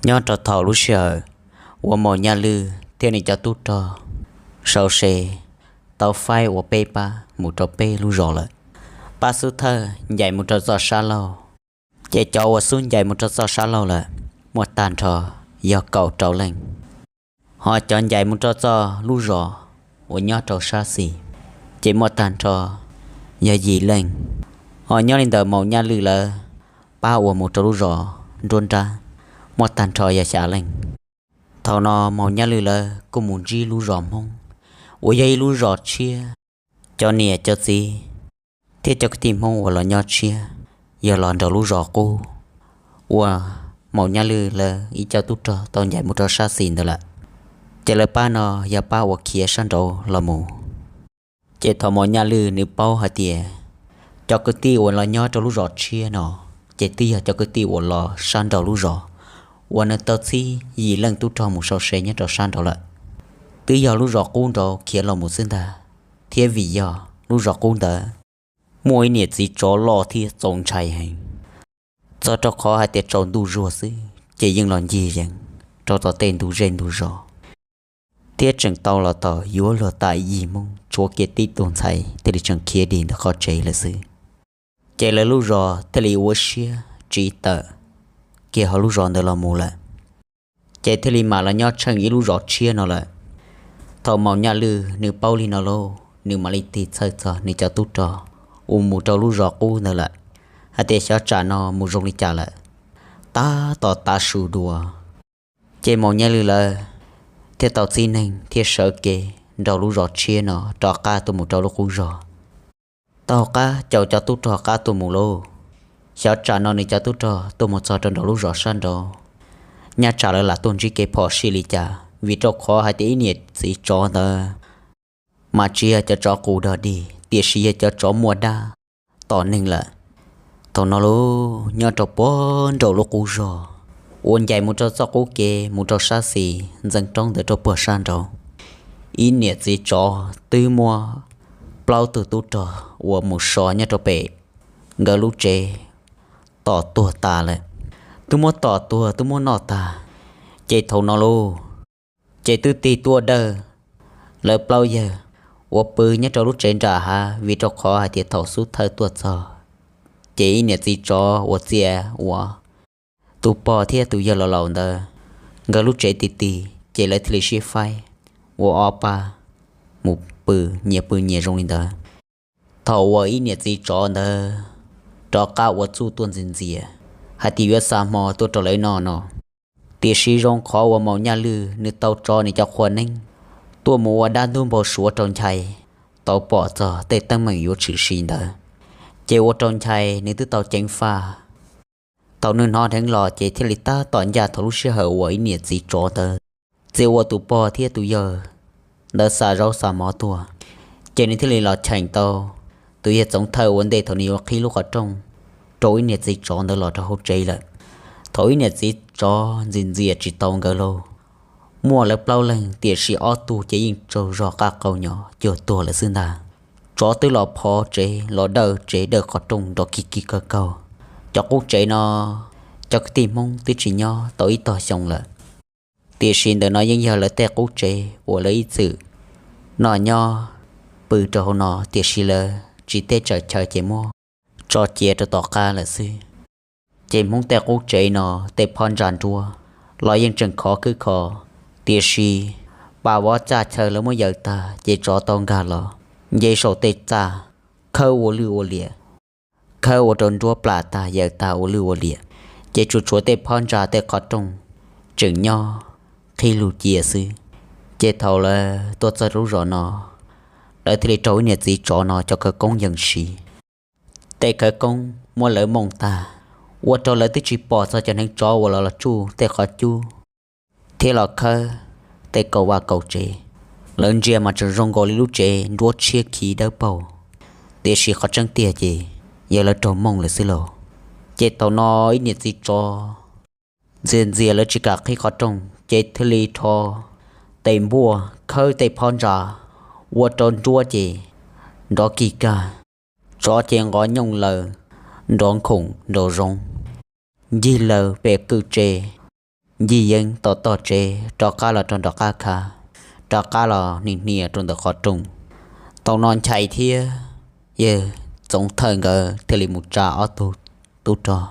Nyob rau thaum lub sij hawm uas Maum Nyaj Lwj thiab nws cov tub rog sau se tau faib ua peb pab mus rau peb lub zos lawm. Pab xub thawj ncaim mus rau txoj sab laug, ces cov uas xub ncaim mus rau txoj sab laug lawm muaj tag nrho yog kaum rau leej, ho cov ncaim mus rau txoj lub zos uas nyob rau sab xis ces muaj tag nrho yog yim leej, ho nyob li ntawm Maum Nyaj Lwj lawv pab uas mus rau lub zos nruab nrab muaj tag nrho yog xya leej. Thaum no Maum Nyaj Lwj lawv kuj mus ntsib lub zos Hmoob uas yog ib lub zos tshiab, cov niam cov txiv thiab cov kwv tij Hmoob uas los nyob tshiab yog los nraum lub zos qub uas Maum Nyaj Lwj lawv ib co tub rog tau ncaim mus rau sab xis ntawd lawm. Ces lawv pab no yog pab uas khiav sab nraud los mus. Ces thaum Maum Nyaj Lwj nws paub hais tias cov kwv tij uas los nyob rau lub zos tshiab no ces twb yog cov kwv tij uas los sab nraum lub zos uas nws tau txib yim leej tub rog mus sau se nyob rau sab nraud lawm, twb yog lub zos qub nraud khiav los mus xwb ntag, thiab vim yog lub zos qub ntawd muaj ib niam txiv tsov loj thiab txaus ntshai heev. Txog rau qhov hais tias tsaus ntuj zuag xwb ces yeej los ncig yees rau tom tej ntug zej ntug zos, thiab tseem tau los tom yuav luag tam yim Hmoob tshuav kiag tib tug ntxhais thiaj li tseem khiav dim ntawm qhov tsev lawm xwb. Ces lawv lub zos thiaj li ua siab tsis tawm kiag hauv lub zos ntawd los mus lawm, ces thiaj li mam los nyob tsheej ib lub zos tshiab no lawm. Thaum Maum Nyaj Lwj nws paub li no lauj, nws mam li tig txhawj txog nws cov tub rog uas mus rau lub zos qub ntawd lawm hais tias xyov tsam no mus zoo li cas lawm, tab tom tav su dua. Ces Maum Nyaj Lwj lawv thiaj tau txib neeg thiab sawv kev nraum lub zos tshiab no rov qab tuaj mus rau lub qub zos. Taug qab caum cov tub rog qab tuaj mus lauj, xyov tsam no nws cov tub rog tuaj mus txog rau nraum lub zos sab nraud, nyaj tsam lawv lam tuaj ntsib kev phom sij li cas, vim rau qhov hais tias ib niam txiv tsov ntawd mas tsis yog cov tsov qus dog dig, tiam sis yog cov tsov muaj dab tom neeg lawm. Thaum no lauj, nyob rau puag nraum lub qub zos uas ncaim mus rau txoj qub kev mus rau sab xis ntxeev roob ntawd rau puag sab nraud, ib niam txiv tsov twb muab plaub tug tub rog uas mus so nyob rau pem nkawd lub tsev tom tuag tas lawm. Twb muab tom tuag twb muab noj tag, ces thaum no lauj, ces twb tig tuaj dawj lawv plaub yawg uas pw nyob rau lub tsev nram hav, vim rau qhov hais tias thaum xub thawj tuaj txog ces ib niam txiv tsov uas txia ua tus pog thiab tus yawg laus laus ntawd nkawd lub tsev ti ti, ces lawv thiaj li sib faib ua ob pab mus pw, nyias pw nyias zoo li ntawd. Thaum uas ib niam txiv tsov ntawd rov qab ua txuj tuaj ntxias ntxias hais tias yuav xa hmo tuaj rau lawv noj no, tiam sis zoo qhov uas Maum Nyaj Lwj nws tau tso nws cov qhua neeb tuaj mus ua dab ntub npau suav rau Nchai tau pom txog tej teeb meem yuav tshwm sim ntawd, ces ua rau Nchai nws twb tau ceev faj. Thaum nws hnov dheev los ces thiaj li tab tom ncaj thaum lub sij hawm uas ib niam txiv tsov ntawd txia ua tus pog thiab tus yawg ntawd xa zaub xa mov tuaj, ces nws thiaj li los cheem tau tus yawg Txoov Thawj ua ntej thaum nws yuav qhib lub qhov rooj rau ib niam txiv tsov ntawd los rau hauv tsev lawm. Thaum ib niam txiv tsov ntxias ntxias tsis tau nkawd lauj, muaj lawv plaub leeg tiam sis ob tug ces yeej tsaug zog qab qau nyo cuag tuag lawm xwb ntag. Tsov twb los phov tsev los dawj tsev dawj qhov rooj nrov kig kig kawg kaug. Cov qub tsev no cov kwv tij Hmoob twb tsis nyob tau ib tog xyoo lawm, tiam sis ntawm no yeej yog lawv tej qub tsev uas lawv ib txwm noj nyob pw rau hauv no, tiam sis lawv tsis teb tsawm chaw ces muab tso cia rau tom qab lawm xwb. Ces Hmoob tej qub tsev no tej phab ntsa nruab los yeej tseem khov khwb kho, tiam sis pas vov txaj chaw lawv muab yaws tag ces tsov tau nkag los nce saum tej txaj khawb ua lwj ua liam, khawb ua rau nruab plam tag yaws tag ua lwj ua liam, ces tsuas tshuav tej phab ntsa tej qhov rooj tseem nyob qhib lug cia xwb. Ces thaum lawv tuaj txog lub zos no, lawv thiaj li raug ib niam txiv tsov no cov khawv koob yees siv. Tej khawv koob muab lawv mooj tag, ua rau lawv twb tsis pom txog cov hneev tsov uas los los tsuj tej qhov cub thiab los khawb tej kaum vaj kaum tsev. Lawv ntsia mas tseem zoo nkaus li lub tsev nruab tshiab khiv dawb paug, tiam sis qhov tseeb tiag ces yog lawv raug mooj lawm xwb lauj. Ces thaum no ib niam txiv tsov ntxias ntxias lawv tsis kam qhib qhov rooj ces thiaj li rho tes npuaj khawb tej phab ntsa ua rau nruab ces nrov kig kag, tsov ces nqov nyooj laws nrov nkhoom nrov zoov ncig laws pem kwj tse. ncig yeeb tom tog tsev rov qab los rau nram qab khav, rov qab los hnia hnia rau ntawm qhov rooj. Thaum no Nchai thiab yawg Txoov Thawj nkawd thiaj li mus tsa ob tug tub rog,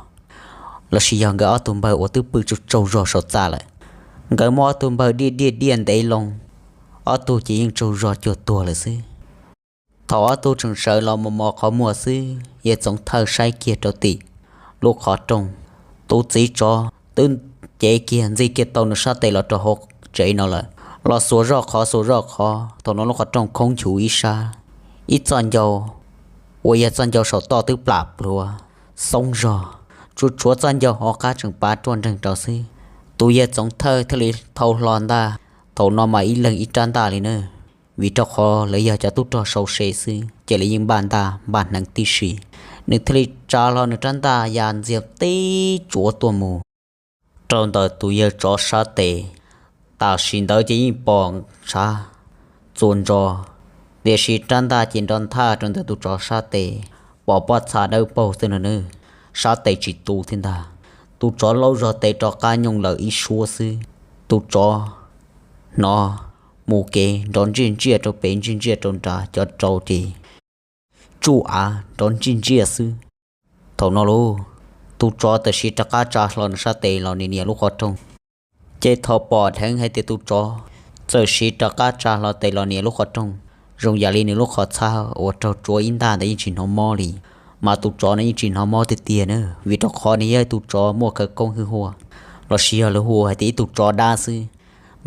los sis yog nkawd ob tug npawg uas twb pw tsaug tsaug zog saum txaj lawm. Nkawd muab ob tug npawg diaj diaj diaj ntev loo, ob tug ces yeej tsaug zog cuag tuag lawm xwb. Thaum ob tug tseem sawv los mos mos qhov muag xwb, yawg Txoov Thawj saib kiag rau tim lub qhov rooj, tus txiv tsov twb cev kiag ntxig kiag tau nws sab tes los rau hauv tsev no lawm, los xuas zoj qhov xuas zoj qhov. Thaum no lub qhov rooj khoob nchuv ib sab, ib txoj ncau uas yog txoj ncau saum toj twb plam plhuav xoob zog, tsuas tshuav txoj ncau hauv qab tseem pav ruaj nreeg rau xwb. Tus yawg Txoov Thawj thiaj li thau hlo ntaj, thaum no mas ib leeg ib rab ntaj li na, vim rau qhov lawv yog cov tub rog sau se xwb ces lawv yeej npaj ntaj npaj hneev tib si. Nws thiaj li tsa hlo nws rab ntaj ya ntxiag tib tsuav tuaj mus rau ntawm tus yawg tsov sab tes. Tam sim ntawd ces yeej pom ntshav txuas ntso, tiam sis rab ntaj ces nrov nthaj rau ntawm tus tsov sab tes, pom pob txha dawb paug xwb no na, sab tes tsis tu thiab ntag. Tus tsov laub zog tes rov qab nyooj lawm ib suab xwb, tus tsov hnov mus kev nrov ntsiaj ntsiaj rau pem ntsiaj ntsiaj rau nrad, cov rau ces tsuj av nrov ntsiaj ntsiaj xwb. Thaum no lauj, tus tsov tam sim rov qab tsa hlo nws sab tes los nias nias lub qhov rooj, ces thaum pom dheev hais tias tus tsov txawm sim rov qab tsa hlo tes los nias lub qhov rooj, zoo yam li nws lub qhov txhab uas raug tsuav ib ntaj ntawd yeej tsis hnov mob li, mas tus tsov no yeej tsis hnov mob tiag tiag na, vim rau qhov nws yog tus tsov muaj khawv koob hwj huaj, los sis yog lawv hu hais tias ib tug tsov dab xwb.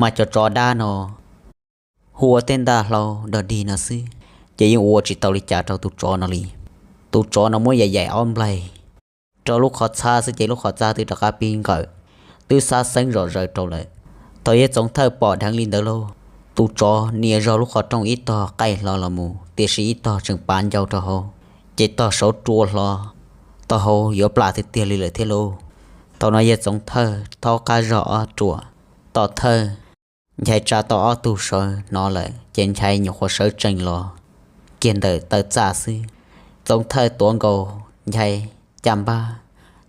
Mas cov tsov dab no hu ua tej ntaj hlau dog dig no xwb, ces yeej ua tsis tau li cas rau tus tsov no li. Tus tsov no muab yaim yaim ob nplaig rau lub qhov txhab xwb ces lub qhov txhab twb rov qab pib nqawm, twb xab xeeb zom zaws rau lawm. Thaum yawg Txoov Thawj pom dheev li ntawd lauj, tus tsov nias zog lub qhov rooj ib tog qaij hlo los mus, tiam sis ib tog tseem pav ncau rau hauv, ces tog saud rua hlo, tog hauv yuav plam tiag tiag li lawm thiab lauj. Thaum no yawg Txoov Thawj thaub qab zog ob ruam, tom thawj Nchai tsa tau ob tug sawv hnov lawm ces Nchai nyuam qhuav sawv tsees los kiag ntawm taw txaj xwb. Txoov Thawj tuav nkaus Nchai caj npab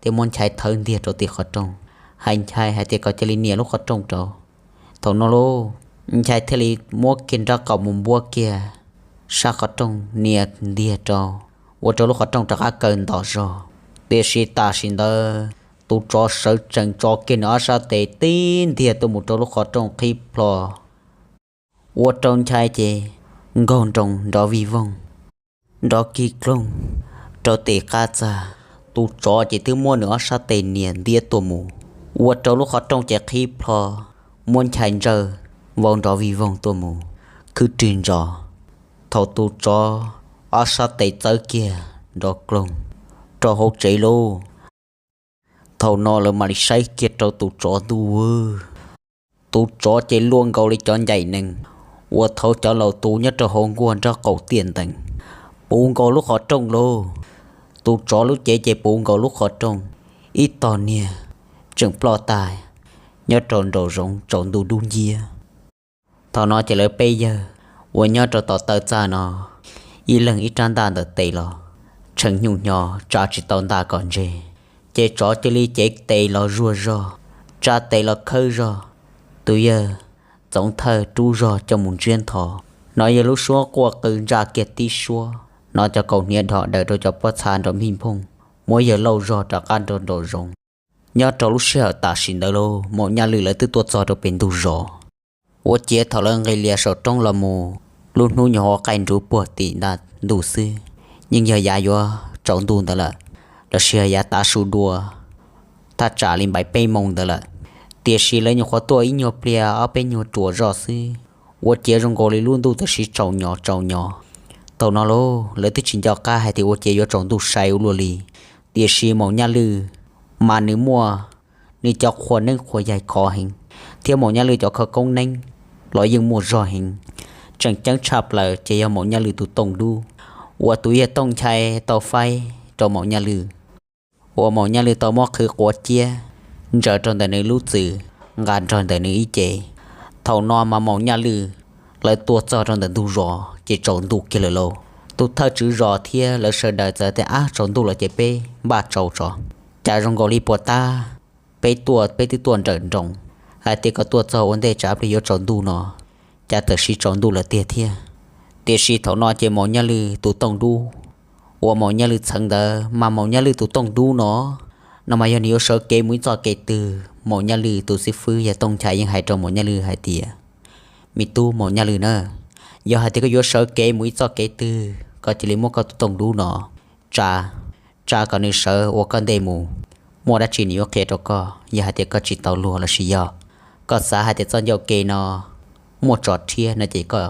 thiab muab Nchai thawb ntiag rau tim qhov rooj, hais Nchai hais tias kom cia li nias lub qhov rooj rau. Thaum no lauj, Nchai thiaj li muab kiag nraub qaum mus npuab kiag sab qhov rooj nias ntiag rau, ua rau lub qhov rooj rov qab kaw ntom zog. Tiam sis tam sim ntawd tus tsov sawv tsees tso kiag nws ob sab tes tib ntiag tuaj mus rau lub qhov rooj qhib plho, ua rau Nchai ces nkaug nroo nrov vij voog, nrov kig kloog rau tim qab txag. Tus tsov ces twb muab nws ob sab tes nias ntiab tuaj mus, ua rau lub qhov rooj ces qhib plho, muab Nchai ntsawj vau nrov vij voog tuaj mus khwb rwg ntsos. Thaum tus tsov ob sab tes txawb kiag nrov kloog rau hauv tsev lauj, thaum no lawv mam li saib kiag rau tus tsov ntuj vwg. Tus tsov ces luaj nkaus li cov ncaim nees uas thaud cov laus tu nyob rau hauv nkuaj nraub qaum tiaj ntees, puv nkaus lub qhov rooj lauj. Tus tsov lub cev ces puv nkaus lub qhov rooj, ib tog niag tseem ploj tag nyob rau nraum zoov tsaus ntuj dub nciab. Thaum no ces lawv peb yawg uas nyob rau tom taw txaj no, ib leeg ib rab ntaj ntawm tes los, tshee nyuj hnyo tsa tsis tau ntaj kom ntse, ces tsov cia li cev tes los zuag zog, tsa tes los khawb zog. Tus yawg Txoov Thawj rub zog coj mus ntsiab nthos, hnov yawg lub suab quaj qw ntsa kiag tib suab, hnov cov kaus hniav dhos daws rau cov pob txha nrov npij nphooj, muab yawg lauj zog rov qab nrog nraum zoov. Nyob rau lub sij hawm tam sim ntawd lauj, Maum Nyaj Lwj lawv twb tuaj txog rau pem ntug zos. Ua ciav thaum lawv nqis lias saum roob los mus, lub hnub nyuam qhuav qaij nruv puag tim nta ntuj xwb, yeej yog yav yuav tsaus ntuj ntawd lawm, los sis yog yav tav su dua, thaj tsam li npaim peb moos ntawd lawm. Tiam sis lawv nyuam qhuav tuaj ib nyuag pliag ob peb nyuag ruam zoj xwb, ua ciav zoo nkaus li lub ntuj tam sim tsaus nyos tsaus nyos. Thaum no lauj, lawv twb tsis nco qab hais tias ua ciav yuav tsaus ntuj sai ua luaj li, tiam sis Maum Nyaj Lwj mas nws muaj nws cov qhua neeb qhua yaig khov heev, thiab Maum Nyaj Lwj cov khawv koob neeb los yeej muaj zog heev. Tseem ceeb tshaj plaws ces yog Maum Nyaj Lwj tus tooj dub uas tus yawg Tooj Nchai tau faib rau Maum Nyaj Lwj, uas Maum Nyaj Lwj tau muab qhwv quav ciab ntsaws rau ntawm nws lub txwm nqa nrog ntawm nws ib ce. Thaum no mas Maum Nyaj Lwj lawv tuaj txog rau ntawm ntug zos ces tsaus ntuj kiag lawm lauj. Tus thawj tswv zos thiab lawv sawv daws txawm tias, Ab, tsaus ntuj lawm ces peb npaj tsau tso. Cas zoo nkaus li puas tab peb tuaj peb twb tuaj nrawm nroos, hais tias koj tuaj txog ua ntej tsam ib pliag yuav tsaus ntuj no, cas txawm siv tsaus ntuj lawm tiag thiab. Tiam sis thaum no ces Maum Nyaj Lwj tus tooj dub uas Maum Nyaj Lwj txheev ntawd mas Maum Nyaj Lwj tus tooj dub no, no mas yog nws yuav sawv kev mus ib txoj kev twg, Maum Nyaj Lwj tus xib fwb yog Tooj Nchai yeej hais rau Maum Nyaj Lwj hais tias, me tub Maum Nyaj Lwj na, yog hais tias koj yuav sawv kev mus ib txoj kev twg koj cia li muab koj tus tooj dub no tsa, tsa kom nws sawv ua koj ntej mus, muaj dab tsi nws yuav qhia rau koj. Yog hais tias koj tsis tau luag lossis yog koj xav hais tias txoj ncauj ke no muaj tsov rhiab no ces koj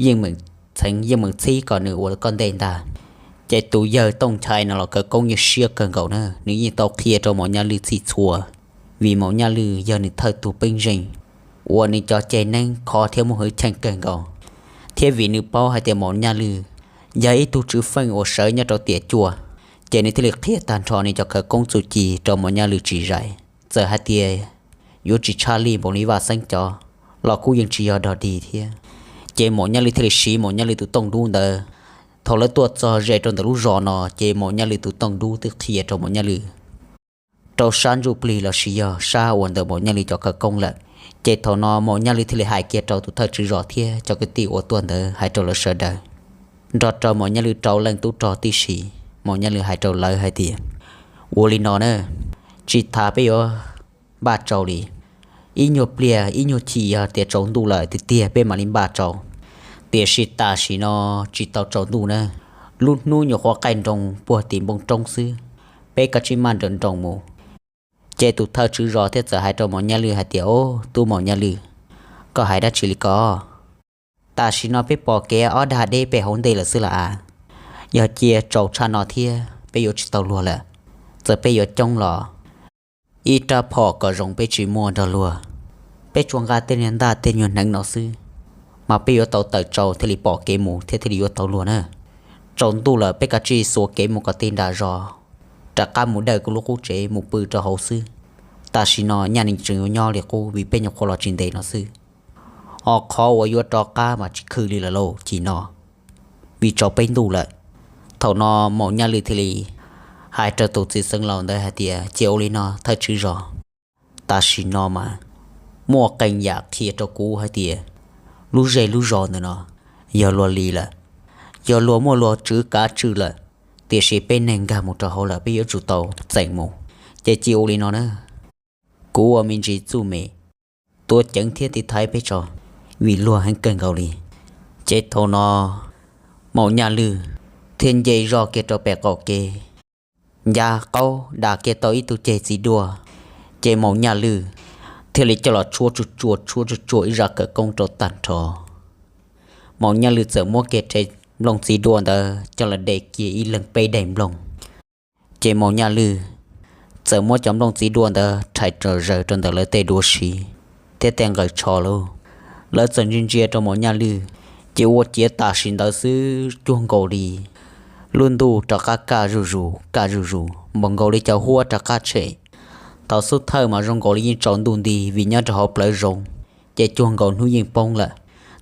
yeej meem txheev yeej meem txhib kom nws ua koj ntej ntag. Ces tus yawg Tooj Nchai no los khawv koob yeej siab kawg nkaus na, nws yeej tau qhia rau Maum Nyaj Lwj txhij txhua, vim Maum Nyaj Lwj yog nws thawj tug peeb zeej uas nws cov ceg neeb khov thiab muaj hwj chim kawg nkaus, thiab vim nws paub hais tias Maum Nyaj Lwj yog ib tug tswv feej uas sawv nyob rau tiam cuaj, ces nws thiaj li qhia tag nrho nws cov khawv koob txuj ci rau Maum Nyaj Lwj tsis zais. Txawm hais tias yuav tsis tshaj lij npaum li Vaj Xeeb cov los kuj yeej tsis yog dog dig thiab. Ces Maum Nyaj Lwj thiaj li siv Maum Nyaj Lwj tus tooj dub ntawd. Thaum lawv tuaj txog ze rau ntawm lub zos no ces Maum Nyaj Lwj tus tooj dub twb qhia rau Maum Nyaj Lwj rau sab ntsuj plig lossis yog sab uas ntawm Maum Nyaj Lwj cov khawv koob lawm. Ces thaum no Maum Nyaj Lwj thiaj li hais kiag rau tus thawj tswv zos thiab cov kwv tij uas tuaj ntawd hais rau lawv sawv daws, nrog rau Maum Nyaj Lwj rau leej tub rog tib si. Maum Nyaj Lwj hais rau lawv hais tias, ua li no na, tsis tas peb yuav npaj tsau li, ib nyuag pliag ib nyuag chim yog tias tsaus ntuj lawm tiag tiag peb mam li npaj tsau. Tiam sis tam sim no tsis tau tsaus ntuj na, lub hnub nyuam qhuav qaij nroo puag tim npoo roob xwb, peb kav tsij maj nrawm nroos mus. Ces tus thawj tswv zos thiaj txawm hais rau Maum Nyaj Lwj hais tias, o, tub Maum Nyaj Lwj, koj hais dab tsi li ko? Tam sim no peb pom kev ob dag deb pem hauv ntej lawm xwb las as. Yog cia tsaus tshaj no thiab peb yuav tsis tau luag lawm. Txawm peb yuav coob los ib rab phom kom zoo peb tsis muaj nrog luag. Peb tsuas nqa tej niag ntaj tej nyuag hneev no xwb, mas peb yuav tau tawm tsau thiaj li pom kev mus thiab thiaj li yuav tau luag na. Tsaus ntuj lawm peb kav tsij xuas kev mus kom txog nram zos, rov qab mus dawj kuv lub qub tsev mus pw rau hauv xwb. Tam sim no nyaj nees tseem yuav nyob li qub vim peb nyuam qhuav los tsis ntev no xwb. Ho qhov uas yuav rov qab mas tsis khw li lawm lauj, chim no vim tsaus peb ntuj lawm. Thaum no Maum Nyaj Lwj thiaj li hais rau tus txiv xeev laus ntawd hais tias, cia ua li no thawj tswv zos, tam sim no mas muaj qee yam qhia rau kuv hais tias lub zej lub zos ntawm no yog luag li lawm, yog luag muaj luag tswv kav tswj lawm, tiam sis peb neeg nkag mus rau hauv lawm peb yuav tsum tau txeem mus. Ces cia ua li no na, kuv ua me ntsis txuj me tuav ceev thiab tiv thaiv peb tso, vim luag heev kawg nkaus li. Ces thaum no Maum Nyaj Lwj thiaj nce zog kiag rau pem qaum kev, ncav qaub dam kiag tau ib tug ceg txiv duaj. Ces Maum Nyaj Lwj thiaj li coj los tshuab tsuj tsuag tshuab tsuj tsuag ib zaj khawv koob rau tag nrho. Maum Nyaj Lwj txawm muab kiag rab nplooj txiv duaj ntawd coj los de kiag ib leeg peb daim nplooj. Ces Maum Nyaj Lwj txawm muab cov nplooj txiv duaj ntawd rhais zom zaws rau ntawm lawv tej duav siv thiab tej nqaws tsho lauj. Lawv txawm ntsia ntsia rau Maum Nyaj Lwj, ces ua ciav tam sim ntawd xwb cuag nkaus li lub ntuj rov qab kaj zuj zus kaj zuj zus npaum nkaus li cov huab rov qab tshem. Thaum xub thawj mas zoo nkaus li yeej tsaus ntuj nti vim nyob rau hauv plawv zoov, ces cuag nkaus hnub yeej poob lawm.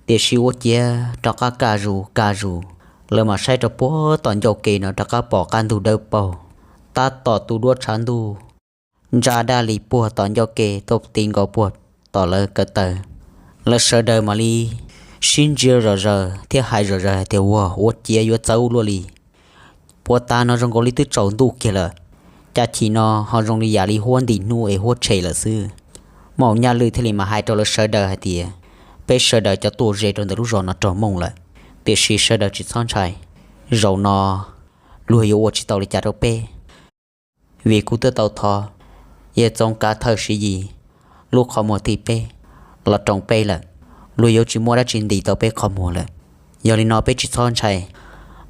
Tiam sis ua ciav rov qab kaj zus kaj zus, lawv mam saib rau puag tom ncauj ke no rov qab pom qab ntug dawb paug, tab tom tu duab tshav ntuj ntsa daj li puag tom ncauj ke tuaj ti nkaus puag tom lawv ko taw. Lawv sawv daws mam li sib ntsia zom zaws thiab hais zom zaws hais tias, ua, ua ciav yuav txawv ua luaj li. Puag ta no zoo nkaus li twb tsaus ntuj kiag lawm, cas chim no ho zoo li yam li huab nti hnub es huab tshem lawm xwb. Maum Nyaj Lwj thiaj li mam hais rau lawv sawv daws hais tias, peb sawv daws cov tuaj ze rau ntawm lub zos no raug mooj lawm, tiam sis sawv daws tsis txhob ntshai. Zaum no luag yuav ua tsis tau li cas rau peb, vim kuv twb tau thov yawg Txoov Kav Thawj Siv Yis lub qhov muag thib peb los roos peb lawm, luag yuav tsis muaj dab tsi ntis tau peb qhov muag lawm. Yog li no peb tsis txhob ntshai.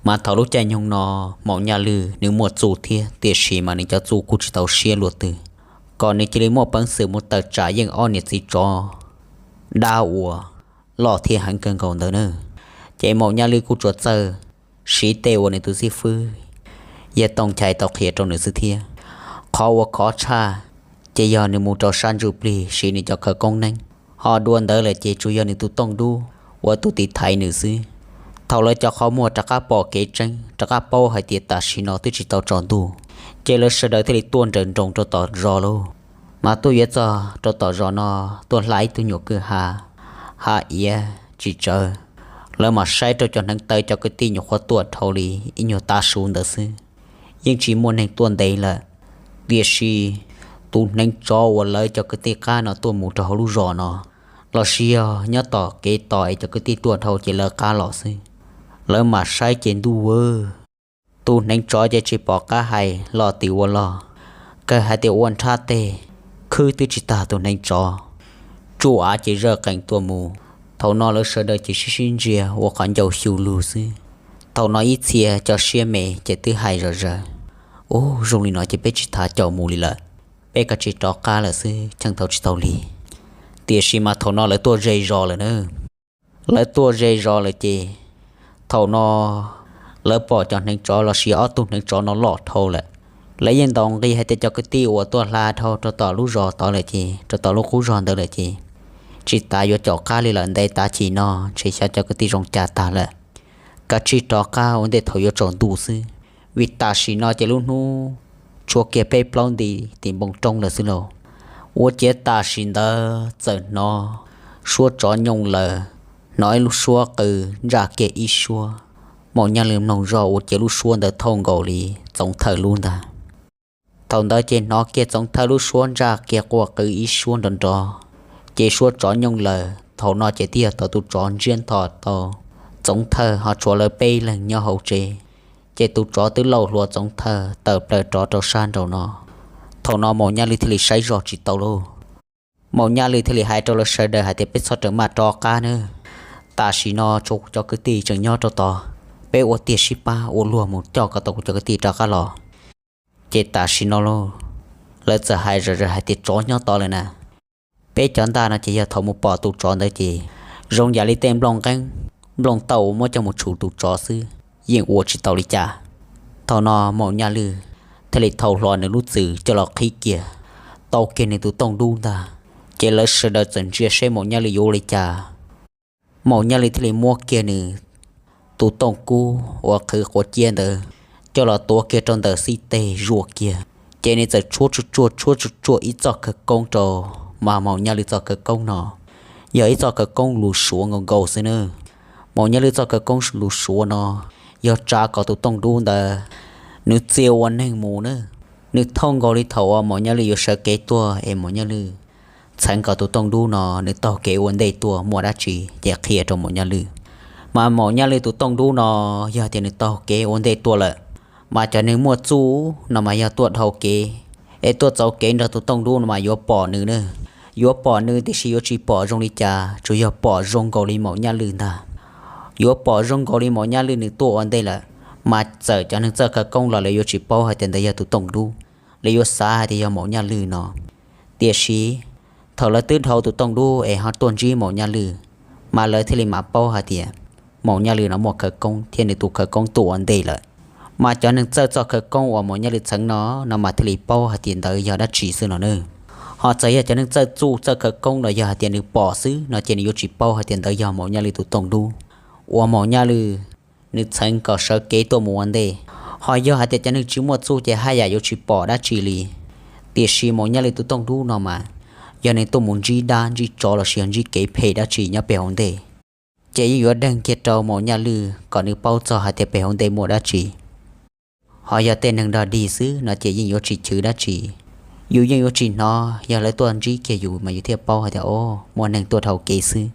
Mas thaum lub caij nyoog no Maum Nyaj Lwj nws muaj txuj thiab, tiam sis mas nws cov txuj kuj tsis tau siab luaj twg, kom nws cia li muaj peev xwm mus tawm tsam yeej ob niam txiv tsov dab uas loj thiab heev kawg nkaus ntawd na. Ces Maum Nyaj Lwj kuj tsuas txawj siv tej uas nws tus xib fwb yawg Tooj Nchai tau qhia rau nws xwb thiab. Qhov uas khov tshaj ces yog nws mus rau sab ntsuj plig siv nws cov khawv koob neeb, ho dua ntawd lawm ces tsuas yog nws tus tooj dub ua tus tiv thaiv nws xwb. Thaum lawv cov qhov muag rov qab pom kev tseeb, rov qab paub hais tias tam sim no twb tsis tau tsaus ntuj, ces lawv sawv daws thiaj li tuaj nrawm nroos rau tom zos lauj. mas tuaj yuav txog rau tom zos no, tuaj hla ib tug nyuam kwj ha, ha iav tsis tsawg. Lawv mam saib rau cov hneev taw cov kwv tij nyuam qhuav tuaj dhau li ib nyuag tav su ntawd xwb, yeej tsis muaj neeg tuaj ntev lawm. Tiam sis tus hneev tsov uas lawv cov kwv tij qab no tuaj mus rau hauv lub zos no, los sis yog nyob tom kev tos es cov kwv tij tuaj dhau ces lawv qab los xwb, lawv mam saib ces ntuj aw, tus hneev tsov ces tsis pom qab hais los tim ua los, kawg hais tias ua nrhab teg, khwb twb tsis tag tus hneev tsov, tsuj av ces zawj qees tuaj mus. Thaum no lawv sawv daws ces sib sib ntsia ua qhov ncauj xyu lug xwb. Thaum no ib txhia cov siab me ces twb hais zom zaws, Ub, zoo li no ces peb tsis tham caum mus li lawm, peb kav tsij rov qab lawm xwb, cheej tau tsis tau li. Tiam sis mas thaum no lawv tuaj ze zos lawm na. Lawv tuaj ze zos lawm ces thaum no lawv pom cov hneev tsov los sis ob tug hneev tsov no loj dhau lawm. Lawv yeej ntaus nqi hais tias cov kwv tij uas tuaj hla dhau rau tom lub zos tod lawm ces, rau tom lub qub zog ntawd lawm ces, tsis tas yuav caum qab li lawm, ntev tav chim no ntshe xyov cov kwv tij zoo cas tag lawm. Kav tsij rov qab ua ntej thaum yuav tsaus ntuj xwb, vim tam sim no ces lub hnub tshuav kiag peb plaub nti tim npoo roob lawm xwb lauj. Ua ciav tam sim ntawd txawm hnov suab tsov nyooj lawm, hnov ib lub suab qw ntsaj kiag ib suab. Maum Nyaj Lwj mloog zog ua ciav lub suab ntawd thauj nkaus li Txoov Thawj lub ntag. Thaum ntawd ces hnov kiag Txoov Thawj lub suab ntsaj kiag quaj qw ib suab nrov nrov, ces suab tsov nyooj lawm. Thaum no ces twb yog thaum tus tsov ntsiab ntho tau Txoov Thawj ho tshuav lawv peb leeg nyob hauv tsev, ces tus tsov twb lauj hluas Txoov Thawj tawm plaws rov rau sab nraum no. Thaum no Maum Nyaj Lwj thiaj li saib zog tsis tau lauj. Maum Nyaj Lwj thiaj li hais rau lawv sawv daws hais tias, Peb txhob rawm maj rov qab nawb. Tam sim no tshuav kuv cov kwv tij tseem nyob rau tod, peb ua tiag sib pab ua luag mus coj kom tau kuv cov kwv tij rov qab los. Ces tam sim no lauj, lawv txawm hais zom zaws hais tias, Tsov nyob tod lawm na. Peb cov ntaj no ces yog thaum mus pom tus tsov ntawd ces zoo yam li tej nplooj nqeeb nplooj tauj uas muab coj mus tshum tus tsov xwb, yeej ua tsis tau li cas. Thaum no Maum Nyaj Lwj thiaj li thau hlo nws lub txwm coj los qhib kiag, tau kiag nws tus tooj dub ntag. Ces lawv sawv daws txawm ntsia seb Maum Nyaj Lwj yuav ua li cas. Maum Nyaj Lwj thiaj li muab kiag nws tus tooj kub uas qhwv quav ciab ntawd coj los tuav kiag rau ntawm xib teg zuaj kiag, ces nws txawm tshuab tsuj tsuaj tshuab tsuj tsuaj ib txoj khawv koob rau. Mas Maum Nyaj Lwj txoj khawv koob no yog ib txoj khawv koob lus Suav nkaus nkaus xwb nawb. Maum Nyaj Lwj txoj khawv koob lus Suav no yog tsa kom tus tooj dub ntawd nws txia ua neeg mus na. Nws thauj nkaus li thaum uas Maum Nyaj Lwj yuav sawv kev tuaj es Maum Nyaj Lwj txheev kom tus tooj dub no nws taug kev ua ntej tuaj muaj dab tsi ces qhia rau Maum Nyaj Lwj. Mas Maum Nyaj Lwj tus tooj dub no yog tias nws taug kev ua ntej tuaj lawm, mas cov neeg muaj txuj no mas yog tuaj dhau kev es tuaj txaus kev nrog tus tooj dub no mas yuav pom nws na. Yuav pom nws tiam sis yuav tsis pom zoo li cas, tsuas yog pom zoo nkaus li Maum Nyaj Lwj ntag. Yuav pom zoo nkaus li Maum Nyaj Lwj nws tuaj ua ntej lawm, mas txawm cov neeg txawj khawv koob los lawv yuav tsis paub hais tias ntawd yog tus tooj dub, lawv yuav xav hais tias yog Maum Nyaj Lwj no. Tiam sis thaum lawv twb dhau tus tooj dub es ho tuaj ntsib Maum Nyaj Lwj, mas lawv thiaj li mam paub hais tias Maum Nyaj Lwj no muaj khawv koob thiab nws tus khawv koob tuaj ua ntej lawm. Mas cov neeg txawj txoj khawv koob uas Maum Nyaj Lwj txheev no, no mas thiaj li paub hais tias ntawd yog dab tsi xwb no na. Ho txawm yog cov neeg txawj txuj txawj khawv koob los yog hais tias nws pom xwb no ces nws yuav tsis paub hais tias ntawd yog Maum Nyaj Lwj tus tooj dub uas Maum Nyaj Lwj nws txheev kom sawv kev tuaj mus ua ntej. Ho yog hais tias cov neeg tsis muaj txuj ces haj yam yuav tsis pom dab tsi li. Tiam sis Maum Nyaj Lwj tus tooj dub no mas, yog nws tuaj mus ntsib dab ntsib tsov los sis yog ntsib kev phem dab tsi nyob pem hauv ntej, ces yeej yuav deeg kiag rau Maum Nyaj Lwj kom nws paub txog hais tias pem hauv ntej muaj dab tsi. Ho yog tej neeg dog dig xwb no ces yeej yuav tsis chwv dab tsi. Yus yeej yuav tsis hnov, yog lawv tuaj ntsib kiag yus mas yus thiaj paub hais tias, o, muaj neeg tuaj dhau kev xwb.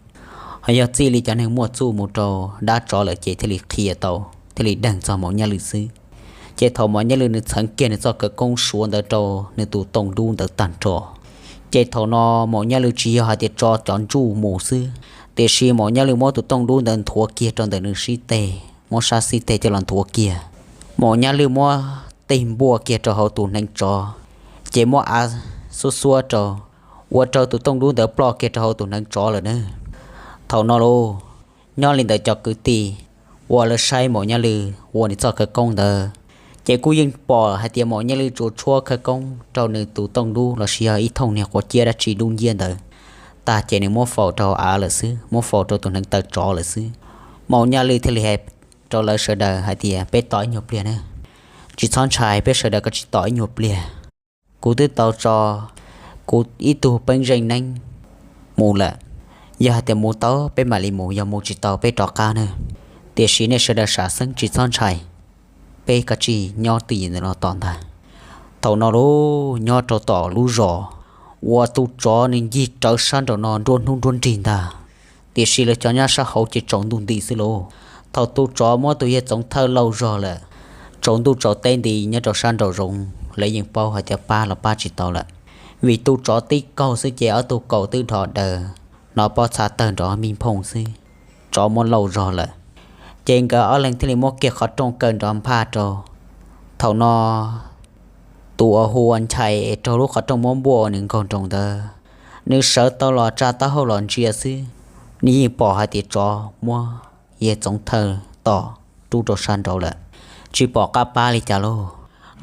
Ho yog txij li cov neeg muaj txuj mus rau dab tsov lawm ces thiaj li qhia tau, thiaj li deeg txog Maum Nyaj Lwj xwb. Ces thaum Maum Nyaj Lwj nws txheev kiag nws txoj khawv koob Suav ntawd rau nws tus tooj dub ntawd tag nrho, ces thaum no Maum Nyaj Lwj tsis yog hais tias tso cov ntsuj mus xwb, tiam sis Maum Nyaj Lwj muab tus tooj dub ntawd nthuav kiag rau ntawm nws sib teg, muab sab xib teg coj los nthuav kiag. Maum Nyaj Lwj muab tig npuaj kiag rau hauv tus hneev tsov, ces muab av xuab xuab rau, ua rau tus tooj dub ntawd ploj kiag rau hauv tus hneev tsov lawm na. Thaum no lauj, nyob li ntawd cov kwv tij uas lawv saib Maum Nyaj Lwj ua nws txoj khawv koob ntawd, ces kuj yeej pom hais tias Maum Nyaj Lwj tsuas tshuab khawv koob rau nws tus tooj dub los sis yog ib thooj niag quav ciab dab tsi dub nciab ntawd tag ces nws muab faus rau av lawm xwb, muab faus rau tus hneev taw tsov lawm xwb. Maum Nyaj Lwj thiaj li hais rau lawv sawv daws hais tias, Peb tos ib nyuag pliag na, tsis txhob ntshai, peb sawv daws koj tsis tos ib nyuag pliag. Kuv twb tau tso Kuv ib tug peeb zeej neeb mus lawm. Yog hais tias mus tau peb mam li mus, yog mus tsis tau peb rov qab nawb. Tiam sis nej sawv daws sam xeeb tsis txhob ntshai, peb kav tsij nyob twj ywm ntawm no tos ntag. Thaum no lauj, nyob rau tom lub zos uas tus tsov nws ncig rawv sab nraum no nruab hnub nruab nrig ntag. Tiam sis lawv cov nyob sab hauv ces tsaus ntuj nti xwb lauj. Thaum tus tsov muab tus yawg Txoov Thawj lauj zog lawm, tsaus ntuj tsaus teb nti nyob rau sab nraum zoov, lawv yeej paub hais tias pab los pab tsis tau lawm, vim tus tsov tib kaug xwb ces ob tug kaus twb dhos daws, hnov pob txha tawg nrov mij nphooj xwb. Tsov muab lauj zog lawm, ces nkawd ob leeg thiaj li muab kiag qhov rooj kaw nrov nphaj rau. Thaum no tus uas hu ua Nchai es raug lub qhov rooj muab npuaj ua nws nkaug nroos ntawd, nws sawv tau los tsa taub hau los ntsia xwb, nws yeej pom hais tias tsov muab yawg Txoov Thawj tom rub rau sab nraud lawm, tsis pom qab pab li cas lauj.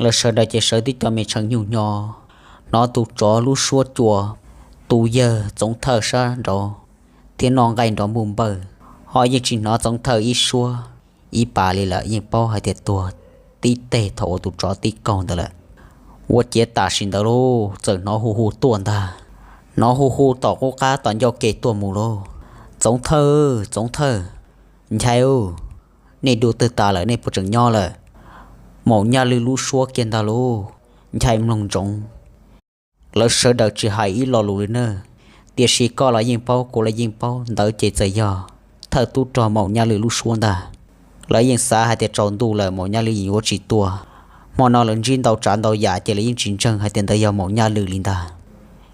Lawv sawv daws ces sawv tib co me tshee nyuj nyo, hnov tus tsov lub suab cua tus yawg Txoov Thawj sab nraud thiab noj nqaij nrov npuj npawj, ho yeej tsis hnov Txoov Thawj ib suab ib pas li lawm, yeej paub hais tias tuag tib teg thaum uas tus tsov tib kaug ntawd lawm. Ua ciav tam sim ntawd lauj, txawm hnov hu hu tuaj ntag, hnov hu hu tom qub qab tom ncauj ke tuaj mus lauj. Txoov Thawj, Txoov Thawj, Nchai, nej dua twg tas lawm, nej puas tseem nyob lawm? Maum Nyaj Lwj lub suab kiag ntag lauj. Nchai mloog ntsoov, lawv sawv daws tsis hais ib lo lus li na, tiam sis koj los yeej paub, kuv los yeej paub, ntawd ces txawm yog thawj tub rog Maum Nyaj Lwj lub suab ntag. Lawv yeej xav hais tias tsaus ntuj lawm Maum Nyaj Lwj yeej yuav tsis tuaj. Hmo no lawv ntsib ntau tsav ntau yam ces lawv yeej tsis ntseeg hais tias ntawd yog Maum Nyaj Lwj li ntag.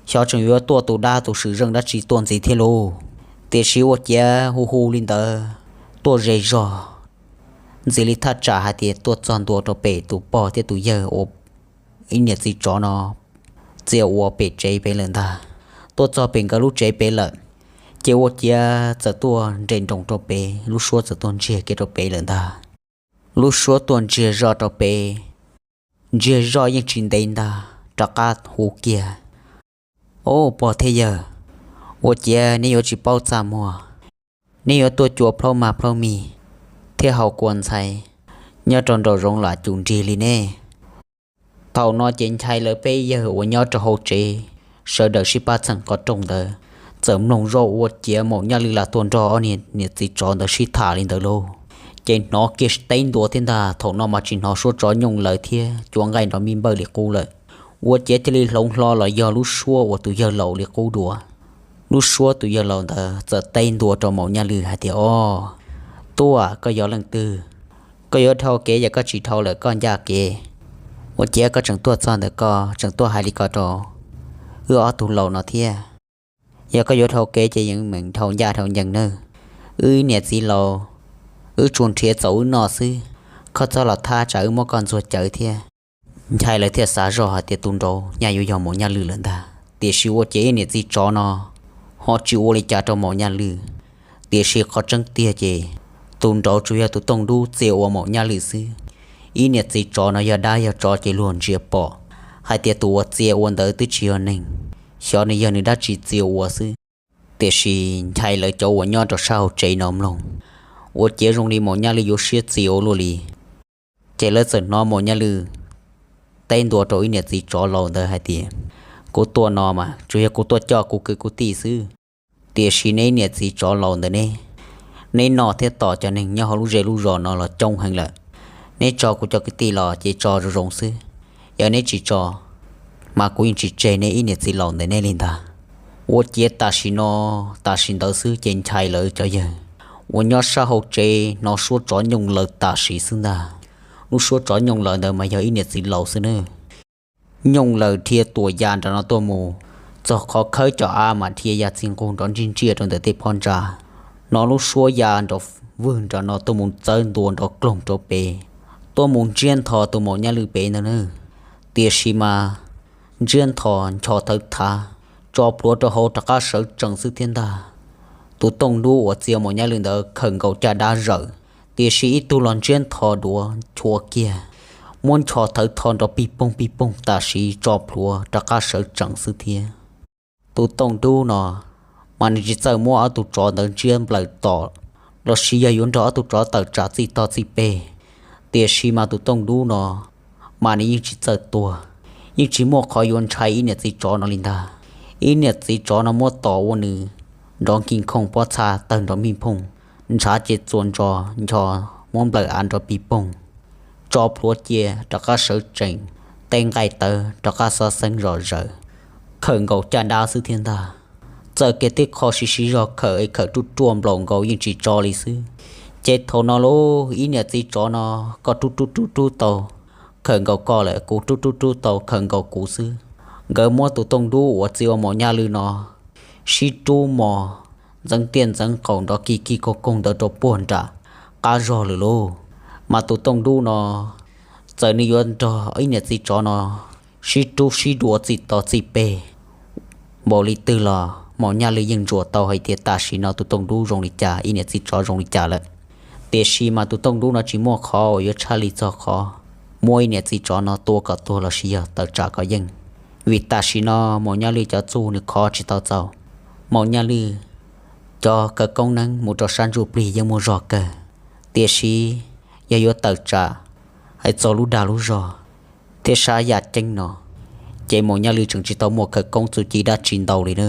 Xyov tseem yuav tuaj tus dab tus swm zeej dab tsi tuaj ntxiv thiab lauj. Tiam sis ua ciav hu hu li ntawd tuaj ze zog, ntxiv li thaj tsam hais tias tuaj txog ntua rau pem tus pog thiab tus yawg uas ib niam txiv tsov no txia ua pem tsev pem lawm ntag. Tuaj txog pem nkawd lub tsev pem lawm, ces ua ciav txawm tuaj nres nroos rau pem, lub suab txawm tuaj ntsiag kiag rau pem lawm ntag. Lub suab tuaj ntsiag zoj rau pem, ntsiag zoj yeej tsis ntev ntag rov qab hu kiag, Au, pog thiab yawg, ua ciav neb yuav tsis paub txaj muag, neb yuav tuaj cua plaub mag plaub mig thiab haus kua ntxhais nyob rau nraum zoov lam cum nrig li ne. Thaum no ces Nchai lawv peb yawg uas nyob rau hauv tsev sawv daws sib pab txheem qhov rooj ntawd, txawm mloog zoj ua ciav Maum Nyaj Lwj lam tuaj nrog ob niam txiv tsov ntawd sib tham li ntawd lauj. Ces hnov kiag teb ntua thiab ntag, thaum no mas tsis hnov suab tsov nyooj lawv thiab cua nqaij nrov npij npawj li qub lawm. Ua ciav cia li hloov hlo los yog lub suab uas tus yawg laus li qub dua. Lub suab tus yawg laus ntawd txawm teb ntua rau Maum Nyaj Lwj hais tias, Au, tuaj, koj yog leej twg? Koj yuav dhau kev, yog koj tsis dhau lawm koj ncaj kev. Ua ciav koj tseem tuaj txog ntawm ko, tseem tuaj hais li ko rau wb ob tug laus no thiab? Yog koj yuav dhau kev ces yeej meem dhau ncaj dhau ncees nawb. Wb niam txiv laus, wb tsuas nrhiav txaus wb noj xwb, koj txhob los thab tsam wb muab koj ntxuag cawv thiab. Nchai lawv thiaj xav zoj hais tias tus nraud nyaj yuav yog Maum Nyaj Lwj lawm ntag, tiam sis ua ciav ib niam txiv tsov no ho tsis ua li cas rau Maum Nyaj Lwj. Tiam sis qhov tseeb tiag ces tus nraud tsuas yog tus tooj dub txia ua Maum Nyaj Lwj xwb. Ib niam txiv tsov no yog dab yog tsov ces luag ntsia pom hais tias tus uas txia ua ntawd twb tsis yog neeg, xyov nws yog nws dab tsi txia ua xwb. Tiam sis Nchai lawv cov uas nyob rau sab hauv tsev no mloog, ua ciav zoo li Maum Nyaj Lwj yuav siab txia ua luaj li. Ces lawv txawm hnov Maum Nyaj Lwj teb ntua rau ib niam txiv tsov laus ntawd hais tias, Kuv tuaj no mas tsuas yog kuv tuaj coj kuv kwv kuv tij xwb, tiam sis neb ib niam txiv tsov laus ntawm ne, neb noj thiab tom cov neeg nyob hauv lub zej lub zos no los coob heev lawm. Neb tso kuv cov kwv tij los ces tso zoo zoo xwb, yog neb tsis tso mas kuv yeej tsis tseg neb ib niam txiv laus ntawm ne li ntag. Ua ciav tam sim no, tam sim ntawd xwb ces Nchai lawv cov yawg uas nyob sab hauv tsev hnov suab tsov nyooj lawv tam sim xwb ntag. Lub suab tsov nyooj lawv ntawd mas yog ib niam txiv laus xwb nawb. Nyooj lawv dhia tuam ya nram no tuaj mus, txog qhov khawb cov av mas dhia ya txij nqug nrov ntsij ntsiaj rau ntawm tej phab ntsa. Hnov lub suab ya nrov vwg nram no tuaj mus txawb ntua nrov kloog rau pem, tuaj mus ntsiab ntho tus Maum Nyaj Lwj pem ntawd nawb. Tiam sis mas ntsiab ntho ncho thawv thav, tso plhuav rau hauv rov qab sawv tsees xwb thiab ntag. Tus tooj dub uas txia Maum Nyaj Lwj ntawd khawm nkaus caj dab zawm, tiam sis ib tug los ntsiab ntho duav chua kiag, muab ncho thawv tho nrov pij poog pij poog tam sim tso plhuav rov qab sawv tsees xwb thiab. Tus tooj dub no mas nws tsis txawj muab ob tug tsov ntawd ntsiab nplawm tom, los sis yog yuav nrog ob tug tsov tawm tsam txij tog txij peg, tiam sis mas tus tooj dub no mas nws yeej tsis txawj tuag, yeej tsis muaj qhov yuav ntshai ib niam txiv tsov no li ntag. Ib niam txiv tsov no muab tos ua nws nrov nkig khooj pob txha tawg nrov mij phooj, ntshav ces txuas ntsos ncho muab nplawm av nrov pig poog, tso plhuav cia rov qab sawv tsees, tej nqaij tawv rov qab xob xeeb zom zaws, khawm nkaus caj dab xwb thiab ntag. Txawm kiag tib qho siv siv zog khawm es khawm ruaj ruaj nplaum nkaus yeej tsis tso li xwb. Ces thaum no lauj, ib niam txiv tsov no, koj rub rub rub rub tau khawm nkaus koj lawm, kuv rub rub rub tau khawm nkaus kuv xwb. Nkawd muab tus tooj dub uas txi ua maum nyaj lwj no sib rub mos ntxeev tiaj ntxeev qaum nrov kig kig koog koog ntawd rau puag nram qab zog lawm lauj. Mas tus tooj dub no txawm nws yuav nrog ib niam txiv tsov no sib rub sib dua txij to txij peg npaum li twg los maum nyaj lwj yeej ntsuas tau hais tias tam sim no tus tooj dub zoo li cas, ib niam txiv tsov zoo li cas lawm. Tiam sis mas tus tooj dub no tsis muaj qhov uas yuav tshaj li txog qhov muab ib niam txiv tsov no tua kom tuag los sis yog tawm tsam kom yeej, vim tam sim no maum nyaj lwj cov txuj nws khov tsis tau txaus. Maum nyaj lwj cov khawv koob neeb mus rau sab ntsuj plig yeej muaj zog kawg, tiam sis yog yuav tawm tsam hais txog lub dag lub zog thiab sab yaj ceeb no, ces maum nyaj lwj tseem tsis tau muaj khawv koob txuj ci dab tsi ntau li na.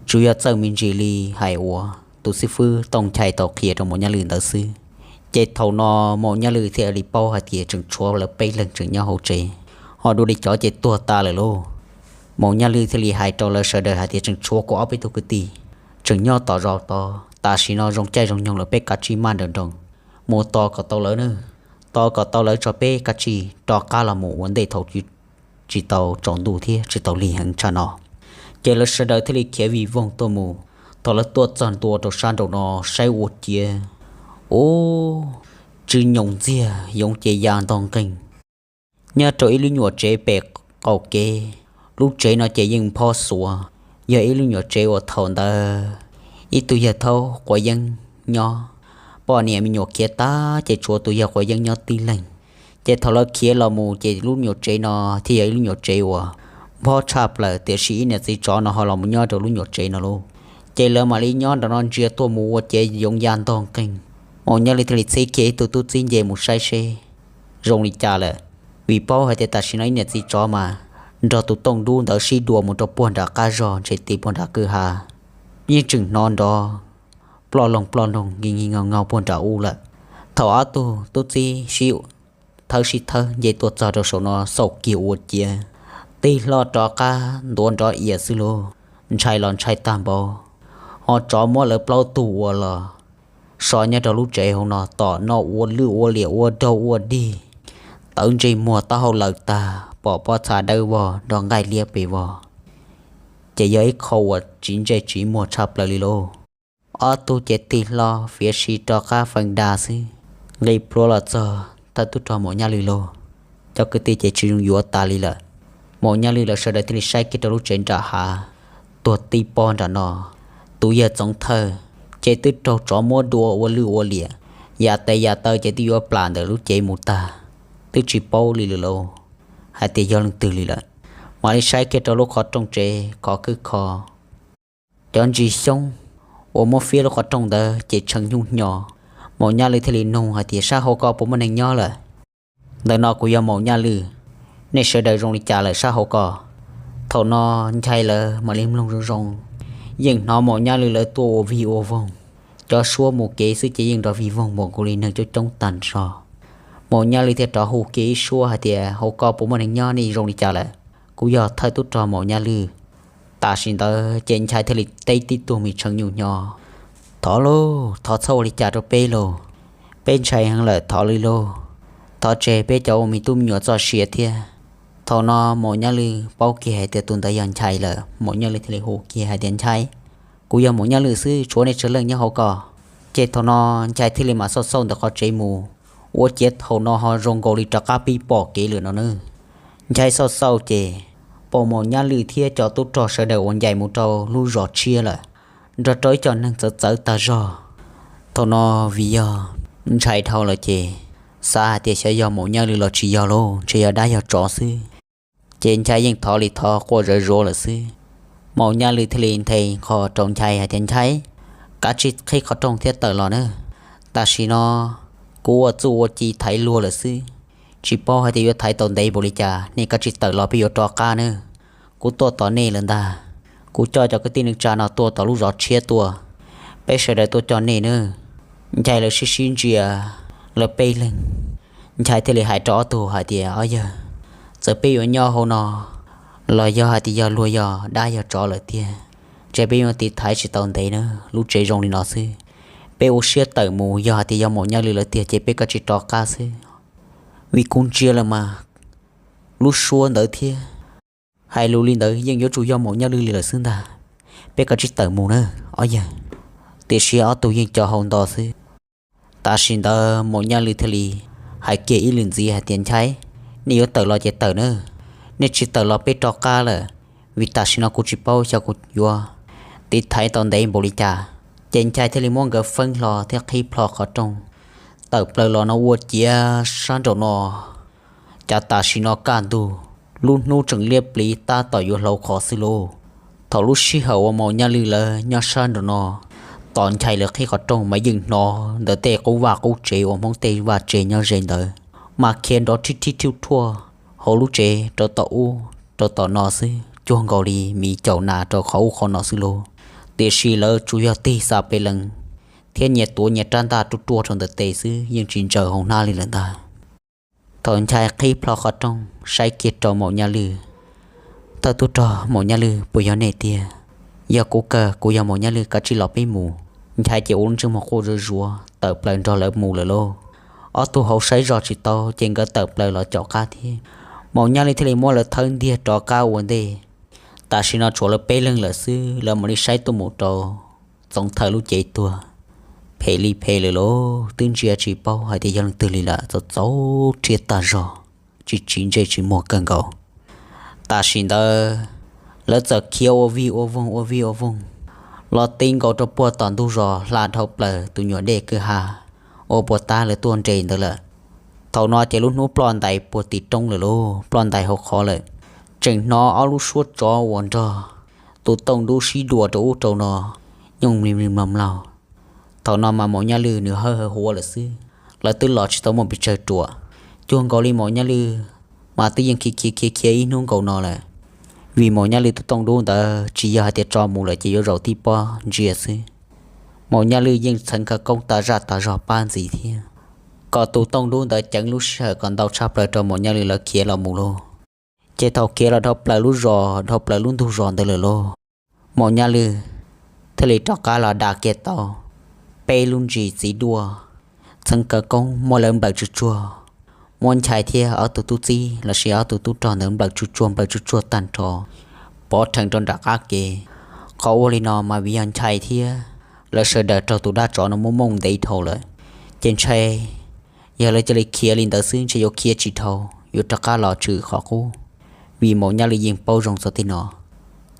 Tsuas yog txawj me ntsis li hais uas tus xib fwb Tooj Nchai tau qhia rau maum nyaj lwj ntawd xwb. Ces thaum no maum nyaj lwj thiaj li paub hais tias tseem tshuav lawv peb leeg tseem nyob hauv tsev, ho dua li cov ces tuag tas lawm lauj. Maum nyaj lwj thiaj li hais rau lawv sawv daws hais tias tseem tshuav kuv ob peb tug kwv tij tseem nyob tom zos tod, tam sim no zoo caij zoo nyoog lawm, peb kav tsij maj nrawm nroos mus tos kom tau lawv na, tos kom tau lawv tso peb kav tsij rov qab los mus ua ntej thaum tsis tau tsaus ntuj thiab tsis tau lig heev tshaj no. Ces lawv sawv daws thiaj li khiav vij voog tuaj mus. Thaum lawv tuaj txog ntua rau sab nraum no saib ua ciav, ub, tsw nyoos ntxiag yoov ces ya ntog nqeeg. Nyob rau ib lub nyuam tsev pem qaum kev, lub tsev no ces yeej phob xuav, yog ib lub nyuam tsev uas thaum ntawd ib tug yawg thaub quav yeeb nyob, poj niam me nyuam khiav tag ces tshuav tus yawg quav yeeb nyob tib leeg. Ces thaum lawv khiav los mus ces lub nyuam tsev no thiaj yog ib lub nyuam tsev uas phob tshaj plaws, tiam sis ib niam txiv tsov no ho los mus nyob rau lub nyuam tsev no lauj. Ces lawv mam li nyob nram no ntsia tuaj mus ua ciav yoov ya ntog nqeeg. Maum Nyaj Lwj thiaj li txib kiag ib tug tub txib nce mus saib seb zoo li cas lawm, vim paub hais tias tam sim no ib niam txiv tsov mas nrog tus tooj dub ntawd sib dua mus rau puag nram qab zog ntshe ti puag nram kwj ha, yeej tseem hnov nrov ploj loog ploj noog nkig nkig nkaug nkaug puag nram ub lawm. Thaum ob tug tub txib sib thawb sib thawb nce tuaj txog rau saum no xauj kiag ua ciav, tig hlo rov qab ntuav nrov iav xwb lauj. Ntshai los ntshai tag npaum, ho tsov muab lawv plaub tug ua los so nyob rau lub tsev hauv no tom no ua lwj ua liam ua raug ua dig, tawv ntsej muag taub hau lawm tag, pom pob txha dawb vog nrog nqaij liab pes vog, ces yog ib qho uas tsis ntsej tsis muag tshaj plaws li lauj. Ob tug ces tig hlo fiav si rov qab feeb da xwb, nqis plhuav los txog thawj tub rog Maum Nyaj Lwj lauj. Cov kwv tij ces tsis zoo yuav tas li lawm. Maum Nyaj Lwj lawv sawv daws thiaj li saib kiag rau lub tsev nram hav, tuag tib pob nram no. Tus yawg Txoov Thawj ces twb raug tsov muab dua ua lwj ua liam, yam tes yam taw ces twb yuav plam ntawm lub cev mus tag, twb tsis paub li lawm lauj, hais tias yog leej twg li lawm. Mam li saib kiag rau lub qhov rooj tsev khov khwb kho, cov ntsis xyoob uas muab fiab lub qhov rooj ntawd ces tshee nyuj hnyo. Maum Nyaj Lwj thiaj li nug hais tias, sab hauv ko puas muaj neeg nyob lawm? Ntawm no kuv yog Maum Nyaj Lwj, nej sawv daws zoo li cas lawm sab hauv ko? Thaum no Nchai lawv mam li mloog zoo zoo, yeej hnov Maum Nyaj Lwj lawv tuaj ua vig ua voog, cov suab mus kev xwb ces yeej nrov vig voog npaum nkaus li neeg coob coob tag nrho. Maum Nyaj Lwj thiaj rov hu kiag ib suab hais tias, hauv ko puas muaj neeg nyob, nej zoo li cas lawm? Kuv yog thawj tub rog Maum Nyaj Lwj. Tam sim ntawd ces Nchai thiaj li teb tib tug me tshee nyuj hnyo, thov lauj, thov txhob ua li cas rau peb lauj, peb ntshai heev lawm, thov li lauj, thov tseg peb cov ua me tub me nyuam txoj sia thiab. Thaum no Maum Nyaj Lwj paub kiag hais tias tus ntawd yog Nchai lawm, Maum Nyaj Lwj thiaj li hu kiag hais tias, Nchai, kuv yog Maum Nyaj Lwj xwb, tshuav nej tsawg leej nyob hauv ko? Ces thaum no Nchai thiaj li mam xauj xauj ntawm qhov tsev mus, ua ciav thaum no ho zoo nkaus li rov qab pib pom kev lawm no na. Nchai xauj xauj ces pom Maum Nyaj Lwj thiab cov tub rog sawv daws uas ncaim mus rau lub zos tshiab lawm, nrog rau ib co neeg txawv txawv tag zog. Thaum no vim yog ntshai dhau lawm ces xav hais tias xyov yog Maum Nyaj Lwj los tsis yog lauj, ntshe yog dab yog tsov xwb. Ces Nchai yeej thov li thov quaj zawv zuav lawm xwb. Maum Nyaj Lwj thiaj li nthe nqho rau Nchai hais tias, Nchai, kav tsij qhib qhov rooj thiab tawm los na. Tam sim no kuv ua txuj ua ci thaiv luag lawm xwb, tsis paub hais tias yuav thaiv tau ntev npaum li cas, nej kav tsij tawm los peb yuav rov qab na. Kuv tuaj tos nej lawm ntag, Kuv coj cov kwv tij neej tsa no tuaj tom lub zos tshiab tuaj, peb sawv daws tuaj coj nej nawb. Nchai lawv sib sib ntsia, lawv peb leeg. Nchai thiaj li hais rau ob tug hais tias, Ob yawg, txawm peb yuav nyob hauv no los yog hais tias yog luag yog dab yog tsov lawm tiag, ntshe peb yuav tiv thaiv tsis tau ntev na. Lub tsev zoo li no xwb, peb ua siab tawm mus, yog hais tias yog Maum Nyaj Lwj lawm tiag ces peb kav tsij rov qab xwb. Vim kuv ntsia lawm mas lub suab ntawd thiab hais lus li ntawd yeej yuav tsum yog Maum Nyaj Lwj li lawm xwb ntag. Peb kav tsij tawm mus na, ob yawg. Tiam sis ob tug yeej co hau nto xwb. Tam sim ntawd Maum Nyaj Lwj thiaj li hais kiag ib lwm ntxiv hais tias, Nchai, nej yuav tawm los ces tawm na, nej tsis tawm los peb rov qab lawm, vim tam sim no kuv tsis paub xyov kuv yuav tiv thaiv tau ntev npaum li cas. Ces Nchai thiaj li muab nkawd feeb hlo thiab qhib plho qhov rooj tawm plaws los no ua ciav sab nraum no. Cas tam sim no kaj ntug, lub hnub tseem liab pliv tab tom yuav hlau qhov xwb lauj. Thaum lub sij hawm uas Maum Nyaj Lwj lawv nyob sab nraum no tos Nchai lawv qhib qhov rooj mas yeej hnov ntawm tej qub vaj qub tsev uas Hmoob tej vaj tsev nyob ze ntawd mas khiav nrov rhib rhib rhuj rhuaj hauv lub tsev rau tom ub rau tom no xwb, cuag nkaus li miv caum nas rau qhov ub qhov no xwb lauj. Tiam sis lawv tsuas yog tig xa pes lees thiab nyias tuav nyias rab ntaj ruaj ruaj rau ntawm tes xwb, yeej tsis ntsaws hauv hnab li lawm ntag. Thaum Nchai qhib plho qhov rooj saib kiag rau Maum Nyaj Lwj, Thawj tub rog Maum Nyaj Lwj, puas yog nej tiag? Yog kuv kawg, kuv yog Maum Nyaj Lwj, kav tsij los peb mus. Nchai ces ua lub ntsej muag quaj zuj zus tawm plaws nrog lawv mus lawm lauj. Ob tug hauv saib zog tsis tau ces nkawd tawm plaws los caum qab thiab. Maum Nyaj Lwj thiaj li muab lawv thawb ntiag rov qab ua ntej. Tam sim no tshuav lawv peb leeg lawm xwb, lawv mam li saib tuaj mus rau Txoov Thawj lub cev tuag. Phem li phem lawm lauj, twb ntsia tsis paub hais tias yog leej twg li lawm, txaus txaus rhiab tag zog, tsis tsim ntsej tsis muag kawg nkaus. Tam sim ntawd lawv txawm khiav ua vij ua voog ua vij ua voog los ti nkaus rau puag tom ntug zos hla dhau plaws tus nyuam dej kwj ha uas puag ta lawv tuaj nres ntawd lawm. Thaum no ces lub hnub ploj ntais puag tim roob lawm lauj, ploj ntais hauv qhov lawm. Tseem hnov ob lub suab tsov uas nrog tus tooj dub sib dua rau ub rau no nyooj mlig mlig mlaug mlaug. Thaum no mas Maum Nyaj Lwj nws hawj hawj huav lawm xwb, lawv twb los tsis tau muaj pes tsawg ruam. Cuag nkaus li Maum Nyaj Lwj mas twb yeej khiav khiav khiav khiav ib hnub nkaus no lawm. Vim Maum Nyaj Lwj tus tooj dub ntawd tsis yog hais tias tso mus lawm ces yuav zaum tib pob ntsia xwb. Maum Nyaj Lwj yeej txheev khawv koob tas zaj tas zog pab ntxiv thiab kom tus tooj dub ntawd ceev lub sij hawm kom ntau tshaj plaws rau Maum Nyaj Lwj lawv khiav los mus lauj. Ces thaum khiav los dhau plaws lub zos, dhau plaws lub ntug zos ntawd lawm lauj, Maum Nyaj Lwj thiaj li rov qab los da kiag tau peb lub ntsis txiv duaj, txheev khawv koob muab lawv nplawm tsuj tsuag, muab Nchai thiab ob tug tub txib lossis ob tug tub rog ntawd nplawm tsuj tsuag nplawm tsuj tsuag tag nrho, pov rhees rau nram qab kev. Qhov ua li no mas vim yog Nchai thiab lawv sawv daws raug tus dab tsov no muab mooj ntev dhau lawm, ces ntshai yog lawv cia li khiav li ntawd xwb ntshe yuav khiav tsis dhau, yuav rov qab los tshwm qhov qub. Vim Maum Nyaj Lwj yeej paub zoo txog tej no,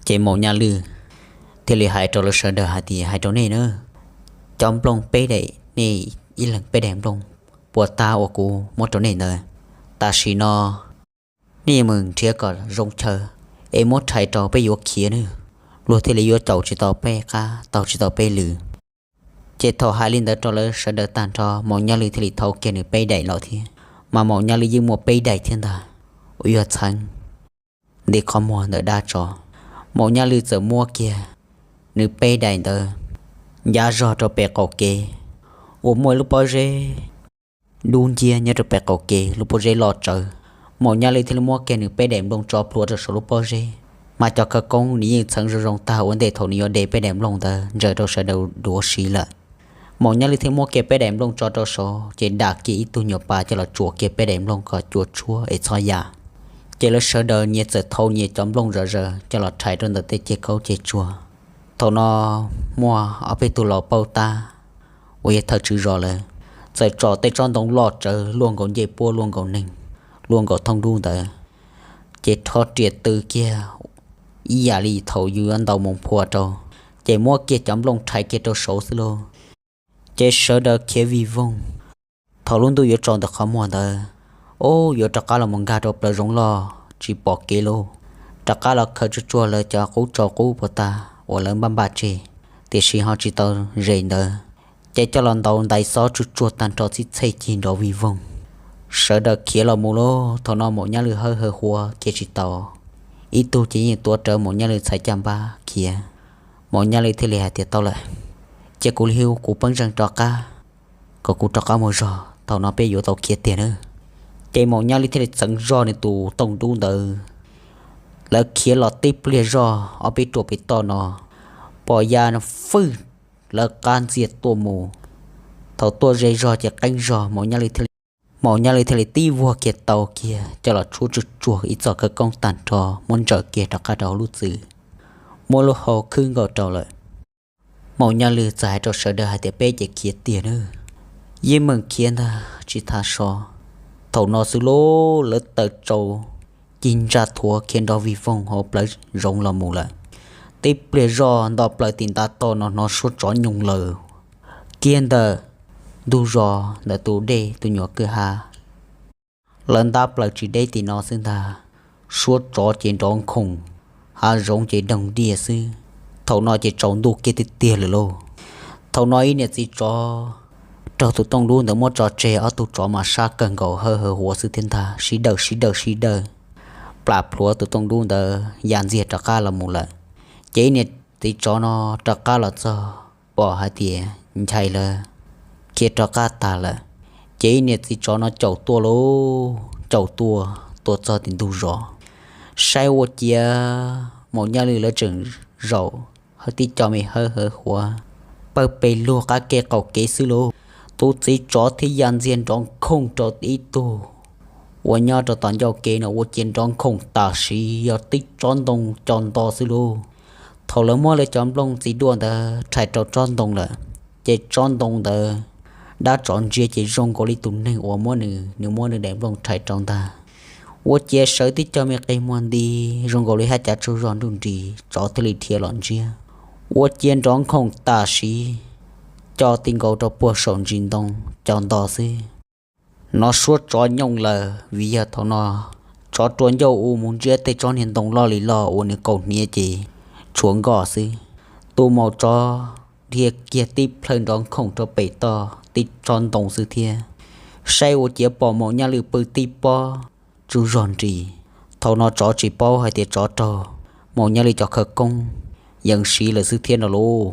ces Maum Nyaj Lwj thiaj li hais rau lawv sawv daws hais tias, Hais rau nej na, cov nplooj peb daim, nej ib leeg peb daim nplooj puas ta uas kuv muab rau nej ntawd, tam sim no nej mus nrhiav kom zoo chaw es muab rhais rau peb yuav khiav nawb. Luag thiaj li yuav caum tsis tau peb qab, taug tsis tau peb lw. Ces thaum hais li ntawd rau lawv sawv daws tag nrho, Maum Nyaj Lwj thiaj li thau kiag nws peb daim los thiab. Mas Maum Nyaj Lwj yeej muaj peb daim thiab ntag, uas yog txheev nti qhov muag ntawm dab tsov. Maum Nyaj Lwj txawm muab kiag nws peb daim ntawd ncav zog rau pem qaum kev uas muaj ib lub pob zeb dub nciab nyob rau pem qaum kev, lub pob zeb loj tsawv. Maum Nyaj Lwj thiaj li muab kiag nws peb daim nplooj tso plhuav rau saum lub pob zeb, mas cov khawv koob nws yeej txheev zoo zoo tag ua ntej thaum nws yuav de peb daim nplooj ntawd ntsaws rau sawv daws duav siv lawm. Maum Nyaj Lwj thiaj muab kiag peb daim nplooj tso rau saud ces dam kiag ib tug nyuam pas coj los tsuam kiag peb daim nplooj kom cua tshuab es txhob ya. Ces lawv sawv daws nyias txawm thau nyias cov nplooj zom zaws coj los rhais rau ntawm tej ceg khaub ceg tsuag. Thaum no muaj ob peb tug laus paub tab uas yog thawj tswv zos lawm, txawm tsom tej tsob ntoo loj tsawv luaj nkaus ncej puab luaj nkaus neeg, luaj nkaus thooj dub ntawd, ces rho riam tw kiag ib yam li thaum yus yuav ntaus moos phua rau, ces muab kiag cov nplooj rhais kiag rau saud xwb lauj. Ces sawv daws khiav vij voog. Thaum lub ntuj yuav tsaus ntawm qhov muag ntawd, ub, yuav rov qab los mus nkag rau plawv zoov loj tsis pom kev lauj. Rov qab los khaws tsuj tsuag lawv cov qub tsau qub puas tag uas lawv npaj npaj tseg, tiam sis ho tsis tau ze ntawd, ces coj los ntaus ntais xob tsuj tsuag tag nrho txhij txhej cig nrov vij voog. Sawv daws khiav los mus lauj. Thaum no Maum Nyaj Lwj hawj hawj huav khiav tsis tau, ib tug ces yeej tuav rawv Maum Nyaj Lwm txhais caj npab khiav. Maum Nyaj Lwm thiaj li hais tias, Tau lawm, cia kuv li hu kuv pej xeem rov qab, kom kuv rov qab mus zog, thaum no peb yuav tau khiav tiag nawb. Ces Maum Nyaj Lwm thiaj li txeev zog nws tus tooj dub ntawd, lawv khiav los tib pliag zog ob peb ruam pem toj no, pom ya fwj lawv qab ntxiag tuaj mus. Thaum tuaj ze zog ces qeeb zog, Maum Nyaj Lwm thiaj li tib vuag kiag tau kiag coj los tshuab tsuag tsuag ib txoj khawv koob tag nrho muab ntsaws kiag rov qab rau hauv lub txwm, muab lub hau khwb nkaus rau lawm. Maum Nyaj Lwm txawm hais rau sawv daws hais tias, Peb ces khiav tiag nawb, yeej meem khiav ntag tsis txhob so. Thaum no xwb lauj, lawv tawm tsau cig ntsa thuav khiav nrov vij voog hauv plawv zoov los mus lawm. Tib pliag zoj nto plaws tim ntav toj no hnov suab tsov nyooj lawm kiag ntawm ntug zos ntawm tus dej tus nyuam kwj ha lawv ntab plaws tsis deb tim no xwb ntag. Suab tsov ces nrov nkhoom, hav zoov ces doog diaj xwb. Thaum no ces tsaus ntuj kiag tiag tiag lawm lauj. Thaum no ib niam txiv tsov raug tus tooj dub ntawd muab tso tseg, ob tug tsov mas sab kawg nkaus hawb hawv huav xwb thiab ntag, sib dawj sib dawj sib dawj plam plhuav tus tooj dub ntawd ya ntxiag rov qab los mus lawm. Ces ib niam txiv tsov no rov qab los txog pom hais tias Nchai lawv khiav rov qab tag lawm. Ces ib niam txiv tsov no caum tuaj lauj, caum tuaj, tuaj txog tim ntug zos, saib ua ciav Maum Nyaj Lwm lawv tseem zaum hawb tib co me hawb hawv huav pawg pes lug qab kev qaum kev xwb lauj. Tus txiv tsov thiaj ya ntxiag nrov nkhooj rau ib tug uas nyob rau tom ncauj kev no, ua ciav nrov nkhooj tam sim yog tib tsob ntoo co nto xwb lauj. Thaum lawv muab lawv cov nplooj txiv duaj ntawd rhais rau tsob ntoo lawm, ces tsob ntoo ntawd dab tsov ntsia ces zoo nkaus li tus neeg uas muab nws, nws muab nws daim nplooj rhais rau ntag. Ua ciav sawv tib co me qe muag nti zoo nkaus li haj cav tsaug zog nruj nris, tsov thiaj li dhia los ntsiab. Ua ciav nrov nkhooj tam sim co ti nkaus rau puag saum ntsis ntoo co nto xwb. Hnov suab tsov nyooj lawm vim yog thaum no tsov rua ncauj u mus ntsiab tej tsob niag ntoo loj li loj uas nws kaus hniav ces tshuav nkoj xwb. Tus maum tsov dhia kiag tib plhaw nrov nkhooj rau pem toj tib tsob ntoo xwb thiab, saib ua ciav pom Maum Nyaj Lwm pw tib pob tsaug zog nris. Thaum no tsov tsis paub hais tias tsov raug Maum Nyaj Lwm cov khawv koob yees siv lawm xwb thiab no lauj.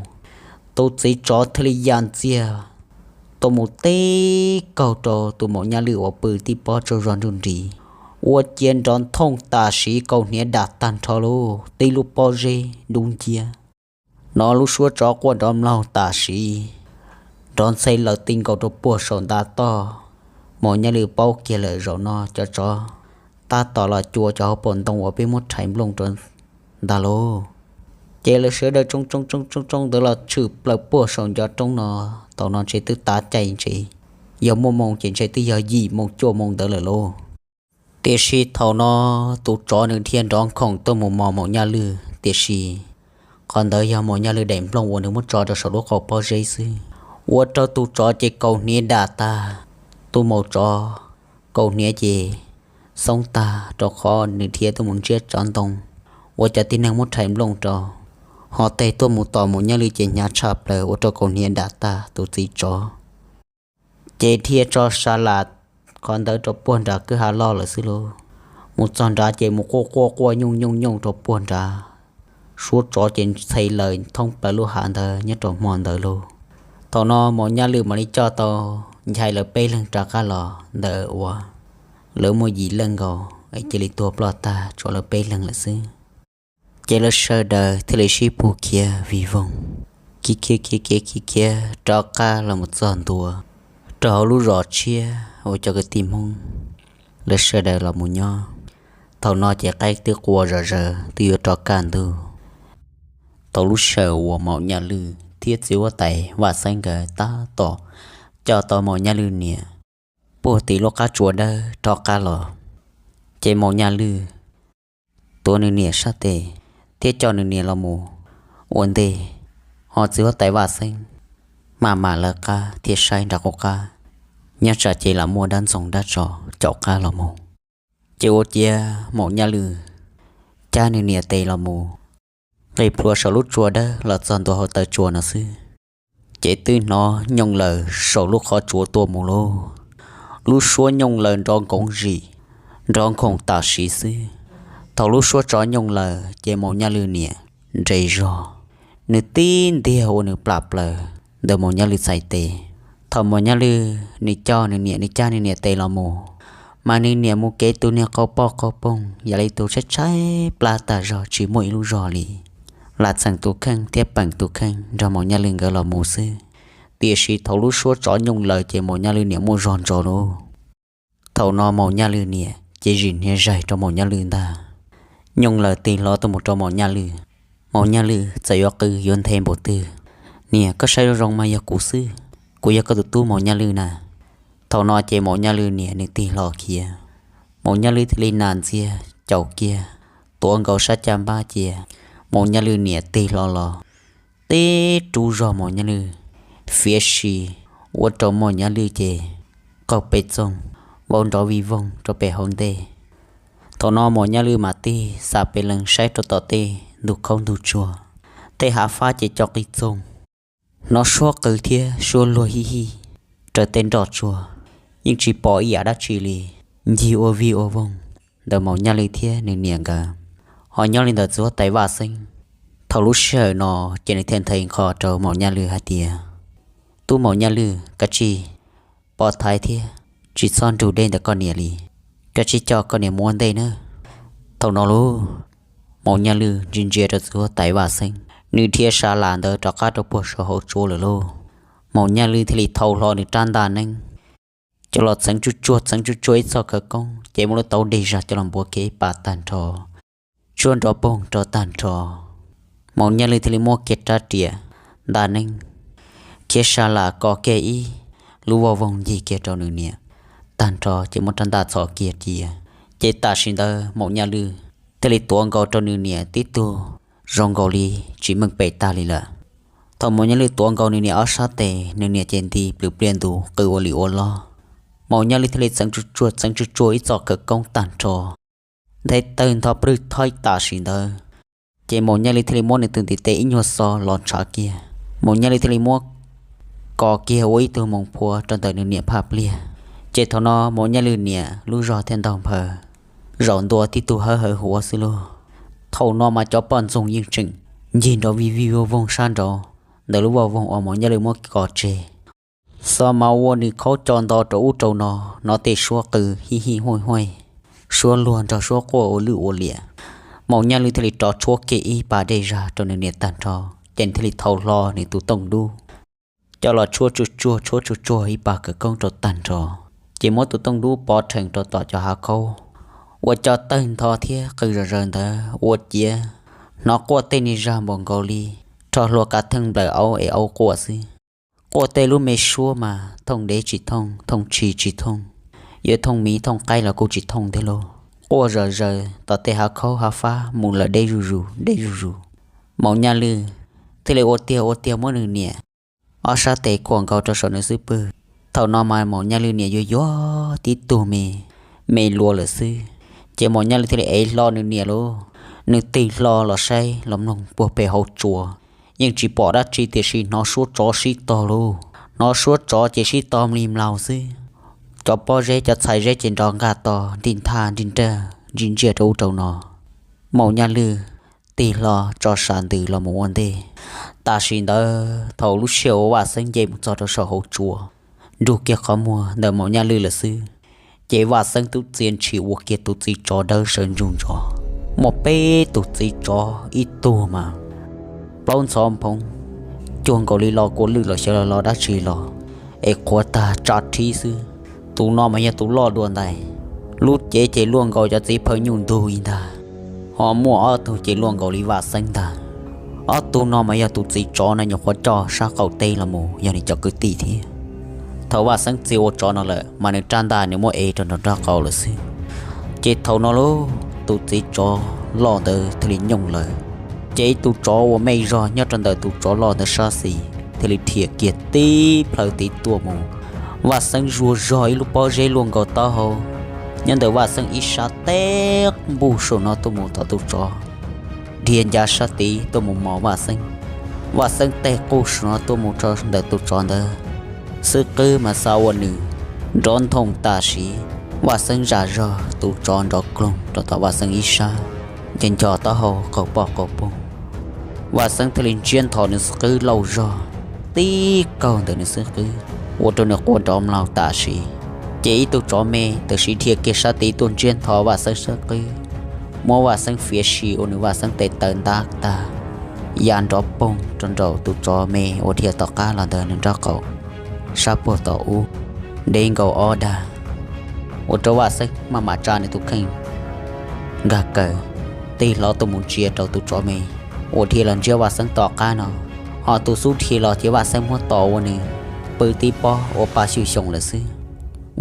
Tus txiv tsov thiaj li ya ntxiag tuaj mus teb kaug rau tus Maum Nyaj Lwm uas pw tib pob tsaug zog nruj nris. Ua ciav nrov nkhooj tam sim kaus hniav dam tag nrho lauj, tib lub pob zeb dub nciab. Hnov lub suab tsov quaj nrov mlaug tam sim nrov ntxhe lawm ti nkaus rau puag saum ntav toj. Maum Nyaj Lwm paub kiag lawm zaum no cov tsov tab tom los cua cov hauv paus ntoo uas peb muab rhais nplooj rau ntag lauj. Ces lawv sawv daws tsoo tsoo tsoo tsoo ntawd los tshwm plaws puag saum ncov roob no. Thaum no ntshe twb tav caij ntshe yog muaj moo ces ntshe twb yog yim moo cuaj moo ntawd lawm lauj. Tiam sis thaum no tus tsov nws dhia nrov nkhooj tuaj mus mos Maum Nyaj Lwm, tiam sis qhov ntawd yog Maum Nyaj Lwm daim nplooj uas nws muab tso rau saum lub qab pob zeb xwb, ua rau tus tsov ces kaus hniav dam tag. Tus maum tsov kaus hniav ces xoob tag rau qhov nws dhia tuaj mus ntsiab tsob ntoo uas cov tib neeg muab rhais nplooj rau, ho tes tuaj mus tos Maum Nyaj Lwm ces hnyav tshaj plaws ua rau kaus hniav dam tag tus txiv tsov. Ces dhia tso sa las qhov ntawd rau puag nram kwj ha loj lawm xwb lauj. Mus txog nrad ces mus quaj quaj quaj nyooj nyooj nyooj rau puag nrad. Suab tsov ces ntxhe lawm thoob plaws lub hav ntawd nyob rau hmo ntawd lauj. Thaum no Maum Nyaj Lwm mam li coj tau Nchai lawv peb leeg rov qab los ntawm uas lawv muaj yim leej nkaus es cia li tuag ploj tag tshuav lawv peb leeg lawm xwb. Ces lawv sawv daws thiaj li sib pug khiav vij voog, khiav khiav khiav khiav khiav khiav rov qab los mus txog ntua rau hauv lub zos tshiab uas cov kwv tij Hmoob lawv sawv daws los mus nyob. Thaum no ces qaib twb qua zom zaws twb yuav rov kaj ntug. Thaum lub sij hawm uas Maum Nyaj Lwm thiab txiv huab tais Vaj Xeeb nkawd tab tom coj tau Maum Nyaj Lwm niam puag tim lub qab tsua dawb rov qab los, ces Maum Nyaj Lwm tuav nws niam sab tes thiab coj nws niam los mus ua ntej, ho txiv huab tais Vaj Xeeb maj mam lawv qab thiab saib nram qub qab, nyob tsam ces lam muaj dab ntxoog dab tsov caum qab los mus. Ces ua ciav Maum Nyaj Lwm cab nws niam tes los mus nqis plhuav saum lub tsua dawb los txog ntua hauv taw tsua no xwb, ces twb hnov nyooj lawm saum lub qhov tsua tuaj mus lauj. Lub suab nyooj lawm nrov nkoov zim, nrov nkhooj tam sim xwb. Thaum lub suab tsov nyooj lawm ces Maum Nyaj Lwj niam nres zog, nws tib ntiag ua nws plam plaws ntawm Maum Nyaj Lwj txhais tes. Thaum Maum Nyaj Lwj nws coj nws niam, nws cab nws niam tes los mus, mas nws niam mus kev tus niag qaug poj qaug poog yam li tus tshaib tshaib plab tag zog tsis muaj ib lub zog li. Lam txheem tus kheej thiab peem tus kheej nrog Maum Nyaj Lwj nkawd los mus xwb. Tiam sis thaum lub suab tsov nyooj lawm ces Maum Nyaj Lwj niam muaj zog ntsos lauj. Thaum no Maum Nyaj Lwj niam ces zim hniav zaig rau Maum Nyaj Lwj ntag. Nyooj lawm tig hlo tuaj mus rau Maum Nyaj Lwj. Maum Nyaj Lwj txawm yuav qw yuav nthe npaum twg, niam, koj saib zoo zoo mas yog kuv xwb, kuv yog koj tus tub Maum Nyaj Lwj na. Thaum no ces Maum Nyaj Lwj niam nws tig hlo khiav. Maum Nyaj Lwj thiaj li nas ntxiag caum kiag, tuav nkaus sab caj npab cia. Maum Nyaj Lwj niam tig hlo los, tib rub zog Maum Nyaj Lwj fiav si ua rau Maum Nyaj Lwj ces qaug pes txoog, vau nrov vij voog rau pem hauv ntej. Thaum no Maum Nyaj Lwj mam tig xam pes lees saib rau tom tej ntug khaub ntug tsuag, tej hav fab ces co qig txoog, hnov suab qw thiab suab luag hij hij raws tej nroj tsuag, yeej tsis pom ib yam dab tsi li, ncig ua vij ua voog ntawm Maum Nyaj Lwj thiab nws niam nkawd. Ho nyob li ntawm txiv huab tais Vaj Xeeb, thaum lub sij hawm no ces nws thiaj nthe nqho rau Maum Nyaj Lwj hais tias, Tub Maum Nyaj Lwj, koj tsij pov thaiv thiab tsis txhob nrug deb ntawm koj niam li, koj tsij coj koj niam mus ua ntej nawb. Thaum no lauj, Maum Nyaj Lwj ntsia ntsia rau txiv huab tais Vaj Xeeb, nws dhia sa lam ntawd rov qab rau puag saum hauv tsua lawm lauj. Maum Nyaj Lwj thiaj li thau hlo nws rab ntaj neeb, coj los txeev tsuj tsuag txeev tsuj tsuag ib txoj khawv koob ces muab lub taub dej zag coj los npuav kiag ib pas tag nrho, tsuag nrov poog rau tag nrho. Maum Nyaj Lwj thiaj li muab kiag rab riam ntaj neeb, khiav sa lam kos kiag ib lub voj voog ncig kiag rau nws niam tag nrho ces muab rab ntaj txhos kiag cia. Ces tam sim ntawd Maum Nyaj Lwj thiaj li tuav nkaus rau nws niam tib tug zoo nkaus li tsis meej pem tag li lawm. Thaum Maum Nyaj Lwj tuav nkaus nws niam ob sab tes, nws niam ces nti plws pliaj ntus qw ua li ua loj. Maum Nyaj Lwj thiaj li txeev tsuj tsuag txeev tsuj tsuag ib txoj khawv koob tag nrho, nthe tawg ntho plwg thoib tam sim ntawd. Ces Maum Nyaj Lwj thiaj li muab nws tus ntiv tes ib nyuag xo los ntshav kiag, Maum Nyaj Lwj thiaj li muab kos kiag ua ib tug moos phua rau ntawm nws niam phaj pliag. Ces thaum no Maum Nyaj Lwj niam lub zog thiaj ntaug nphaws, zaum ntua tib tug hawb hawv huav xwb lauj. Thaum no mas cov poj ntxoog yeej tseem ncig nrov vij vij voog voog sab nraud ntawm lub voj voog uas Maum Nyaj Lwj muab kos tseg. Xo mas ua nws khaub co nto rau ub rau no, hnov tej suab qw hij hij huaj huaj, suab luag nrog suab quaj ua lwj ua liam. Maum Nyaj Lwj thiaj li rov tshuab kiag ib pas dej zag rau nws niam tag nrho, ces nws thiaj li thau hlo nws tus tooj dub coj los tshuab tsuj tsuag tshuab tsuj tsuag ib pas khawv koob rau tag nrho, ces muab tus tooj dub pov rhees rau tom cov hav khaub, ua co tawg ntho thiab qw zom zaws ntawd ua ciav hnov quaj tej niag zag npaum nkaus li rho hlua kav theej nplawm aub es aub quaj xwb. Quaj tej lub me suab mas thooj dev tsis thooj, thooj tshis tsis thooj, yuav thooj miv thooj qaib los kuj tsis thooj thiab lauj. Quaj zom zaws tom tej hav khaub hav fab mus lawm deb zuj zus deb zuj zus. Maum Nyaj Lwj thiaj li ua tiag ua tiag muab nws niam ob sab tes khuam nkaus rau saum nws xub pwg. Thaum no mas Maum Nyaj Lwj niam yuag yuag tib tug me, me luas lawm xwb. Ces Maum Nyaj Lwj thiaj li ev hlo nws niam lauj, nws tig hlo los saib los mloog puag pem hauv tsua, yeej tsis pom dab tsi tiam sis hnov suab tsov sib tog lauj. Hnov suab tsov ces sib tog mlig mlaus xwb. Cov pob zeb cov txhais zeb ces nrov nkaj to nrij nthaj nrij nraj nrij ntsiaj rau ub rau no. Maum Nyaj Lwj tig hlo tso sam ntws los mus ua ntej. Tam sim ntawd thaum lub sij hawm uas Vaj Xeeb nce mus txog rau saum hauv tsua, nrug kiag qhov muag ntawm Maum Nyaj Lwj lawm xwb, ces Vaj Xeeb twb txia ntshis ua kiag tus txiv tsov dawb sawv ntsug ntsos. Muaj peb tus txiv tsov ib tug mas plaub ntxhov nphoov, cuag nkaus li lo kua lwj los xyov los lo dab tsi los, es qhuav tag tsa rhib xwb. Tus no mas yog tus loj dua ntais, lub cev ces luaj nkaus cov txiv phaw nyuj ntug ib ntag. Ho muaj ob tug ces luaj nkaus li Vaj Xeeb ntag. Ob tug no mas yog tus txiv tsov no nyuam qhuav coj sab qaum teb los mus yog nws cov kwv tij thiab. Thaum Vaj Xeeb txia ua tsov no lawm mas nws rab ntaj nws muab ev rau nraum nraub qaum lawm xwb. Ces thaum no lauj, tus txiv tsov loj ntawd thiaj li nyooj lawm. Ces ib tug tsov uas me zog nyob rau ntawm tus tsov loj ntawd sab xis thiaj li dhia kiag tib plhaw tiv tuaj mus. Vaj Xeeb zuag zog ib lub pob zeb luaj nkaus taub hau nyob ntawm Vaj Xeeb ib sab, teb npuj saum no tuaj mus tom tus tsov, dhia ncav sab tid tuaj mus mos Vaj Xeeb. Vaj Xeeb tej quj saum no tuaj mus rau ntawm tus tsov ntawd, xwb qwb mas xav ua nws nrov nthooj tam sim, Vaj Xeeb zam zog tus tsov nrov kloog rau tom Vaj Xeeb ib sab. ces nco taub hau qaug poj qaug poog. Vaj Xeeb thiaj li ntsiab nthos nws xub qwb lauj zog tib kaug ntawm nws xub qwb, ua rau nws quaj nrov mlaug tam sim. Ces ib tug tsov me tam sim dhia kiag sab tid tuaj ntsiab nthos Vaj Xeeb xub qwb, muab Vaj Xeeb fiav si ua nws Vaj Xeeb tes taw ntab tag, ya nrov poog rau nraum tus tsov me uas dhia tom qab los ntawd nws nraub qaum sab puag tom ub, deb nkaus ob dag, ua rau Vaj Xeeb maj mam tsa nws tus kheej nkag kawg, tig hlo tuaj mus ntsia rau tus tsov me uas dhia los ntsiab Vaj Xeeb tom qab no. Ho tus xub dhia los ces Vaj Xeeb muab tos ua nws pw tib pob ua pa xyu xyoos lawm xwb.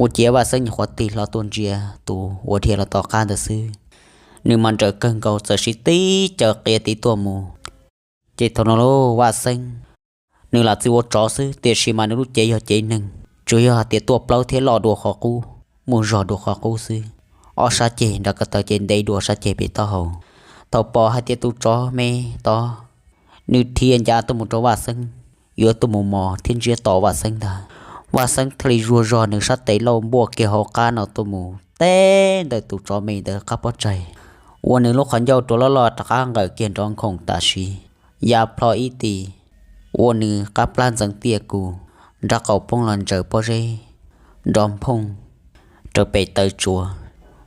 Ua ciav Vaj Xeeb nyuam qhuav tig hlo tuaj ntsia tus uas dhia los tom qab ntawd xwb, nws mas nrawm kawg nkaus txawm siv tib caws qia tid tuaj mus. Ces thaum no lauj Vaj Xeeb, nws lam txwm ua tsov xwb tiam sis mas nws lub cev yog cev neeg, tsuas yog hais tias tuaj plaub thiab loj dua qhov qub, muaj zog dua qhov qub xwb. Ob sab ceg nrad ko taw ces ntev dua sab ceg pem taub hau. Thaum pom hais tias tus tsov me tod nws dhia ncav tuaj mus rau Vaj Xeeb, yuav tuaj mus mos thiab ntsiab to Vaj Xeeb ntag, Vaj Xeeb thiaj li zuag zog nws sab tes lauj npuaj kiag hauv qab no tuaj mus teb ntawm tus tsov me ntawd qab pob tsaig, ua nws lub qhov ncauj rua loj loj rov qab nqawm kiag nrov nkhoom tam sim, ya plho ib tis, ua nws qab plab ntxeev tiaj kus, nrab qaum poob los ntsaws pob zeb nrov nphooj rau pem taw tsuas.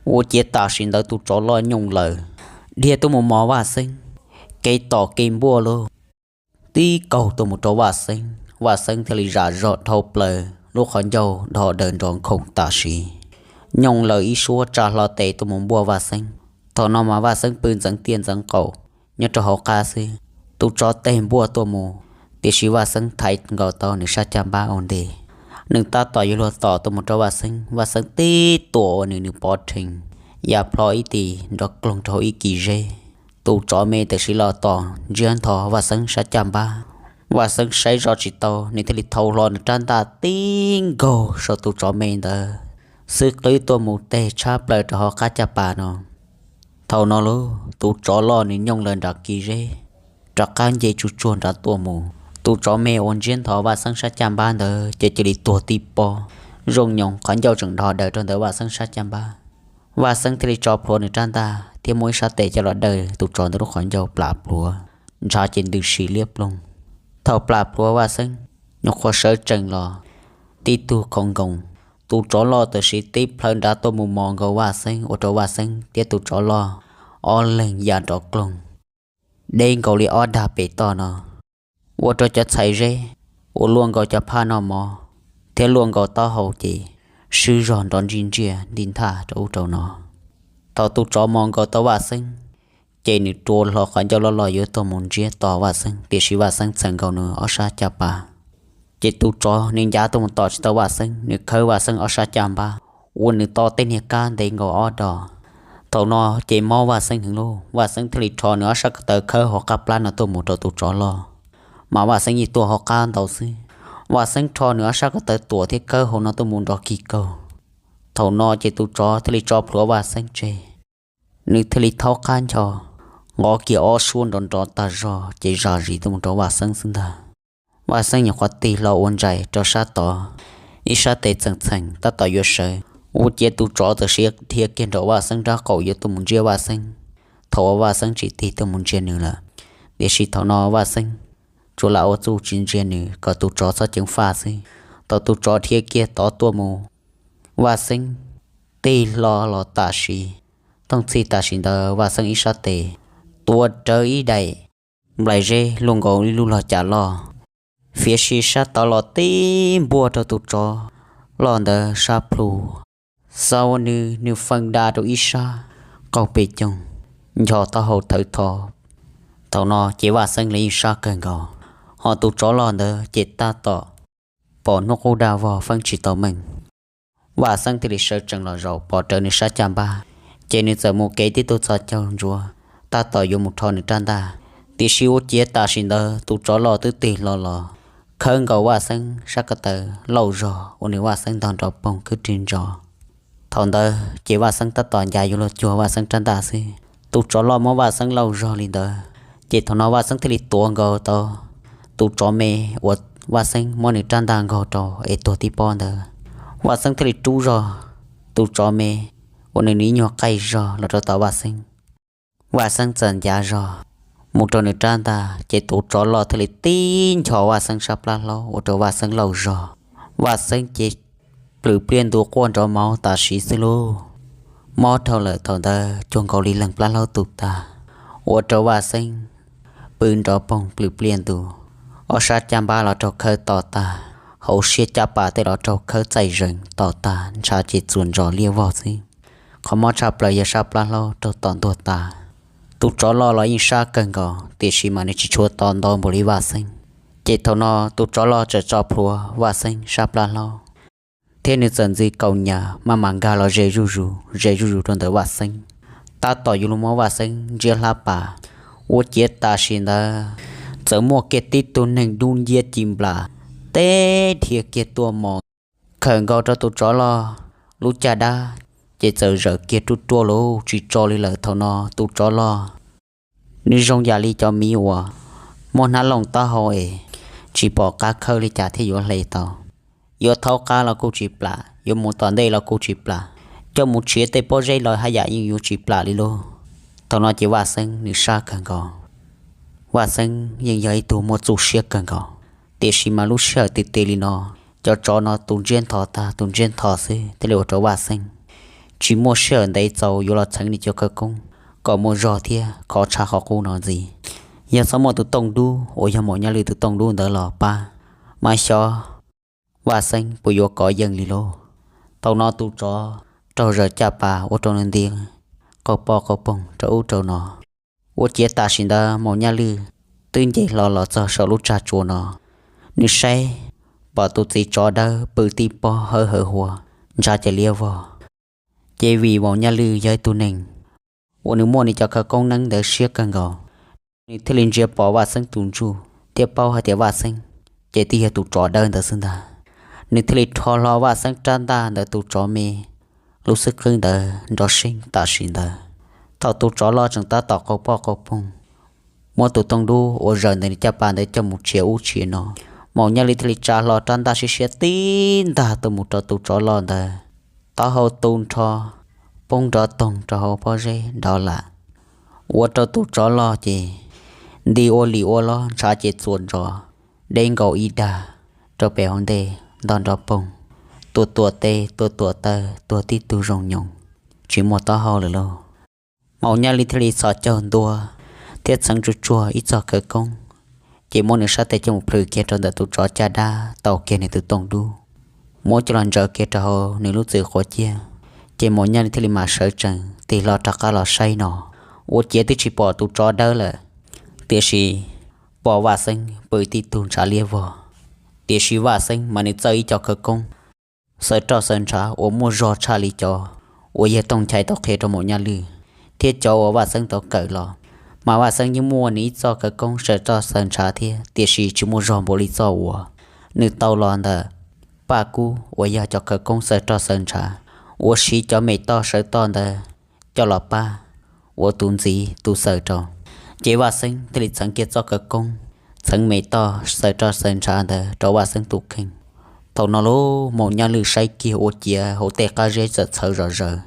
Ua ciav tam sim ntawd tus tsov loj nyooj lawm, dhia tuaj mus mos Vaj Xeeb, kev tom kev npuaj lauj, tib kaug tuaj mus rau Vaj Xeeb. Vaj Xeeb thiaj li zam zog dhau plaws lub qhov ncauj dho daws nrov nkhoom tam sim, nyooj lawm ib suab tsa hlo tes tuaj mus npuaj Vaj Xeeb. Thaum no mas Vaj Xeeb pw ntxeev tiaj ntxeev qaum nyob rau hauv qab xwb, tus tsov teg npuaj tuaj mus, tiam sis Vaj Xeeb thaiv nkaus tau nws sab caj npab ua ntej, nws tab tom yuav luag tom tuaj mus rau Vaj Xeeb, Vaj Xeeb tib tuam ua nws nws pov rhees, ya plho ib tis nrov kloog rau hauv ib kis zeb. Tus tsov me tam sim los tom ntsiab ntho Vaj Xeeb sab caj npab. Vaj Xeeb saib zoj tsis tau, nws thiaj li thau hlo nws rab ntaj tib nkaug saum tus tsov me ntawd, xwb qwb tuaj mus teg tshab plaws rau hauv qab caj pas no. Thaum no lauj, tus tsov loj nws nyooj lawm nram kis zeb, rov qab nce tsuj tsuag nrad tuaj mus. Tus tsov me uas ntsiab ntho Vaj Xeeb sab caj npab ntawd ces cia li tuag tib pob, zoo nyoos qhov ncauj tseem dho daws rau ntawm Vaj Xeeb sab caj npab. Vaj Xeeb thiaj li tso plhuav nws rab ntaj thiab muab ib sab tes coj los daws tus tsov ntawd lub qhov ncauj plam plhuav, ntshav ces ntws si liab ploog. Thaum plam plhuav Vaj Xeeb nyuam qhuav sawv tsees los, tib tug khoov nkoos, tus tsov loj tam sim tib plhaw nrad tuaj mus mos nkaus Vaj Xeeb ua rau Vaj Xeeb thiab tus tsov loj ob leeg ya nrov kloog, deb nkaus li ob dag pem toj no, ua rau cov txhais zeb uas luaj nkaus cov phaj noj mov thiab luaj nkaus taub hau ces swb zog nrov ntsij ntsiaj nti nthaj rau ub rau no. Thaum tus tsov mos nkaus tau Vaj Xeeb, ces nws rua hlo qhov ncauj loj loj yuav tuaj mus ntsiab to Vaj Xeeb, tiam sis Vaj Xeeb txheem nkaus nws ob sab caj pas. Ces tus tsov nws ncav tuaj mus tom tsis tau Vaj Xeeb, nws khawb Vaj Xeeb ob sab caj npab, ua nws to tej niag kab ntev nkaus ob dos. Thaum no ces mob Vaj Xeeb heev lauj, Vaj Xeeb thiaj li rho nws ob sab ko taw khawb hauv qab plab no tuaj mus rau tus tsov loj, mas Vaj Xeeb yeej tuaj hauv qab ntau xwb. Vaj Xeeb rho nws ob sab ko taw tuam thiab khawb hauv no tuaj mus nrov kis kaug. Thaum no ces tus tsov thiaj li tso plhuav Vaj Xeeb tseg, nws thiaj li thaub qab ncho, nqov kiag ob suab nrov nrov tag zog ces zam zis tuaj mus rau Vaj Xeeb xwb ntag. Vaj Xeeb nyuam qhuav tig hlo ua ntsais rau sab tod, ib sab tes txheem txheem tab tom yuav sawv, ua ciav tus tsov txawm siv dhia kiag nraum Vaj Xeeb nrab qaum yuav tuaj mus ntsiab Vaj Xeeb. Thaum uas Vaj Xeeb tsis tig tuaj mus ntsia nws lawm, tiam sis thaum no Vaj Xeeb tsuas lam ua txuj tsis ntsia nws kom tus tsov txhob ceev faj xwb. Thaum tus tsov dhia kiag tod tuaj mus, Vaj Xeeb tig hlo los tam sim, thooj txhij tam sim ntawd Vaj Xeeb ib sab tes tua rawv ib daim nplais zeb luaj nkaus ib lub log cam loj, fiav si sab tod los tib npuaj rau tus tsov loj ntawd sab plhu, xav ua nws nws feej da rau ib sab qaug pes coog, ncho taub hau thawv tho. Thaum no ces Vaj Xeeb los yeej sab kawg nkaus, ho tus tsov loj ntawd ces tab tom pom hnub qub dag vog feeb tsis tau meej. Vaj Xeeb thiaj li sawv tsees los zaum pov rawv nws sab caj npab, ces nws txawm mus kev tib tug txhos caug ntsuav tab tom yuav mus rho nws rab ntaj. Tiam sis ua ciav tam sim ntawd tus tsov loj twb tig hlo los khawb nkaus Vaj Xeeb sab ko taw lauj zog ua nws Vaj Xeeb ntog nrov poog khwb rig ntso. Thaum ntawd ces Vaj Xeeb tab tom ncav yuav luag cuag Vaj Xeeb rab ntaj xwb, tus tsov loj muab Vaj Xeeb lauj zog li ntawd, ces thaum no Vaj Xeeb thiaj li tuav nkaus tau tus tsov me uas Vaj Xeeb muab nws rab ntaj nkaug rau es tuag tib pob ntawd. Vaj Xeeb thiaj li rub zog tus tsov me uas nws nws ib nyuag qaij zog los rau tom Vaj Xeeb. Vaj Xeeb txawm ncav zog mus rau nws rab ntaj, ces tus tsov loj thiaj li tib nchos Vaj Xeeb sab plab hlaub ua rau Vaj Xeeb laum zog. Vaj Xeeb ces plws pliaj ntu quaj nrov mauv tam sim xwb lauj. Mob dhau lawm thaum ntawd cuag nkaus li leeg plab hlaub tu tag, ua rau Vaj Xeeb pw nrov poog plws pliaj ntu, ob sab caj npab los raug khawb to tag, hauv siab caj pas tej los raug khawb txaij zees to tag, ntshav ces txuas ntsos liab vog xwb. Qhov mob tshaj plaws yog sab plab hlaub raug tom ntuag tas. Tus tsov loj los yeej sab kawg nkaus, tiam sis mas nws tsis tshua to nto npaum li Vaj Xeeb. Ces thaum no tus tsov loj txawm tso plhuav Vaj Xeeb sab plab hlaub, thiab nws txawm ntxiv kaum nyas maj mam nkag los ze zuj zus, ze zuj zus rau ntawm Vaj Xeeb, tab tom yuav luag muab Vaj Xeeb ntsiab hlab pas. Ua ciav tam sim ntawd txawm muaj kiag tib tug neeg dub nciab ci nplas teb dhia kiag tuaj mos khawm nkaus rau tus tsov loj lub caj dab, ces txawm zawm kiag ruaj ruaj lawm tsis tso li lawm. Thaum no tus tsov loj nws zoo yam li cov miv uas muaj hnab looj taub hau es tsis pom qab khawb li cas thiaj yuav hle tau. Yuav thaub qab los kuj tsis plam, yuav mus tom ntej los kuj tsis plam, coj mus tshiav tej pob zeb los haj yam yeej yuav tsis plam li lauj. Thaum no ces Vaj Xeeb nws sab kawg nkaus. Vaj Xeeb yeej yog ib tug muaj txuj siab kawg nkaus, tiam sis mas lub sij hawm tiag tiag li no, cov tsov no tus ntsiab ntho tag tus ntsiab ntho xwb thiaj li ua rau Vaj Xeeb tsis muaj sij hawm ntev txaus yuav los txheev nws cov khawv koob kom muaj zog thiab khov tshaj qhov qub no ntxiv. Yog txhob muaj tus tooj dub uas yog Maum Nyaj Lwj tus tooj dub ntawd los pab, mas xyov Vaj Xeeb puas yuav kov yeej li lauj. Thaum no tus tsov raug zaws caj pas ua rau nws nti qaug poj qaug poog rau ub rau no. Ua ciav tam sim ntawd Maum Nyaj Lwj twb nce hlo los txog saum lub tsag tsua no, nws saib pom tus txiv tsov dawb pw tib pob hawb hawv hua, ntshav ces liab vog. Ces vim Maum Nyaj Lwj yog ib tug neeg uas nws muaj nws cov khawv koob neeb ntawd siab kawg nkaus, nws thiaj li ntsia pom Vaj Xeeb tus ntsuj thiab paub hais tias Vaj Xeeb ces twb yog tus tsov dawb ntawd xwb ntag. Nws thiaj li rho hlo Vaj Xeeb rab ntaj ntawd tus tsov me lub xwb qwb ntawd nrov seeb tam sim ntawd. Thaum tus tsov loj tseem tab tom qaug poj qaug poog muab tus tooj dub uas zaws ntawm nws caj pas ntawd coj mus tshiav ub tshiav no, Maum Nyaj Lwj thiaj li tsa hlo rab ntaj siab siab tib ntag tuaj mus rau tus tsov loj ntawd, taub hau tu nrho poob nrov toog rau hauv pob zeb nrov lam. Ua rau tus tsov loj ces nti ua lim ua lob, ntshav ces txuas ntsos deb nkaus ib dag rau pem hauv ntej, ntog nrov poog, tua tuam tes tua tuam taw, tuag tib tug zoo nyoos, tsis muaj taub hau lawm lauj. Maum Nyaj Lwj thiaj li txhos caug ntua thiab txheev tsuag tsuag ib txoj khawv koob, ces muab nws sab tes coj mus plhws kiag rau ntawm tus tsov caj dab, tau kiag nws tus tooj dub, muab coj los ntsaws kiag rau hauv nws lub txwm quav ciab. Ces Maum Nyaj Lwj thiaj li mam sawv tsees tig hlo rov qab los saib no. Ua ciav twb tsis pom tus tsov dawb lawm, tiam sis pom Vaj Xeeb pw tib tug ntshav liab vog. Tiam sis Vaj Xeeb mas nws txawj ib co khawv koob xaws roj xaws ntshav uas muaj zog tshaj li cov uas yawg Tooj Nchai tau qhia rau Maum Nyaj Lwj thiab cov uas Vaj Xeeb tau kawm los. Mas Vaj Xeeb yeej muaj nws ib txoj khawv koob xaws roj xaws ntshav thiab, tiam sis tsis muaj zog npaum li txoj uas nws tau los ntawm Paj Kub uas yog cov khawv koob xaws roj xaws ntshav uas siv cov me toj sawv toj ntawd coj los pab ua tus ntxiv tus xaws rau. Ces Vaj Xeeb thiaj li txheev kiag txoj khawv koob txheev me toj xaws roj xaws ntshav ntawd rau Vaj Xeeb tus kheej. Thaum no lauj, Maum Nyaj Lwj saib kiag ua ciav hauv tej qab zeb txawm txhawv zom zaws,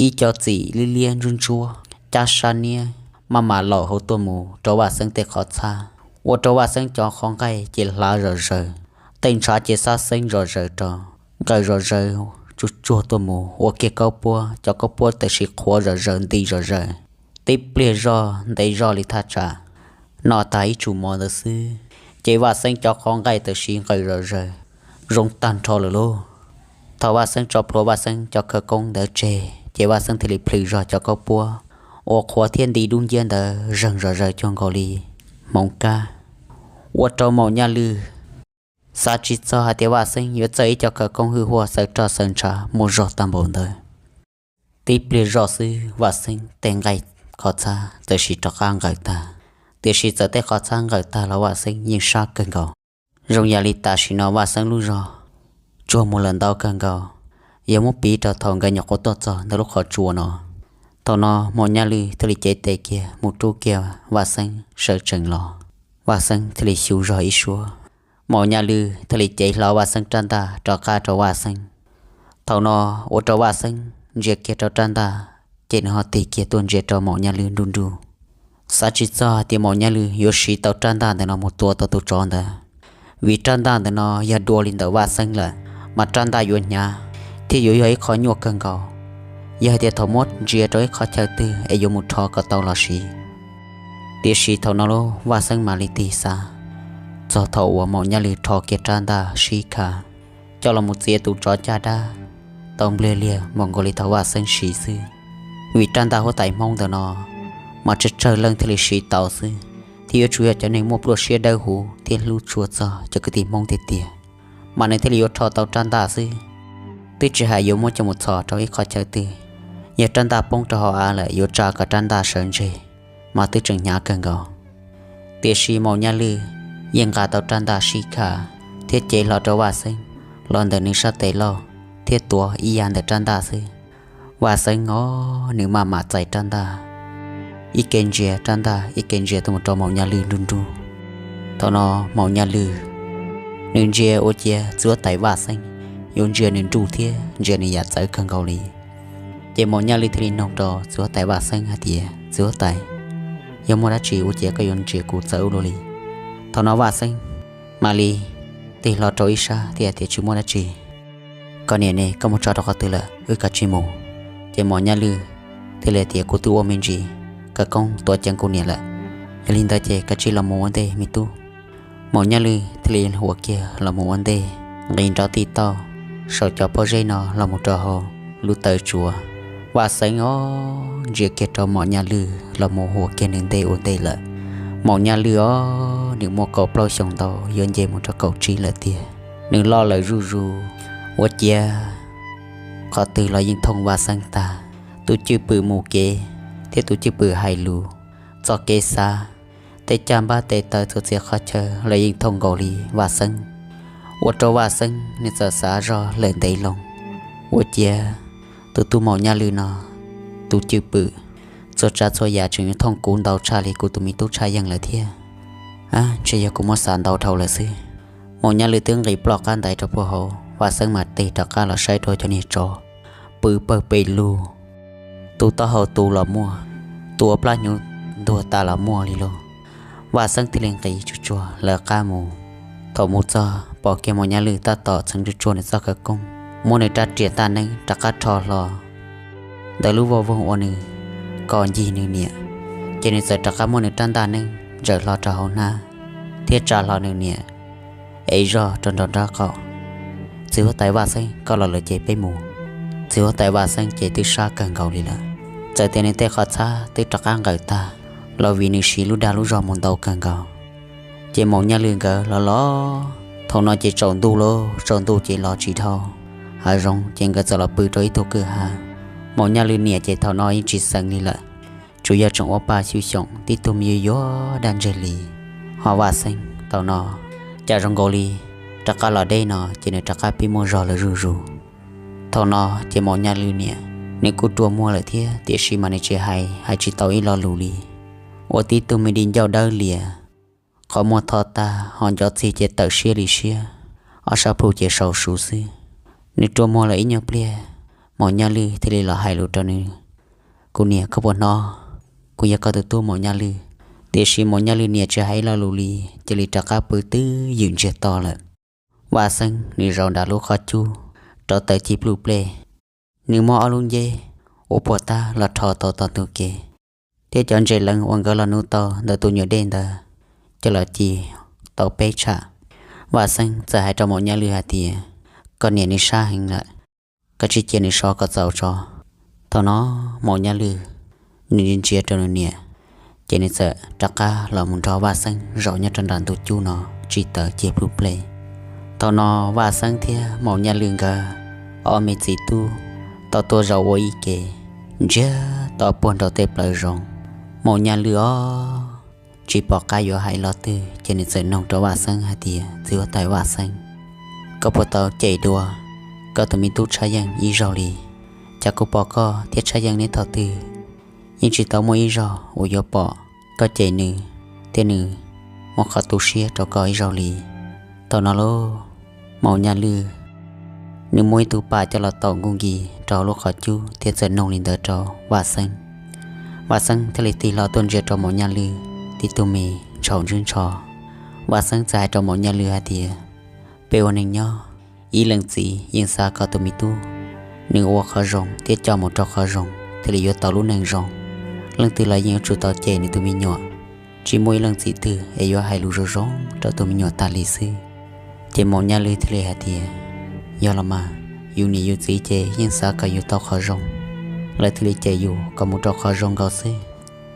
ib co txim liab liab ntsuab ntsuab cab sab niab maj mam laum hauv tuaj mus rau Vaj Xeeb tej qhov txhab, ua rau Vaj Xeeb cov qhov nqaij ces hlav zom zaws, tej ntshav ces xab xeeb zom zaws rau, nqawm zom zaws tsuag tsuag tuaj mus ua kiag kaub puab, cov kaub puab tam sim qhuav zom zaws nti zom zaws, tib pliag zoj ntev zoj li thaj tsam noj tag ib tsum mov ntawd xwb, ces Vaj Xeeb cov qhov nqaij tam sim nqawm zom zaws zoo tag nrho lawm lauj. Thaum Vaj Xeeb tso plhuav Vaj Xeeb cov khawv koob ntawd tseg, ces Vaj Xeeb thiaj li plhws zog cov kaub puab uas qhuav thiab nti dub nciab ntawd zeeg zom zaws cuag nkaus li hmoov kab, ua rau Maum Nyaj Lwj xav tsis txog hais tias Vaj Xeeb yuav txawj ib co khawv koob hwj huaj xaws roj xaws ntshav muaj zog tag npaum ntawd. Tib pliag zoj xwb Vaj Xeeb tej nqaij qhov txhab tam sim rov qab nqawm tag, tiam sis txawm tej qhov txhab nqawm tag los Vaj Xeeb yeej sab kawg nkaus. Zoo yam li tam sim no Vaj Xeeb lub zog tsuag mus lawm ntau kawg nkaus, yog muab piv rau thaum nkawd nyuam qhuav tuaj txog ntawm lub qhov tsua no. Thaum no Maum Nyaj Lwj thiaj li cev tes kiag mus rub kiag Vaj Xeeb sawv tsees los, Vaj Xeeb thiaj li xyu zog ib suab. Maum Nyaj Lwj thiaj li cev hlo Vaj Xeeb rab ntaj rov qab rau Vaj Xeeb. Thaum no ua rau Vaj Xeeb ntsia kiag rau rab ntaj, ces nws ho tig kiag tuaj ntsia rau Maum Nyaj Lwj nruj nruj. Xav tsis txog tias Maum Nyaj Lwj yuav siv tau rab ntaj ntawm no mus tua tau tus tsov ntawd, vim rab ntaj ntawm no yog dua li ntawm Vaj Xeeb lawm, mas rab ntaj yuav hnyav thiab yuav yog ib qho nyuaj kawg nkaus, yog hais tias thaum muab ntsia rau ib qhov chaw twg es yuav mus rho kom tau los siv. Tiam sis thaum no lauj, Vaj Xeeb mam li tig xav txog thaum uas Maum Nyaj Lwj rho kiag rab ntaj sib kha coj los mus txiav tus tsov caj dab tau npliag liag npaum nkaus li thaum Vaj Xeeb siv xwb. Vim rab ntaj huab tais Hmoob ntawm no mas tsawg tsawg leej thiaj li siv tau xwb, thiab yuav tsum yog cov neeg muaj pluaj siab dawb huv thiab hlub tshua txog cov kwv tij Hmoob tiag tiag, mas nws thiaj li yuav rho tau rab ntaj xwb. Twb tsis hais yuav muab coj mus txhos rau ib qhov chaw twg, yog rab ntaj poob rau hauv av lawm yuav tsa kom rab ntaj sawv ntseg, mas twb tseem hnyav kawg nkaus. Tiam sis Maum Nyaj Lwj yeej nqa tau rab ntaj sib kha thiab cev hlo rau Vaj Xeeb los ntawm nws sab tes laug thiab tuav ib yam ntawm rab ntaj xwb. Vaj Xeeb os, nws maj mam txais rab ntaj, ib ke ntsia rab ntaj ib ke ntsia tuaj mus rau Maum Nyaj Lwj nruj nruj. Thaum no Maum Nyaj Lwj nws ntsia ua ciav txiv huab tais Vaj Xeeb yuav ntsia nws nruj thiab ntsia nws yam txawv kawg nkaus li. Ces Maum Nyaj Lwj thiaj li noog rau txiv huab tais Vaj Xeeb hais tias, Txiv huab tais, yog muaj dab tsi ua ciav koj yuav ntsia kuv txawv ua luaj li? Thaum no Vaj Xeeb mam li tig hlo rau ib sab thiab hais tias, Tsis muaj dab tsi. Koj niam ne, koj mus tso rau qhov twg lawm, wb kav tsij mus. Ces Maum Nyaj Lwj thiaj li hais tias, Kuv twb ua me ntsis khawv koob tuav ceev kuv niam lawm, yog li ntawd ces kav tsij los mus ua ntej me tub. Maum Nyaj Lwj thiaj li huam kiag los mus ua ntej, nqis nrov tij tauj saum cov pob zeb no los mus rau hauv lub taw tsuas. Vaj Xeeb os, ntsia kiag rau Maum Nyaj Lwj los mus huam kiag nws ntej ua ntej lawm. Maum Nyaj Lwj os, nws muaj kaum plaub xyoos ntau yuav nce mus rau kaum tsib lawm tiag, nws loj lawm zuj zus, ua ciav qhov twg los yeej thooj Vaj Xeeb tag. Tus cwj pwm mus kev thiab tus cwj pwm hais lus, txoj kev xav, tej caj npab tes taw txhua txhia qhov chaw los yeej thooj nkaus li Vaj Xeeb, ua rau Vaj Xeeb nws txawm xav zog lawm ntev loo. Ua ciav tus tub Maum Nyaj Lwj no, tus cwj pwm, txhua tsav txhua yam tseem yuav thooj kuv ntau tshaj li kuv tus me tub Tshaj Yeej lawm thiab. Ab, ntshe yog kuv muab xav ntau dhau lawm xwb. Maum Nyaj Lwj twb nqis ploj qab ntaiv rau puag hauv, Vaj Xeeb mam tig rov qab los saib rau cov niag tsov pw pawg pes lug, tus taub hau tu los muaj, tus ua plab hnyuv ntuag tas los muaj li lauj. Vaj Xeeb thiaj li nqis tsuag tsuag lawv qab mus. Thaum mus txog pom kiag Maum Nyaj Lwj tab tom txheev tsuag tsuag nws txoj khawv koob, muab nws rab riam ntaj neeb rov qab rho hlo ntawm lub voj voog uas nws kos ncig nws niam, ces nws txawm rov qab muab nws rab ntaj neeb ntsaws hlo rau hauv hnab thiab tsa hlo nws niam ev zog rau nraum nraub qaum. Txiv huab tais Vaj Xeeb, koj los lawm ces peb mus. Txiv huab tais Vaj Xeeb ces twb sab kawg nkaus li lawm, txawm tias nws tej qhov txhab twb rov qab nqawm tag los vim nws siv lub dag lub zog mus ntau kawg nkaus. Ces Maum Nyaj Lwj nkawd los los, thaum no ces tsaus ntuj lauj, tsaus ntuj ces los tsis dhau hav zoov ces nkawd txawm los pw rau ib tug kwj ha. Maum Nyaj Lwj niam ces thaum no yeej tsis xeev li lawm, tsuas yog tseem ua pa xyu xyoom tib tug me yuav yuav daj ntseg li. Ho Vaj Xeeb thaum no cas zoo nkaus li rov qab los deb no ces nws rov qab pib muaj zog lawm zuj zus. Thaum no ces Maum Nyaj Lwj niam nws kuj rua muag lawm thiab tiam sis mas nws tsis hais, hais tsis tau ib lo lus li. Ua tib tug me di ncauj dawb lias, qhov muag tho tag ho nco txig ces tawm siab li siab, ob sab plhu ces sau suv xwb. Nws rua muag lawm ib nyuag pliag, Maum Nyaj Lwj thiaj li los hais lus rau nws, Kuv niam, koj puas hnov? Kuv yog koj tus tub Maum Nyaj Lwj. Tiam sis Maum Nyaj Lwj niam tsis hais ib lo lus li, cia li rov qab pw twb ywm ntsiag to lawm. Vaj Xeeb nws zaum nram lub qhov cub, rauv taws cig pluj plej, nws muab ob lub nceb ua puag ta los rho tau tom ntug kev, thiab cov ntses leev uas nkawd los nuv tau ntawm tus nyuam dej ntawd coj los ci tau peb tsham. Vaj Xeeb txawm hais rau Maum Nyaj Lwj hais tias, Koj niam nws sab heev lawm, koj tsis cia nws so kom txaus tso. Thaum no Maum Nyaj Lwj nws ntsia rau nws niam, ces nws txawm rov qab los mus nrog Vaj Xeeb zaum nyob rau nram ntug cub no tsis tawm cig pluj plej. Thaum no Vaj Xeeb thiab Maum Nyaj Lwj nkawd ob me txiv tub tau tuaj zaum ua ib ke ntsiag to puag nraum tej plawv zoov. Maum Nyaj Lwj os, tsis pom qab yuav hais lo twg ces nws txawm noog rau Vaj Xeeb hais tias, Txiv huab tais Vaj Xeeb, koj puas tau cem dua koj tus me tub Tshaj Yeej ib zaug li? Cas kuv pom koj thiab Tshaj Yeej neb thaum twg yeej tsis tau muaj ib zaug uas yuav pom koj cem nws thiab nws muaj qhov tu siab rau koj ib zaug li. Thaum no lauj, Maum Nyaj Lwj nws muaj ib tug pas coj los taum nkuj nkis rau lub qhov cub thiab txawm noog li ntawd rau Vaj Xeeb. Vaj Xeeb thiaj li tig hlo tuaj ntsia rau Maum Nyaj Lwj tib tug me ntshis ntswb ntsho. Vaj Xeeb txawm hais rau Maum Nyaj Lwj hais tias, peb ua neej nyob, ib leej txiv yeej xav kom tus me tub nws ua qhov zoo thiab coj mus rau qhov zoo thiaj li yuav tau lub neej zoo. Leej twg los yeej yuav tsum tau cem nws tus me nyuam, tsis muaj ib leej txiv twg es yuav hais lus zoo zoo rau tus me nyuam tas li xwb. Ces Maum Nyaj Lwj thiaj li hais tias, yog los mas, yus niam yus txiv ces yeej xav kom yus tau qhov zoo, lawv thiaj li cem yus kom mus rau qhov zoo nkaus xwb.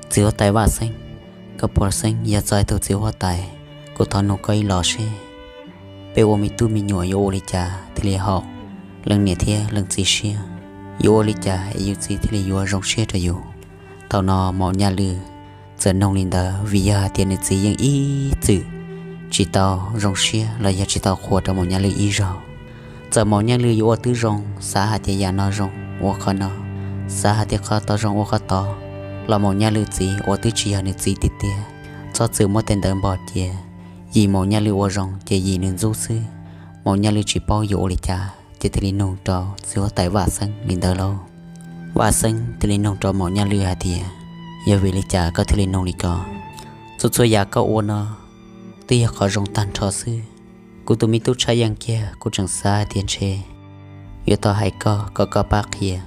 Txiv huab tais Vaj Xeeb, koj puas xeeb yog txog ib tug txiv huab tais, kuv thov nug koj ib los seb, peb ua me tub me nyuam yuav ua li cas thiaj li haum leej niam thiab leej txiv siab? Yuav ua li cas es yus txiv thiaj li yuav zoo siab rau yus? Thaum no Maum Nyaj Lwj txawm noog li ntawd vim yog hais tias nws txiv yeej ib txwm tsis tau zoo siab los yog tsis tau qhuas rau Maum Nyaj Lwj ib zaug. Txawm Maum Nyaj Lwj yuav ua twb zoo, xav hais tias yam no zoo ua qhov no, xav hais tias qhov tod zoo ua qhov tod, los Maum Nyaj Lwj txiv uas twb tsis yog nws txiv tiag tiag, txhob txwm muab tej ntawd npog cia. Yim Maum Nyaj Lwj ua zoo ces yim nws ntxub xwb. Maum Nyaj Lwj tsis paub yuav ua li cas ces thiaj li nug rau txiv huab tais Vaj Xeeb li ntawd lauj. Vaj Xeeb thiaj li nug rau Maum Nyaj Lwj hais tias, yog vim li cas koj thiaj li nug li ko? Txhua txhua yam koj ua no twb yog qhov zoo tag nrho xwb. Kuv tus me tub tshaj yeej kiag, kuv tseem xav hais tias ntshe yuav tau hais koj kom koj pab qhia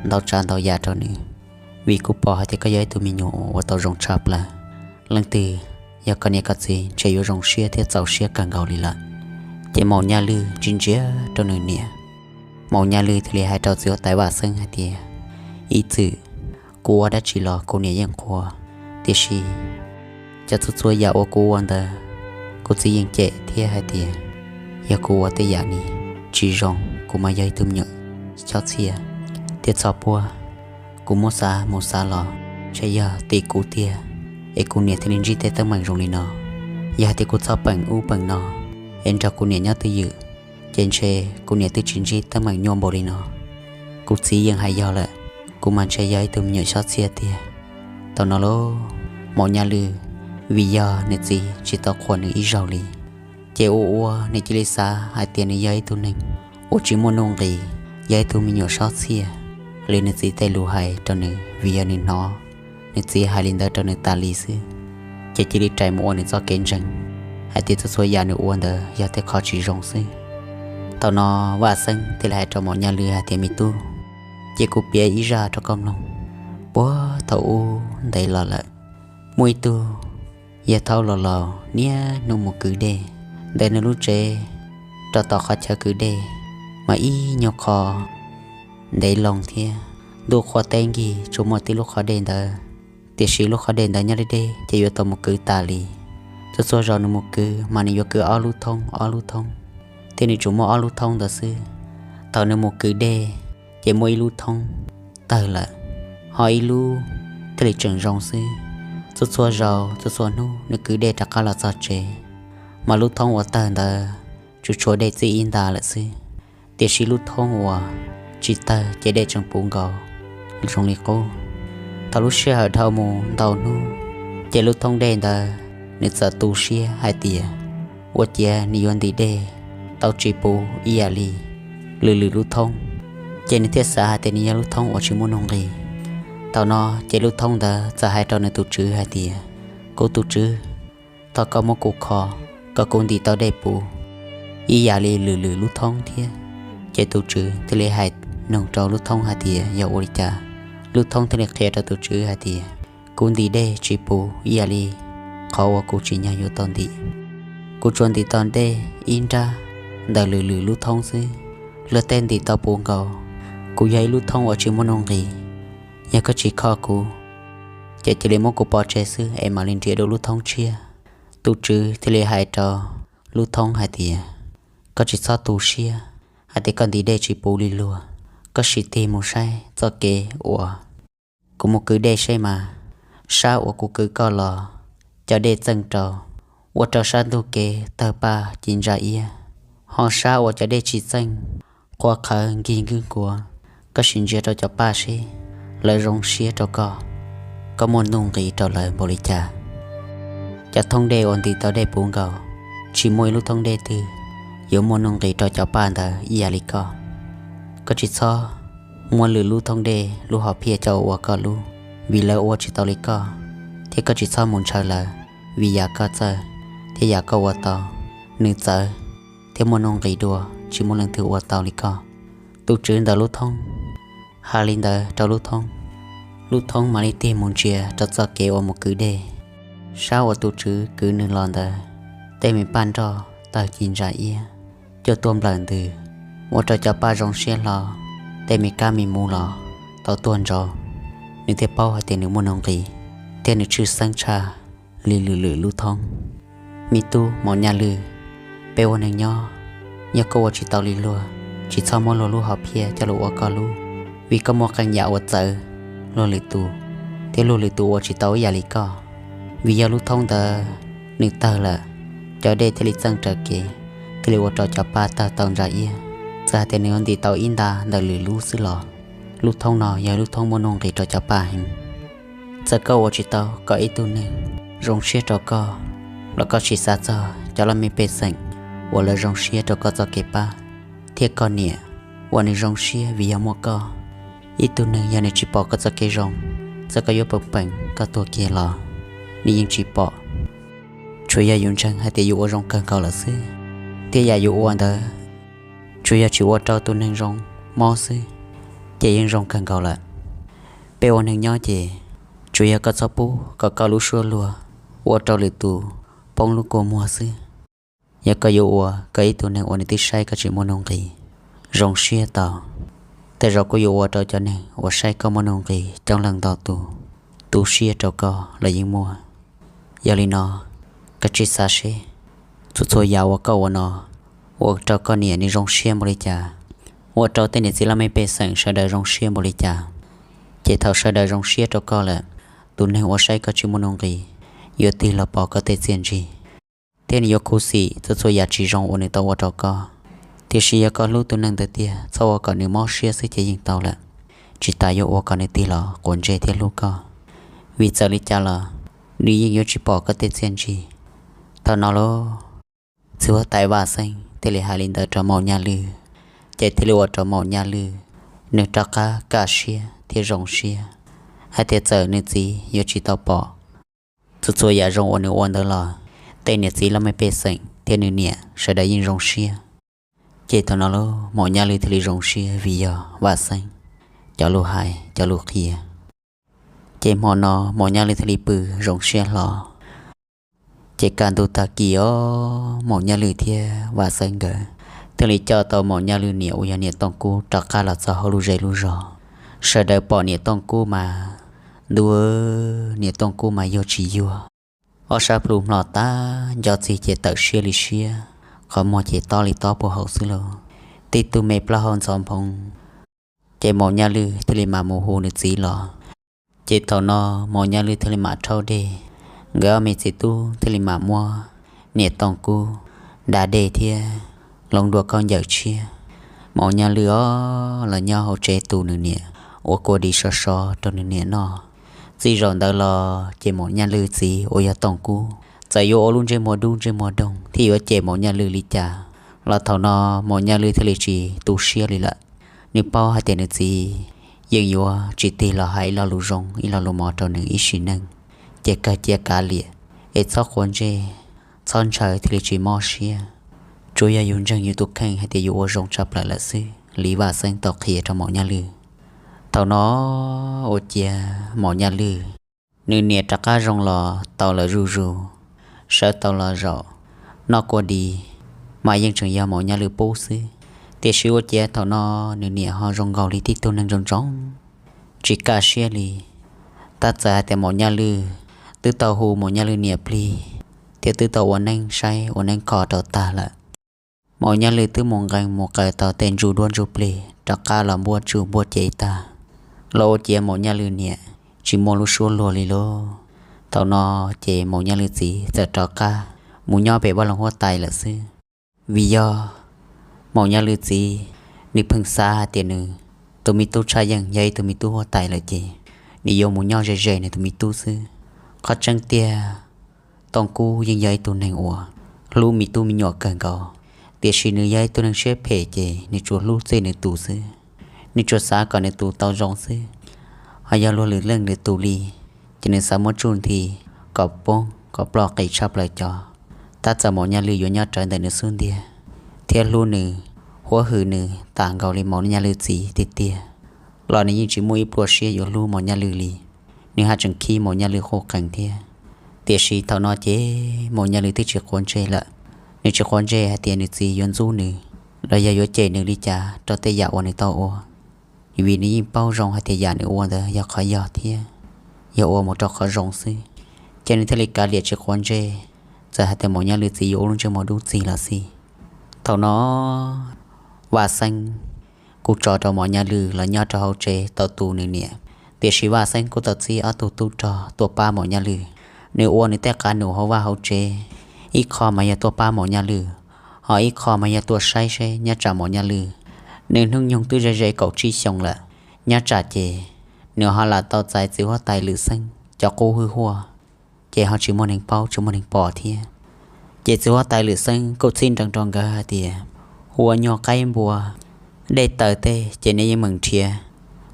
ntau tsav ntau yam rau nws, vim kuv pom hais tias koj yog ib tug me nyuam uas ua tau zoo tshaj plaws. Leej twg yog koj niam koj txiv ntshe yuav zoo siab thiab txaus siab kawg nkaus li lawm. Ces Maum Nyaj Lwj ntsia ntsia rau nws niam, Maum Nyaj Lwj thiaj li hais rau txiv huab tais Vaj Xeeb hais tias, ib txwm kuv ua dab tsi los kuv niam yeej qhuas, tiam sis cov txhua txhua yam uas kuv ua ntawd, kuv txiv yeej cem thiab hais tias yog kuv ua tej yam ni tsis zoo, kuv mas yog ib tug me nyuam chob txhiaj thiab txhoj puab. Kuv muab xav mus xav los ntshe yog tim kuv tiag es kuv niam thiaj li ntsib tej teeb meem zoo li no. Yog hais tias kuv txhob peem ub peem no es nrog kuv niam nyob twj ywm, ces ntshe kuv niam twb tsis ntsib teeb meem nyuaj npaum li no. Kuv txiv yeej hais yog lawm, kuv mas ntshe yog ib tug me nyuam chob txhiaj tiag. Thaum no lauj, Maum Nyaj Lwj, vim yog nws txiv tsis tau qhuas nws ib zaug li, ces ua ua nws cia li xav hais tias nws yog ib tug neeg uas tsis muaj nuj nqis, yog ib tug me nyuam chob txhiaj li nws txiv tej lus hais rau nws, vim yog nws hnov nws txiv hais li ntawd rau nws tas li xwb, ces cia li rais mus ua nws txoj kev ntseeg hais tias txhua txhua yam nws ua ntawd yog tej qhov tsis zoo xwb. Thaum no Vaj Xeeb thiaj li hais rau Maum Nyaj Lwj hais tias, me tub, cia kuv piav ib zaj rau koj mloog. Puag thaum ub ntev los lawm, muaj ib tug yawg thaub laus laus niaj hnub mus kwv dej. Ntawm nws lub tsev rau tom qhov chaw kwv dej mas ib nyuag qho ntev loo thiab, ntuj qhuav teb nkig tsuas muaj tib lub qhov dej ntawd, tiam sis lub qhov dej ntawd nyob deb deb ces yuav tau mus kwv tas li. Txhua txhua zaus nws mus kwv mas nws yuav kwv ob lub thoob ob lub thoob, thiab nws tsuas muaj ob lub thoob ntawd xwb. Thaum nws mus kwv dej ces muaj ib lub thoob tawg lawm, ho ib lub thiaj li tseem zoo xwb. Txhua txhua zaus txhua txhua hnub nws kwv dej rov qab los txog tsev, mas lub thoob uas tawg ntawd tsuas tshuav dej txij ib nta lawm xwb, tiam sis lub thoob uas tsis tawg ces dej tseem puv nkaus zoo li qub. Thaum lub sij hawm dhau mus ntau hnub, ces lub thoob dej ntawd nws txawm tu siab hais tias ua ciav nws yuav ntim dej tau tsis puv ib yam li lwm lwm lub thoob, ces nws thiaj xav hais tias nws yog lub thoob uas tsis muaj nuj nqis. Thaum no ces lub thoob ntawd txawm hais rau nws tus tswv hais tias, kuv tus tswv, thov koj muab kuv kho kom kuv ntim tau dej puv ib yam li lwm lwm lub thoob thiab. Ces tus tswv thiaj li hais nug rau lub thoob hais tias yog ua li cas. Lub thoob thiaj li qhia rau tus tswv hais tias, kuv ntim dej tsis puv ib yam li qhov uas kuv tsim nyog yuav tau ntim. Kuv tsuas ntim tau dej ib nrab ntawm lwm lwm lub thoob xwb, luag tej ntim tau puv nkaus. Kuv yog ib lub thoob uas tsis muaj nuj nqis, yog koj tsis kho kuv ces cia li muab kuv pov tseg xwb es mam li nrhiav dua lub thoob tshiab. Tus tswv thiaj li hais rau lub thoob hais tias, koj tsis txhob tu siab hais tias koj ntim dej tsis puv li luag, koj sim tig mus saib txoj kev uas kuv mus kwv dej seb mas. Sab uas kuv kwv koj los cov dej txeej rau, ua rau sab ntug kev tawg paj ci ntsa iab, ho sab uas cov dej tsis txeej, qhuav qhawv nkig nkig nkuav. Koj sim ntsia rau cov paj seb lawv zoo siab rau koj, koj muaj nuj nqis rau lawv npaum li cas. Cov thoob dej uas ntim tau dej puv nkaus, tsis muaj ib lub thoob dej twg yuav muaj nuj nqis rau cov paj ntawd ib yam li koj. Koj tsis txhob muab lwm lub thoob dej lub hom phiaj coj ua koj lub, vim lawv ua tsis tau li koj, thiab koj tsis txhob mus ntshaw lawv, vim yam koj txawj thiab yam koj ua tau, nws txawv thiab muaj nuj nqis dua, tsis muaj leej twg ua tau li koj. Tus tswv ntawm lub thoob hais li ntawd rau lub thoob, lub thoob mam li tig mus ntsia rau txoj kev uas mus kwv dej. Sab uas tus tswv kwv nws los ntawd, tej me paj nroj tawg ci ntsa iab, cuaj tuaj nplawm ntws, ua rau cov paj zoo siab hlo, tej me kab me muv los tau tuaj ntsauv. Nws thiaj paub hais tias nws muaj nuj nqis, thiab nws tshwj xeeb tshaj li lwm lwm lub thoob. Me tub Maum Nyaj Lwj, peb ua neeg nyob, yog koj ua tsis tau li luag, tsis txhob muab luag lub hom phiaj coj los ua koj lub, vim koj muaj qee yam uas txawv luag lwm tus, thiab luag lwm tus ua tsis tau ib yam li koj. Vim yog lub thoob ntawd nws tawg lawm, cov dej thiaj li txeej raws kev, thiaj li ua rau cov paj tawg tau ntsa iab. Txawm hais tias nws yuav ntim tau ib nta ntawm lwm lub xwb los, lub thoob no yog lub thoob muaj nuj nqis rau cov paj heev. Txawm koj ua tsis tau kom ib tug neeg zoo siab rau koj, los koj tsis xav txog cov laj mej pej xeem uas lawv zoo siab rau koj txoj kev pab, thiab koj niam uas nws zoo siab vim yog muaj koj. Ib tug neeg yog nws tsis pom koj txoj kev zoo, txawm koj yuav peem peem koj tuag kiag los, nws yeej tsis pom. Tsuas yog yus ntseeg hais tias yus ua zoo kawg nkaus lawm xwb, thiab yam yus ua ntawd tsuas yog tsis ua rau tus neeg zoo mob xwb, ces yeej zoo kawg nkaus lawm. Peb ua neeg nyob ces tsuas yog koj txhob pub kom koj lub suab luag ua rau lwm tus poob lub kua muag xwb. Yog koj yuav ua kom ib tug neeg uas nws twb saib koj tsis muaj nuj nqis zoo siab tau, tej zaum kuj yuav ua rau cov neeg uas saib koj muaj nuj nqis coob leej ntau tus, tu siab rau koj los yeej muaj. Yog li no, koj tsis xav seb, txhua txhua yam uas koj ua no, ua rau koj niam nws zoo siab npaum li cas, ua rau tej niam txiv laj mej pej xeem sawv daws zoo siab npaum li cas, ces thaum sawv daws zoo siab rau koj lawm, tus neeg uas saib koj tsis muaj nuj nqis yuav tig los pom koj tej txiaj ntsig, thiab nws yuav khuv xim txhua txhua yam tsis zoo uas nws tau ua rau koj. Tiam sis yog koj hlub tus neeg ntawd tiag, txhob ua kom nws mob siab xwb ces yeej tau lawm, tsis tas yuav ua kom nws tig los quav ntsej thiab hlub koj. Vim txawm li cas los nws yeej yuav tsis pom koj tej txiaj ntsig. Thaum no lauj, txiv huab tais Vaj Xeeb thiaj li hais li ntawd rau Maum Nyaj Lwj, ces thiaj li ua rau Maum Nyaj Lwj nws rov qab kaj siab thiab zoo siab hais tias txawm nws txiv yuav tsis tau pom txhua txhua yam zoo uas nws ua ntawd los, tej niam txiv laj mej pej xeem thiab nws niam sawv daws yeej zoo siab. Ces thaum no lauj, Maum Nyaj Lwj thiaj li zoo siab vim yog Vaj Xeeb cov lus hais cov lus qhia. Ces hmo no Maum Nyaj Lwj thiaj li pw zoo siab hlo. Ces kaj ntug tag kis os, Maum Nyaj Lwj thiab Vaj Xeeb nkawd thiaj li coj tau Maum Nyaj Lwj niam uas yog niam Tooj Kub rov qab los txog hauv lub zej lub zog. Sawv daws pom niam Tooj Kub mas, ntuj, niam Tooj Kub mas yuag tsis yuag, ob sab plhu hmlo tag nco txig ces tawm siab li siab, qhov muag ces tob li tob puag hauv xwb lauj. Tib tug me plaub hau ntxhov nphoo. Ces Maum Nyaj Lwj thiaj li mam mus hu nws txiv los. Ces thaum no Maum Nyaj Lwj thiaj li mam rhaub dej, nkawd ob me txiv tub thiaj li mam muab niam Tooj Kub da dej thiab hloov dua khaub ncaws tshiab. Maum Nyaj Lwj os los nyob hauv tsev tu nws niam, ua kua dis sov sov rau nws niam noj. Txij zaum ntawd los ces Maum Nyaj Lwj txiv uas yog Tooj Kub txawm yuav ua lub ntsej muag dub ntsej muag doog thiab yuav cem Maum Nyaj Lwj li cas los thaum no Maum Nyaj Lwj thiaj li tsis tu siab li lawm. Nws paub hais tias nws txiv yeej yuav tsis tig los hais ib lo lus zoo ib lo lus mov rau nws ib sim neej, ces kawg cia kav liam, es txhob quav ntsej, txhob ntshaw thiaj li tsis mob siab. Tsuas yog yus ntseeg yus tus kheej hais tias yus ua zoo tshaj plaws lawm xwb li Vaj Xeeb tau qhia rau Maum Nyaj Lwj. Thaum no ua ciav Maum Nyaj Lwj nws niam rov qab zoo los tau lawm zuj zus, sawv tau los zaum, noj kua dis mas yeej tseem yog Maum Nyaj Lwj pub xwb. Tiam sis ua ciav thaum no nws niam ho zoo nkaus li tib tug neeg ntsoov ntsoov, tsis kaj siab li. Tab txawm hais tias Maum Nyaj Lwj twb tau hu Maum Nyaj Lwj niam plig thiab twb tau ua neeb saib ua neeb kho rau tag lawm, Maum Nyaj Lwj twb mus nqee mus qaws tau tej ntsuj duab ntsuj plig rov qab los npuab tsuj npuab cev tag, los ua ciav Maum Nyaj Lwj niam tsis muaj lub suab luag li lauj. Thaum no ces Maum Nyaj Lwj txiv txawm rov qab mus nyob pem vaj loog huab tais lawm xwb. Vim yog Maum Nyaj Lwj txiv nws pheej xav hais tias nws tus me tub Tshaj Yeej yog ib tug me tub huab tais lawm ces nws yuav mus nyob ze ze nws tus me tub xwb. Qhov tseeb tiag, Tooj Kub yeej yog ib tug neeg uas hlub me tub me nyuam kawg nkaus, tiam sis nws yog ib tug neeg siab phem ces nws tsuas hlub txij nws tus xwb. nws tsuas xav kom nws tus tau zoo xwb, ho yog luag lwm leej lwm tus li, ces nws xav muab tsuj nthi kom poob kom ploj qis tshaj plaws cov. Tab txawm Maum Nyaj Lwj yuav nyob rawv ntawm nws xub ntiag thiab hlub nws, huab hwm nws tas nkaus li Maum Nyaj Lwj txiv tiag tiag los nws yeej tsis muaj ib pluaj siab yuav hlub Maum Nyaj Lwj li. Nws haj tseem khib Maum Nyaj Lwj quj qees thiab. Tiam sis thaum no ces Maum Nyaj Lwj twb tsis quav ntsej lawm. Nws tsis quav ntsej hais tias nws txiv yuav ntxub nws los yog yuav cem nws li cas rau tej yam uas nws tau ua, vim nws yeej paub zoo hais tias yam nws ua ntawd yog qhov yog thiab yog ua mus rau qhov zoo xwb. Ces nws thiaj li kav liam tsis quav ntsej, txawm hais tias Maum Nyaj Lwj txiv yuav ua lub ntsej muag dub txig los xij. Thaum no Vaj Xeeb kuj tso rau Maum Nyaj Lwj los nyob rau hauv tsev tau tu nws niam, tiam sis Vaj Xeeb kuj tau txib ob tug tub rog tuaj pab Maum Nyaj Lwj. Nws ua nws tej qav num hauv vaj hauv tsev, ib qho mas yog tuaj pab Maum Nyaj Lwj, ho ib qho mas yog tuaj saib seb nyob tsam Maum Nyaj Lwj. Nws hnub nyoog twb ze ze kaum tsib xyoos lawm, nyob tsam ces nws ho lam tau txais txiv huab tais Lwm Xeeb cov qub hwj huaj, ces ho tsis muaj neeg paub tsis muaj neeg pom thiab. Ces txiv huab tais Lwm Xeeb kuj txib nrees rau nkawd hais tias, ua nyuag qaib npua dej taws tej ces neb yeej meem nrhiav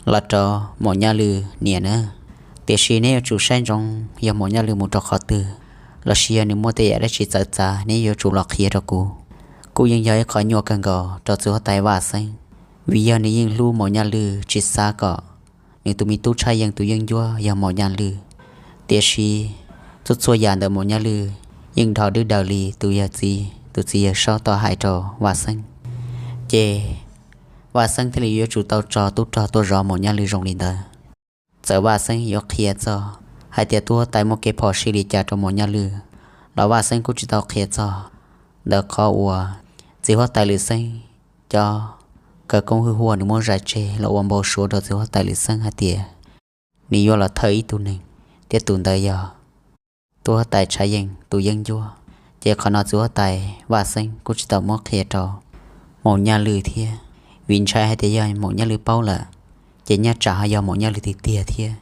los rau Maum Nyaj Lwj niam na. Tiam sis neb yuav tsum saib ntsoov yog Maum Nyaj Lwj mus rau qhov twg, los sis yog nws muaj tej yam dab tsi txawv txav neb yuav tsum los qhia rau kuv. Kuj yeej yog ib qho nyuaj kawg nkaus rau txiv huab tais Vaj Xeeb, vim yog nws yeej hlub Maum Nyaj Lwj tsis xav kom nws tus me tub tshaj yeej tus yeeb ncuab yog Maum Nyaj Lwj. Tiam sis txhua txhua yam ntawm Maum Nyaj Lwj yeej dhos dwb daws li tus yawg txiv, tus txiv yawg saub tau hais rau Vaj Xeeb. Ces Vaj Xeeb thiaj li yuav tsum tau tso tub rog tuaj zov Maum Nyaj Lwj zoo li ntawd. Txawm Vaj Xeeb yuav qhia txog hais tias tub huab tais muaj kev phom sij li cas rau Maum Nyaj Lwj los Vaj Xeeb kuj tsis tau qhia txog ntawm qhov uas txiv huab tais Lwm Xeeb cov khawv koob hwj huaj nws muab zais tseg los ua npau suav rau txiv huab tais Lwm Xeeb hais tias nws yuav los thawj ib tug neeg, thiab tus ntawd yog tub huab tais Tshav Yeej tus yeeb ncuab. Ces qhov no txiv huab tais Vaj Xeeb kuj tsis tau muab qhia rau Maum Nyaj Lwj thiab, vim ntshai hais tias yog Maum Nyaj Lwj paub lawm, ces nyob tsam ho yog Maum Nyaj Lwj tiag tiag thiab.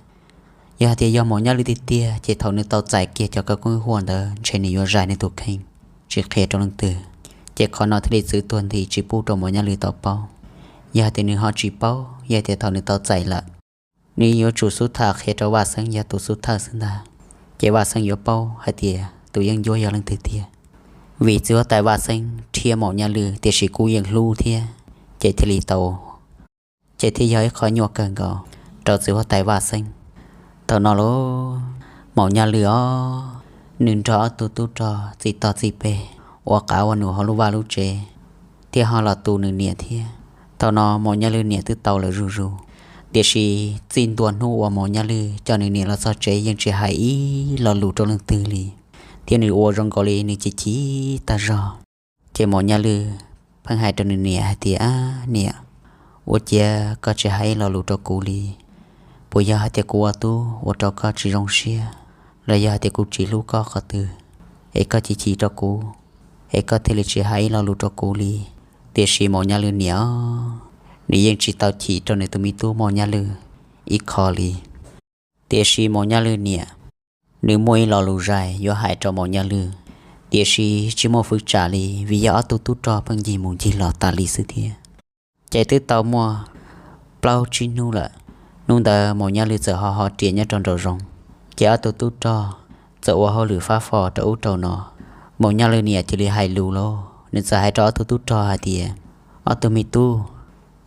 Yog hais tias yog Maum Nyaj Lwj tiag tiag ces thaum nws tau txais kiag cov khawv koob hwj huaj ntawd ntshe nws yuav zais nws tus kheej tsis qhia rau leej twg. Ces qhov no thiaj li txwv tuag nthi tsis pub rau Maum Nyaj Lwj tau paub. Yog hais tias nws ho tsis paub, yog tias thaum nws tau txais lawm, nws yuav tsum xub tham qhia rau Vaj Xeeb yog tus xub thawj xwb ntag. Ces Vaj Xeeb yuav paub hais tias tus yeeb ncuab yog leej twg tiag. Vim txiv huab tais Vaj Xeeb rhiab Maum Nyaj Lwj tiam sis kuj yeej hlub thiab, ces thiaj li tau ces thiaj yog ib qho nyuaj kawg nkaus rau txiv huab tais Vaj Xeeb. Thaum no lauj, Maum Nyaj Lwj os, nws nrog ob tug tub rog txij tog txij peg ua qav ua num hauv lub vaj lub tsev, thiab ho los tu nws niam thiab. Thaum no Maum Nyaj Lwj niam twb tau lawm zuj zus, tiam sis txij ntua hnub uas Maum Nyaj Lwj coj nws niam los txog tsev yeej tsis hais ib lo lus rau leej twg li, thiab nws ua zoo nkaus li nws chim chim tag zog. Ces Maum Nyaj Lwj pheej hais rau nws niam hais tias, niam, ua ciav koj tsis hais ib lo lus rau kuv li. Puas yog hais tias kuv ua tub ua rau koj tsis zoo siab, los yog hais tias kuv tsis hlub koj qhov twg, es koj chim chim rau kuv, es koj thiaj li tsis hais ib lo lus rau kuv li? Tiam sis Maum Nyaj Lwj niam, nws yeej tsis tau chim rau nws tus me tub Maum Nyaj Lwj ib qho li. Tiam sis Maum Nyaj Lwj niam, nws muaj ib lo lus zais yuav hais rau Maum Nyaj Lwj, tiam sis tsis muaj fwv tsam li vim yog ob tug tub rog pheej ncig mus ncig los tas li xwb thiab. Ces twb tau muaj plaub tsib hnub lawm, hnub ntawd Maum Nyaj Lwj txawm ho ho riam nyob rau nraum zoov. Ces ob tug tub rog txawm ua hauj lwm fab fo rau ub rau no. Maum Nyaj Lwj niam cia li hais lus lauj, nws txawm hais rau ob tug tub rog hais tias, ob tug me tub,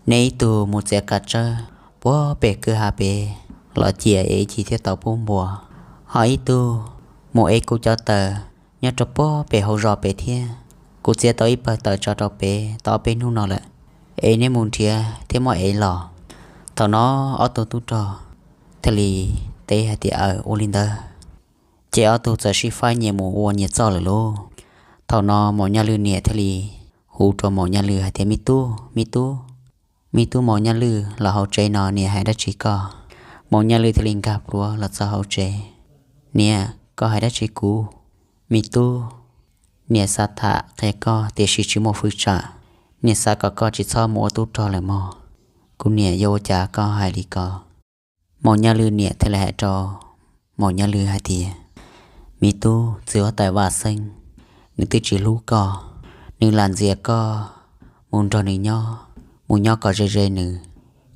neb ib tug mus txiav kav tsawb puag pem kwj ha pem los cia es ib chim thiaj tau pub npua, ho ib tug mus ev kuv cov taws nyob rau puag pem hauv zos pem thiab. Kuv txiav tau ib pawg taws tso rau pem tau ob peb hnub no lawm, es neb mus nrhiav thiab muab ev los. Thaum no ob tug tub rog thiaj li teb hais tias, aw, ua li ntawd. Ces ob tug txawm sib faib nyias mus ua nyias txoj lawm lauj. Thaum no Maum Nyaj Lwj niam thiaj li hu rau Maum Nyaj Lwj hais tias, me tub, me tub, me tub Maum Nyaj Lwj los hauv tsev no, niam hais dab tsi koj? Maum Nyaj Lwj thiaj li nkag plhuav los txog hauv tsev. Niam, koj hais dab tsi kuv? Me tub, niam xav tham qhia koj tiam sis tsis muaj fwv tsam. Niam xav kom koj tsis txhob mus ua tub rog lawm mog. Kuv niam, yuav ua cas koj hais li ko? Maum Nyaj Lwj niam thiaj li hais rau Maum Nyaj Lwj hais tias, me tub, txiv huab tais Vaj Xeeb, nws twb tsis hlub koj, nws lam ntxias koj mus nrog nws nyob, mus nyob kom ze ze nws,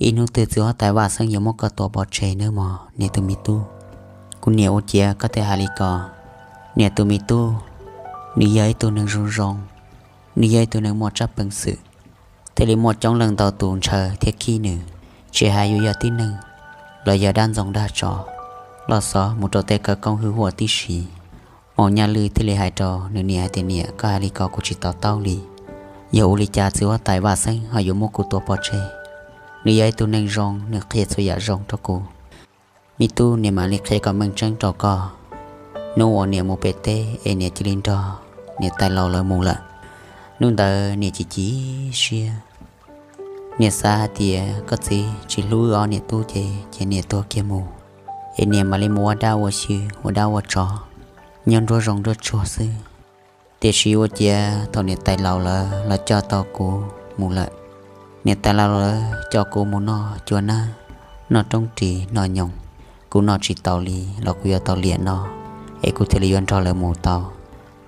ib hnub twg txiv huab tais Vaj Xeeb yuav muab koj tua pov tseg nawb mog niam tus me tub. Kuv niam, ua ciav koj thiaj hais li ko. Niam tus me tub, nws yog ib tug neeg zoo zoo, nws yog ib tug neeg muaj tsab peev xwm, thiaj li muaj coob leej ntau tus ntshaw thiab khib nws. Tsis hais yuav yog tib neeg los yog dab ntxoog dab tsov los xov mus rau tej khawv koob hwj huam tib si. Maum Nyaj Lwj thiaj li hais rau nws niam hais tias, Niam, koj hais li ko kuv tsis to taub li. Yog ua li cas txiv huab tais Vaj Xeeb ho yuav muab kuv tua pov tseg? Nws yog ib tug neeg zoo, nws qhia txhua yam zoo rau kuv. Me tub, niam mam li qhia kom meej tseeb rau koj. Hnub uas niam mus pem teb es niam cia li nrog niam tais laus lawv mus lawm, hnub ntawd niam chim chim siab. Niam xav hais tias koj txiv tsis hlub wb ob niam tub ces, ces niam tuag kiag mus, es niam mam li mus ua dab ua xyw, ua dab ua tsov, nyob nruab zoov nruab tsuag xwb. Tiam sis ua ciav thaum niam tais laus lawv los coj tau kuv mus lawm, niam tais laus lawv coj kuv mus noj cua nab, noj roob ris noj nyoos, kuv noj tsis tau li los kuv yuav tau liam no, es kuv thiaj li yuav nrog lawv mus tau.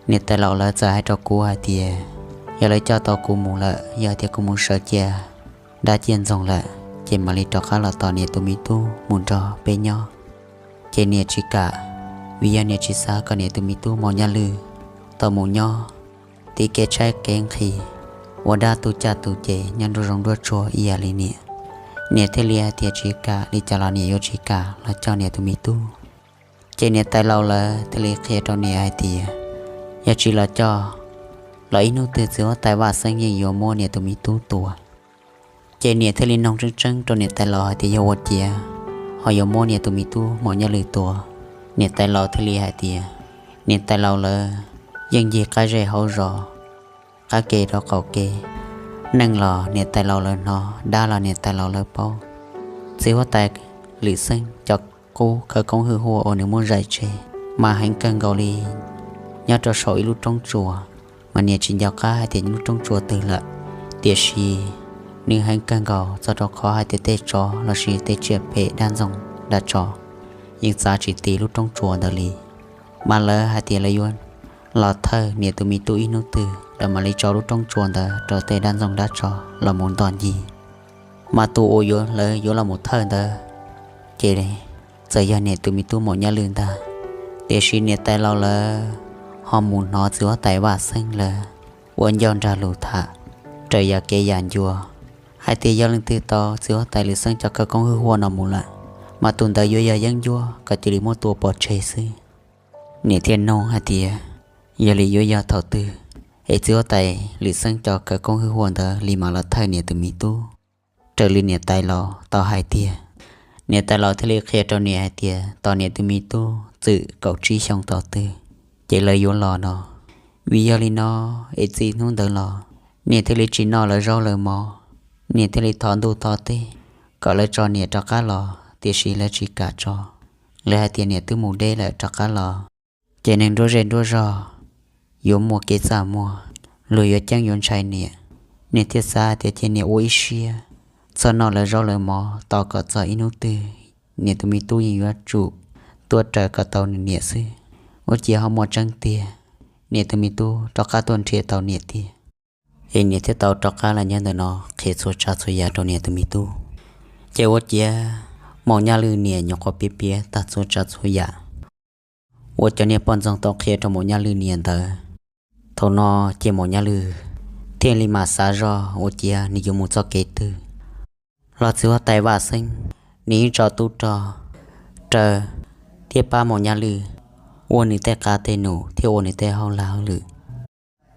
Niam tais laus lawv txawm hais rau kuv hais tias, yog lawv coj tau kuv mus lawm, yog tias kuv mus sawv cia dab ciaj ntxoog lawm, ces mam li rov qab los tos niam tus me tub mus nrog peb nyob. Ces niam tsis kam, vim yog niam tsis xav kom niam tus me tub Maum Nyaj Lwj tau mus nyob tib kev tshaib kev nqhis, ua dab tu caj tu ces nyob nruab zoov nruab tsuag ib yam li niam. Niam thiaj li hais tias tsis kam, li cas los niam yuav tsis kam los coj niam tus me tub. Ces niam tais laus lawv thiaj li qhia rau niam hais tias, yog tsis los coj, los ib hnub twg txiv huab tais Vaj Xeeb yeej yuav muab niam tus me tub tua. Ces niam thiaj li noog tseeb tseeb rau niam tais laus hais tias yog ua ciav ho yuav muab niam tus me tub Maum Nyaj Lwj tua. Niam tais laus thiaj li hais tias, niam tais laus lawv yeej ncig qab zej hauv zos, qab ke rau qaum ke, neeg los niam tais laus lawv hnov, dab los niam tais laus lawv paub. Txiv huab tais Lwm Xeeb cov qub khawv koob hwj huaj uas nws muab zais tseg mas heev kawg nkaus li. Nyob rau saum ib lub roob tsuas, mas niam tsis nco qab hais tias lub roob tsuas twg lawm, tiam sis nws heev kawg nkaus txog rau qhov hais tias tej tsov lossis tej tsiaj phem dab ntxoog dab tsov yeej txav tsis ti lub roob tsuas ntawd li. Mas lawv hais tias lawv yuav los thawj niam tus me tub ib hnub twg, lawv mam li tso lub roob tsuas ntawd rau tej dab ntxoog dab tsov los mus ntoj ncig. Mas tus uas yuav, lawv yuav los mus thawj ntawd, ces txawm yog niam tus me tub Maum Nyaj Lwj ntag. Tiam sis niam tais laus lawv ho mus hnov txiv huab tais Vaj Xeeb lawv ua ncauj nrag lus tham raws yam kev yam ncua, hais tias yog leej twg tau txiv huab tais Lwm Xeeb cov khawv koob hwj huaj no mus lawm, mas tus ntawd yuav yog yeeb ncuab kom cia li muab tua pov tseg xwb. Niam thiaj nug hais tias, yog li yuav yog thaum twg es txiv huab tais Lwm Xeeb cov khawv koob hwj huaj ntawd li mam los thawj niam tus me tub, raws li niam tais laus tau hais tiag? Niam tais laus thiaj li qhia rau niam hais tias tos niam tus me tub txwm kaum tsib xyoo tau twg, ces lawv yuav los no. Vim yog li no es txij hnub ntawd los, niam thiaj li tsis noj lawv zaub lawv mov, niam thiaj li thov ntuj thov teb kom lawv tso niam rov qab los, tiam sis lawv tsis kam tso. Lawv hais tias niam twb mus deb lawm, rov qab los ces neeg nruab zej nruab zog yuav muaj kev txaj muag, luag yuav ceeb yuav ntshai niam. Niam thiaj xav tias cia niam ua ib siab txhob noj lawv zaub lawv mov tos kom txog ib hnub twg niam tus me tub yeej yuav tsum tuaj raws kom tau nws niam xwb. Ua ciav ho muaj tseeb tiag, niam tus me tub rov qab tuaj nrhiav tau niam tiag. Es niam thiaj tau rov qab los nyob ntawm no qhia txhua tsav txhua yam rau niam tus me tub. Ces ua ciav Maum Nyaj Lwj niam nyuam qhuav piav piav tag txhua tsav txhua yam uas cov niag poj ntxoog tau qhia rau Maum Nyaj Lwj niam ntawd. Thaum no ces Maum Nyaj Lwj thiaj li mam xav zoj ua ciav nws yuav mus txoj kev twg. Los txiv huab tais Vaj Xeeb, nws yeej tso tub rog raws thiab pab Maum Nyaj Lwj ua nws tej qab tej num thiab ua nws tej hauj lag hauj lwm.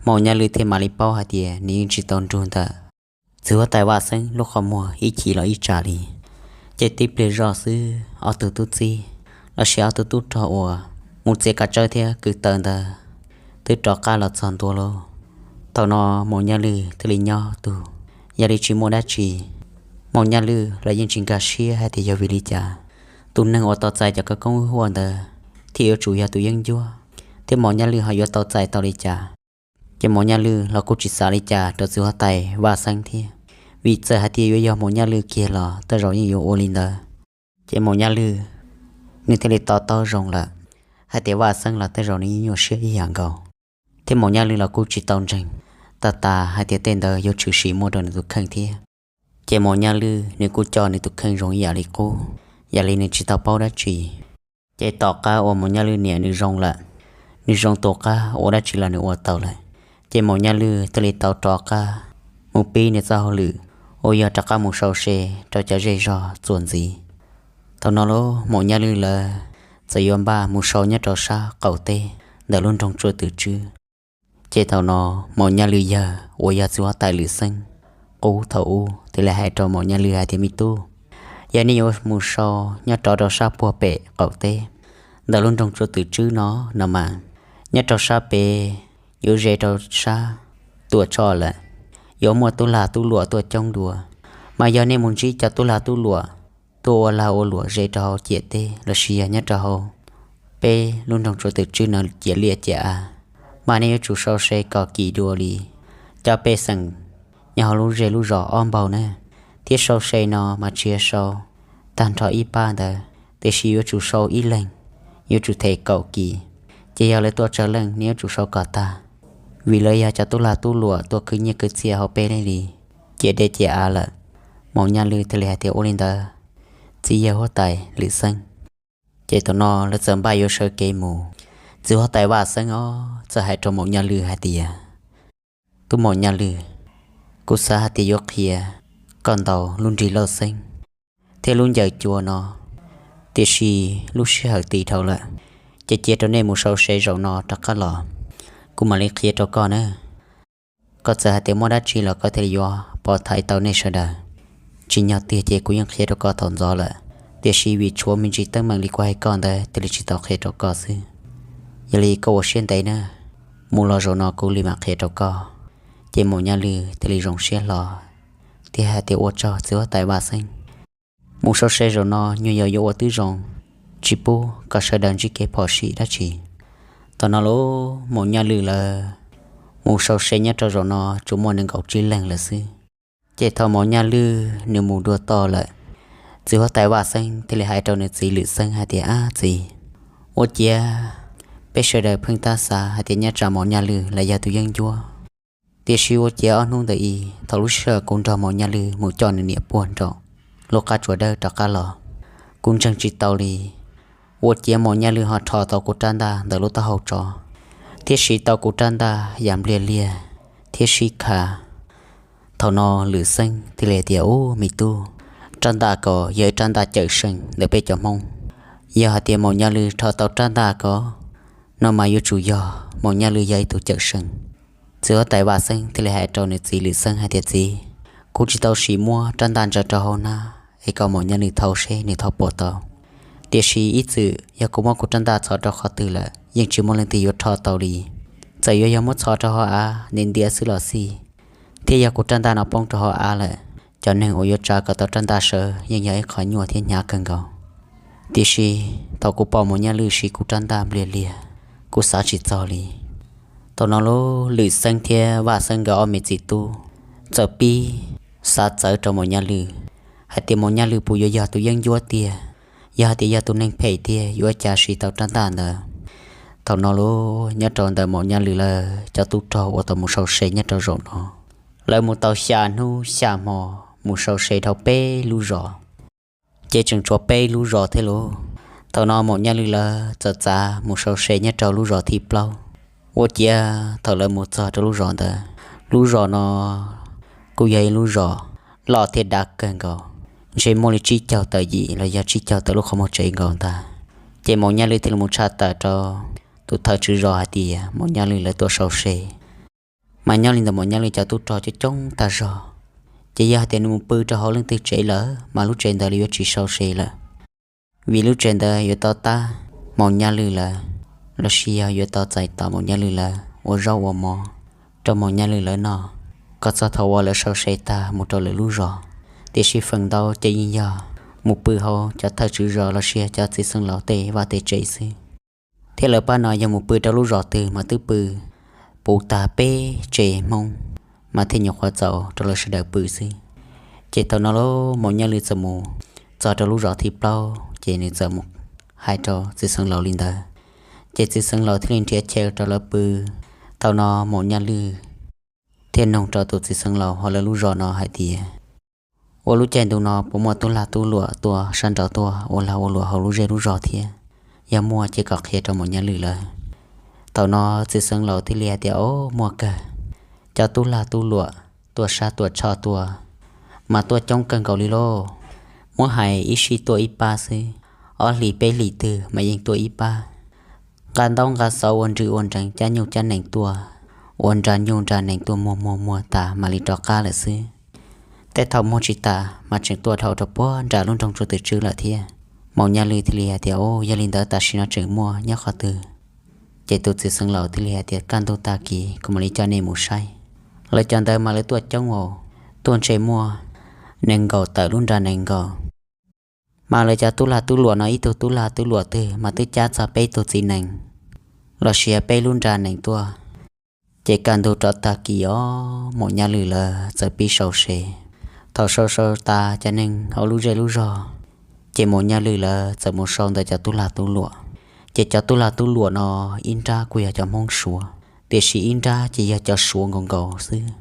Maum Nyaj Lwj thiaj mam li paub hais tias nws yeej tsis tau nrug ntawm txiv huab tais Vaj Xeeb lub qhov muag ib chim los ib tsam li. Ces tib pliag zoj xwb, ob tug tub txib lossis ob tug tub rog uas mus txiav kav tsawb thiab kwv taws ntawd twb rov qab los txog ntua lauj. Thaum no Maum Nyaj Lwj thiaj li nyob tus, yog li tsis muaj dab tsi, Maum Nyaj Lwj los yeej tsis nkag siab hais tias yog vim li cas tus neeg uas tau txais cov khawv koob hwj huaj ntawd thiaj yuav tsum yog tus yeeb ncuab, thiab Maum Nyaj Lwj ho yuav tau txais tau li cas. Ces Maum Nyaj Lwj los kuj tsis xav li cas rau txiv huab tais Vaj Xeeb thiab, vim txawm hais tias yuav yog Maum Nyaj Lwj kiag los tej zaum yeej yuav ua li ntawd. Ces Maum Nyaj Lwj nws thiaj li to taub zoo lawm hais tias Vaj Xeeb los tej zaum nws yeej nyuaj siab ib yam nkaus, thiab Maum Nyaj Lwj los kuj tsis tau ntseeg tag tas hais tias tej ntawd yuav tshwm sim muaj rau nws tus kheej thiab. Ces Maum Nyaj Lwj nws kuj coj nws tus kheej zoo ib yam li qub, yam li nws tsis tau paub dab tsi. Ces tom qab uas Maum Nyaj Lwj niam nws zoo lawm, nws zoo tus qab ua dab tsi los nws ua tau lawm. Ces Maum Nyaj Lwj thiaj li tau rov qab mus pib nws txoj hauj lwm uas yog rov qab mus sau se rau cov zej zog txuas ntxiv. Thaum no lub Maum Nyaj Lwj lawv txawm yuav npaj mus sau nyob rau sab qaum teb ntawm lub nroog Tsua Twm Tswb. Ces thaum no Maum Nyaj Lwj yawg uas yog txiv huab tais Lwm Xeeb qub thaum ub thiaj li hais rau Maum Nyaj Lwj hais tias, Me tub, yog nej yuav mus sau nyob rov rau sab puag pem qaum teb ntawm lub nroog Tsua Twm Tswb no no mas, nyob rau sab pem yuav ze rau sab Tuam Tshoj lawm, yuav muaj tub lag tub luam tuaj coob dua. Mas yog nej mus ntsib cov tub lag tub luam tuaj ua lag ua luam ze rau hauv ciam teb los sis yog nyob rau hauv peb lub nroog Tsua Twm Tswb no ciam liaj ciam av, mas nej yuav tsum sau se kom kim dua li cov pej xeem nyob hauv lub zej lub zos ob npaug na. Thiab sau se no mas tsis yog sau tag nrho ib pab ntawd, tiam sis yuav tsum sau ib leeg, yuav tsum them kaum kis. Ces yog lawv tuaj tsawg leej nej yuav tsum sau kom tag, vim lawv yog cov tub lag tub luam tuaj khwv nyiaj khwv txiaj hauv peb li ciam dej ciam av lawm. Maum Nyaj Lwj thiaj li hais tias, Ua li ntawd, txiv yawg huab tais Lwm Xeeb. Ces thaum no lawv txawm npaj yuav sawv kev mus. Txiv huab tais Vaj Xeeb os txawm hais rau Maum Nyaj Lwj hais tias, Tub Maum Nyaj Lwj, kuv xav hais tias yuav qhia koj ntaus lub nrig lauj xeeb thiab lub ncaws cua no, tiam sis lub sij hawm tiv dhau lawm, ces cia rau nej mus sau se zaum no rov qab los, kuv mam li qhia rau koj na. Koj txawm hais tias muaj dab tsi los koj thiaj li yuav pov thaiv tau nej sawv daws. Tsim nyog tiag ces kuv yeej qhia rau koj thaum ntxov lawm, tiam sis vim tshuav me ntsis teeb meem li kuv hais koj ntawd thiaj li tsis tau qhia rau koj xwb. Yog li koj ua siab ntev na, mus los zaum no kuv li mam qhia rau koj. Ces Maum Nyaj Lwj thiaj li zoo siab hlo thiab hais tias, Ua tsaug txiv huab tais Vaj Xeeb, mus sau se zaum no nyuag yog yuav ua twb zoo, tsis pub kom sawv daws ntsib kev phom sij dab tsi. Thaum no lub Maum Nyaj Lwj lawv mus sau se nyob rau zaum no tsuas muaj nees nkaum tsib leeg lawm xwb. Ces thaum Maum Nyaj Lwj nws mus dua toj lawm, txiv huab tais Vaj Xeeb thiaj li hais rau nws txiv Lwm Xeeb hais tias, Ab txiv, ua ciav peb sawv daws pheej tab xav hais tias nyob tsam Maum Nyaj Lwj los yog tus yeeb ncuab, tiam sis ua ciav ob hnub ntawd ib thaum lub sij hawm kuv nrog Maum Nyaj Lwj mus coj nws niam puag nram lub qab tsuas dawb rov qab los, kuv ntseeg tsis tau li. Ua ciav Maum Nyaj Lwj ho rho tau kuv rab ntaj ntawm lub taub hau tsov, thiab siv tau kuv rab ntaj yam npliag liag thiab sib kha. Thaum no Lwm Xeeb thiaj li tias, Ub me tub, rab ntaj ko yog ib rab ntaj cawm seej ntawm peb cov Hmoob. Yog hais tias Maum Nyaj Lwj rho tau rab ntaj ko no mas yuav tsum yog Maum Nyaj Lwj yog ib tug cawm seej. Txiv huab tais Vaj Xeeb thiaj li hais rau nws txiv Lwm Xeeb hais tias, Txiv, kuv tsis tau sim muab rab ntaj ntsaws rau hauv hnab es kom Maum Nyaj Lwj thau seb nws thau puas tau. Tiam sis ib txwm yog kuv muab kuv rab ntaj txhos rau qhov twg lawm yeej tsis muaj leej twg yuav rho tau li. Txawm yuav yog muab txhos rau hauv av ntiav ntiav xwb los xij, thiab yog kuv rab ntaj no poob rau hauv av lawm, cov neeg uas yuav tsa kom tau rab ntaj sawv yeej yog ib qho nyuaj thiab hnyav kawg nkaus. Tiam sis thaum kuv pom Maum Nyaj Lwj siv kuv rab ntaj npliag liag, kuv xav tsis txog li. Thaum no lub Lwm Xeeb thiab Vaj Xeeb nkawd ob me txiv tub txawm pib xav txawv rau Maum Nyaj Lwj hais tias Maum Nyaj Lwj puas yuav yog tus yeeb ncuab tiag, yog hais tias yog tus neeg phem tiag yuav ua cas siv tau rab ntaj ntawd. Thaum no lub nyob rau ntawm Maum Nyaj Lwj lawv cov tub rog uas tau mus sau se nyob rau zaum no, lawv mus tau xya hnub xya hmo, mus sau se dhau peb lub zos, ces tseem tshuav peb lub zos thiab lauj. Thaum no Maum Nyaj Lwj lawv txawm txav mus sau se nyob rau lub zos thib plaub. Ua ciav thaum lawv mus txog rau lub zos ntawd, lub zos no kuj yog ib lub zos loj thiab dav kawg nkaus, ntshe muaj li tsib caug tawm yim los yog tsib caug tawm lub qhov muag tsev nkaus ntag. Ces Maum Nyaj Lwj thiaj li mus tshaj tawm rau tus thawj tswv zos hais tias Maum Nyaj Lwj lawv tuaj sau se. Mas nyob li ntawd Maum Nyaj Lwj cov tub rog coob coob tag zog, ces yog hais tias nws mus pw rau hauv leej twg tsev lawm mas lub tsev ntawd li yuav tsis sau se lawm, vim lub tsev ntawd yuav tau tab Maum Nyaj Lwj lawv, los sis yog yuav tau txais tos Maum Nyaj Lwj lawv ua zaub ua mov rau Maum Nyaj Lwj lawv noj, kom txog thaum uas lawv sau se tag mus rau lwm lub zos. Tiam sis feem ntau ces yeej yog mus pw hauv cov thawj tswv zos los sis cov txiv xeev laus tej vaj tej tsev xwb. Thiab lawv pab no yog mus pw rau lub zos twg mas twb pw puv tag peb tsev Hmoob, mas thiaj nyuam qhuav txaus rau lawv sawv daws pw xwb. Ces thaum no lub Maum Nyaj Lwj txawm mus txog rau lub zos thib plaub, ces nws txawm mus hais rau txiv xeev laus li ntawd, ces txiv xeev laus thiaj li nrhiav chaw rau lawv pw. Thaum no Maum Nyaj Lwj thiaj nug rau tus txiv xeev laus hauv lawv lub zos no hais tias, Ua lub caij ntu no puas muaj tub lag tub luam tuaj sab nraud tuaj ua lag ua luam hauv lub zej lub zog thiab? Yog muaj ces kom qhia rau Maum Nyaj Lwm lawv. Thaum no txiv xeev laus thiaj li hais tias, Au, muaj kawg. Cov tub lag tub luam tuaj sab tuaj tsho tuaj mas tuaj coob kawg nkaus li lauj. Muab hais ib sij tuaj ib pab xwb, ob hlis peb hlis twg mas yeej tuaj ib pab. Nqa ntaub nqa xov ua nrws ua nreev cab nyuj cab nees tuaj, ua nra nyuj nra nees tuaj muag muag muag tas mam li rov qab lawm xwb. Tej thaum muag tsis tas mas tseem tuaj dhau rau puag nram lub nroog Tsua Twm Tswb lawm thiab. Maum Nyaj Lwm thiaj li hais tias, Au, yog li ntawd tam sim no tseem muaj nyob qhov twg? Ces tus txiv xeev laus thiaj li hais tias, Kaj ntug tag kis kuv mam li coj nej mus saib. Lawv cov ntawd mas lawv tuaj coob as, tuaj ntshe muaj nees nkaum tawm lub nra nees nkaum. Mas lawv cov tub lag tub luam no ib tug tub lag tub luam twg mas twb cab txog peb tug txiv nees los sis peb lub nra nees tuaj. Ces kaj ntug rov tag kis os, Maum Nyaj Lwm lawv txawm pib sau se. Thaum sau sau tas cov neeg hauv lub zej lub zog, ces Maum Nyaj Lwm lawv txawm mus sau ntawm cov tub lag tub luam. Ces cov tub lag tub luam no ib nrab kuj yog cov Hmoob Suav, tiam sis ib nrab ces yog cov Suav nkaus nkaus xwb.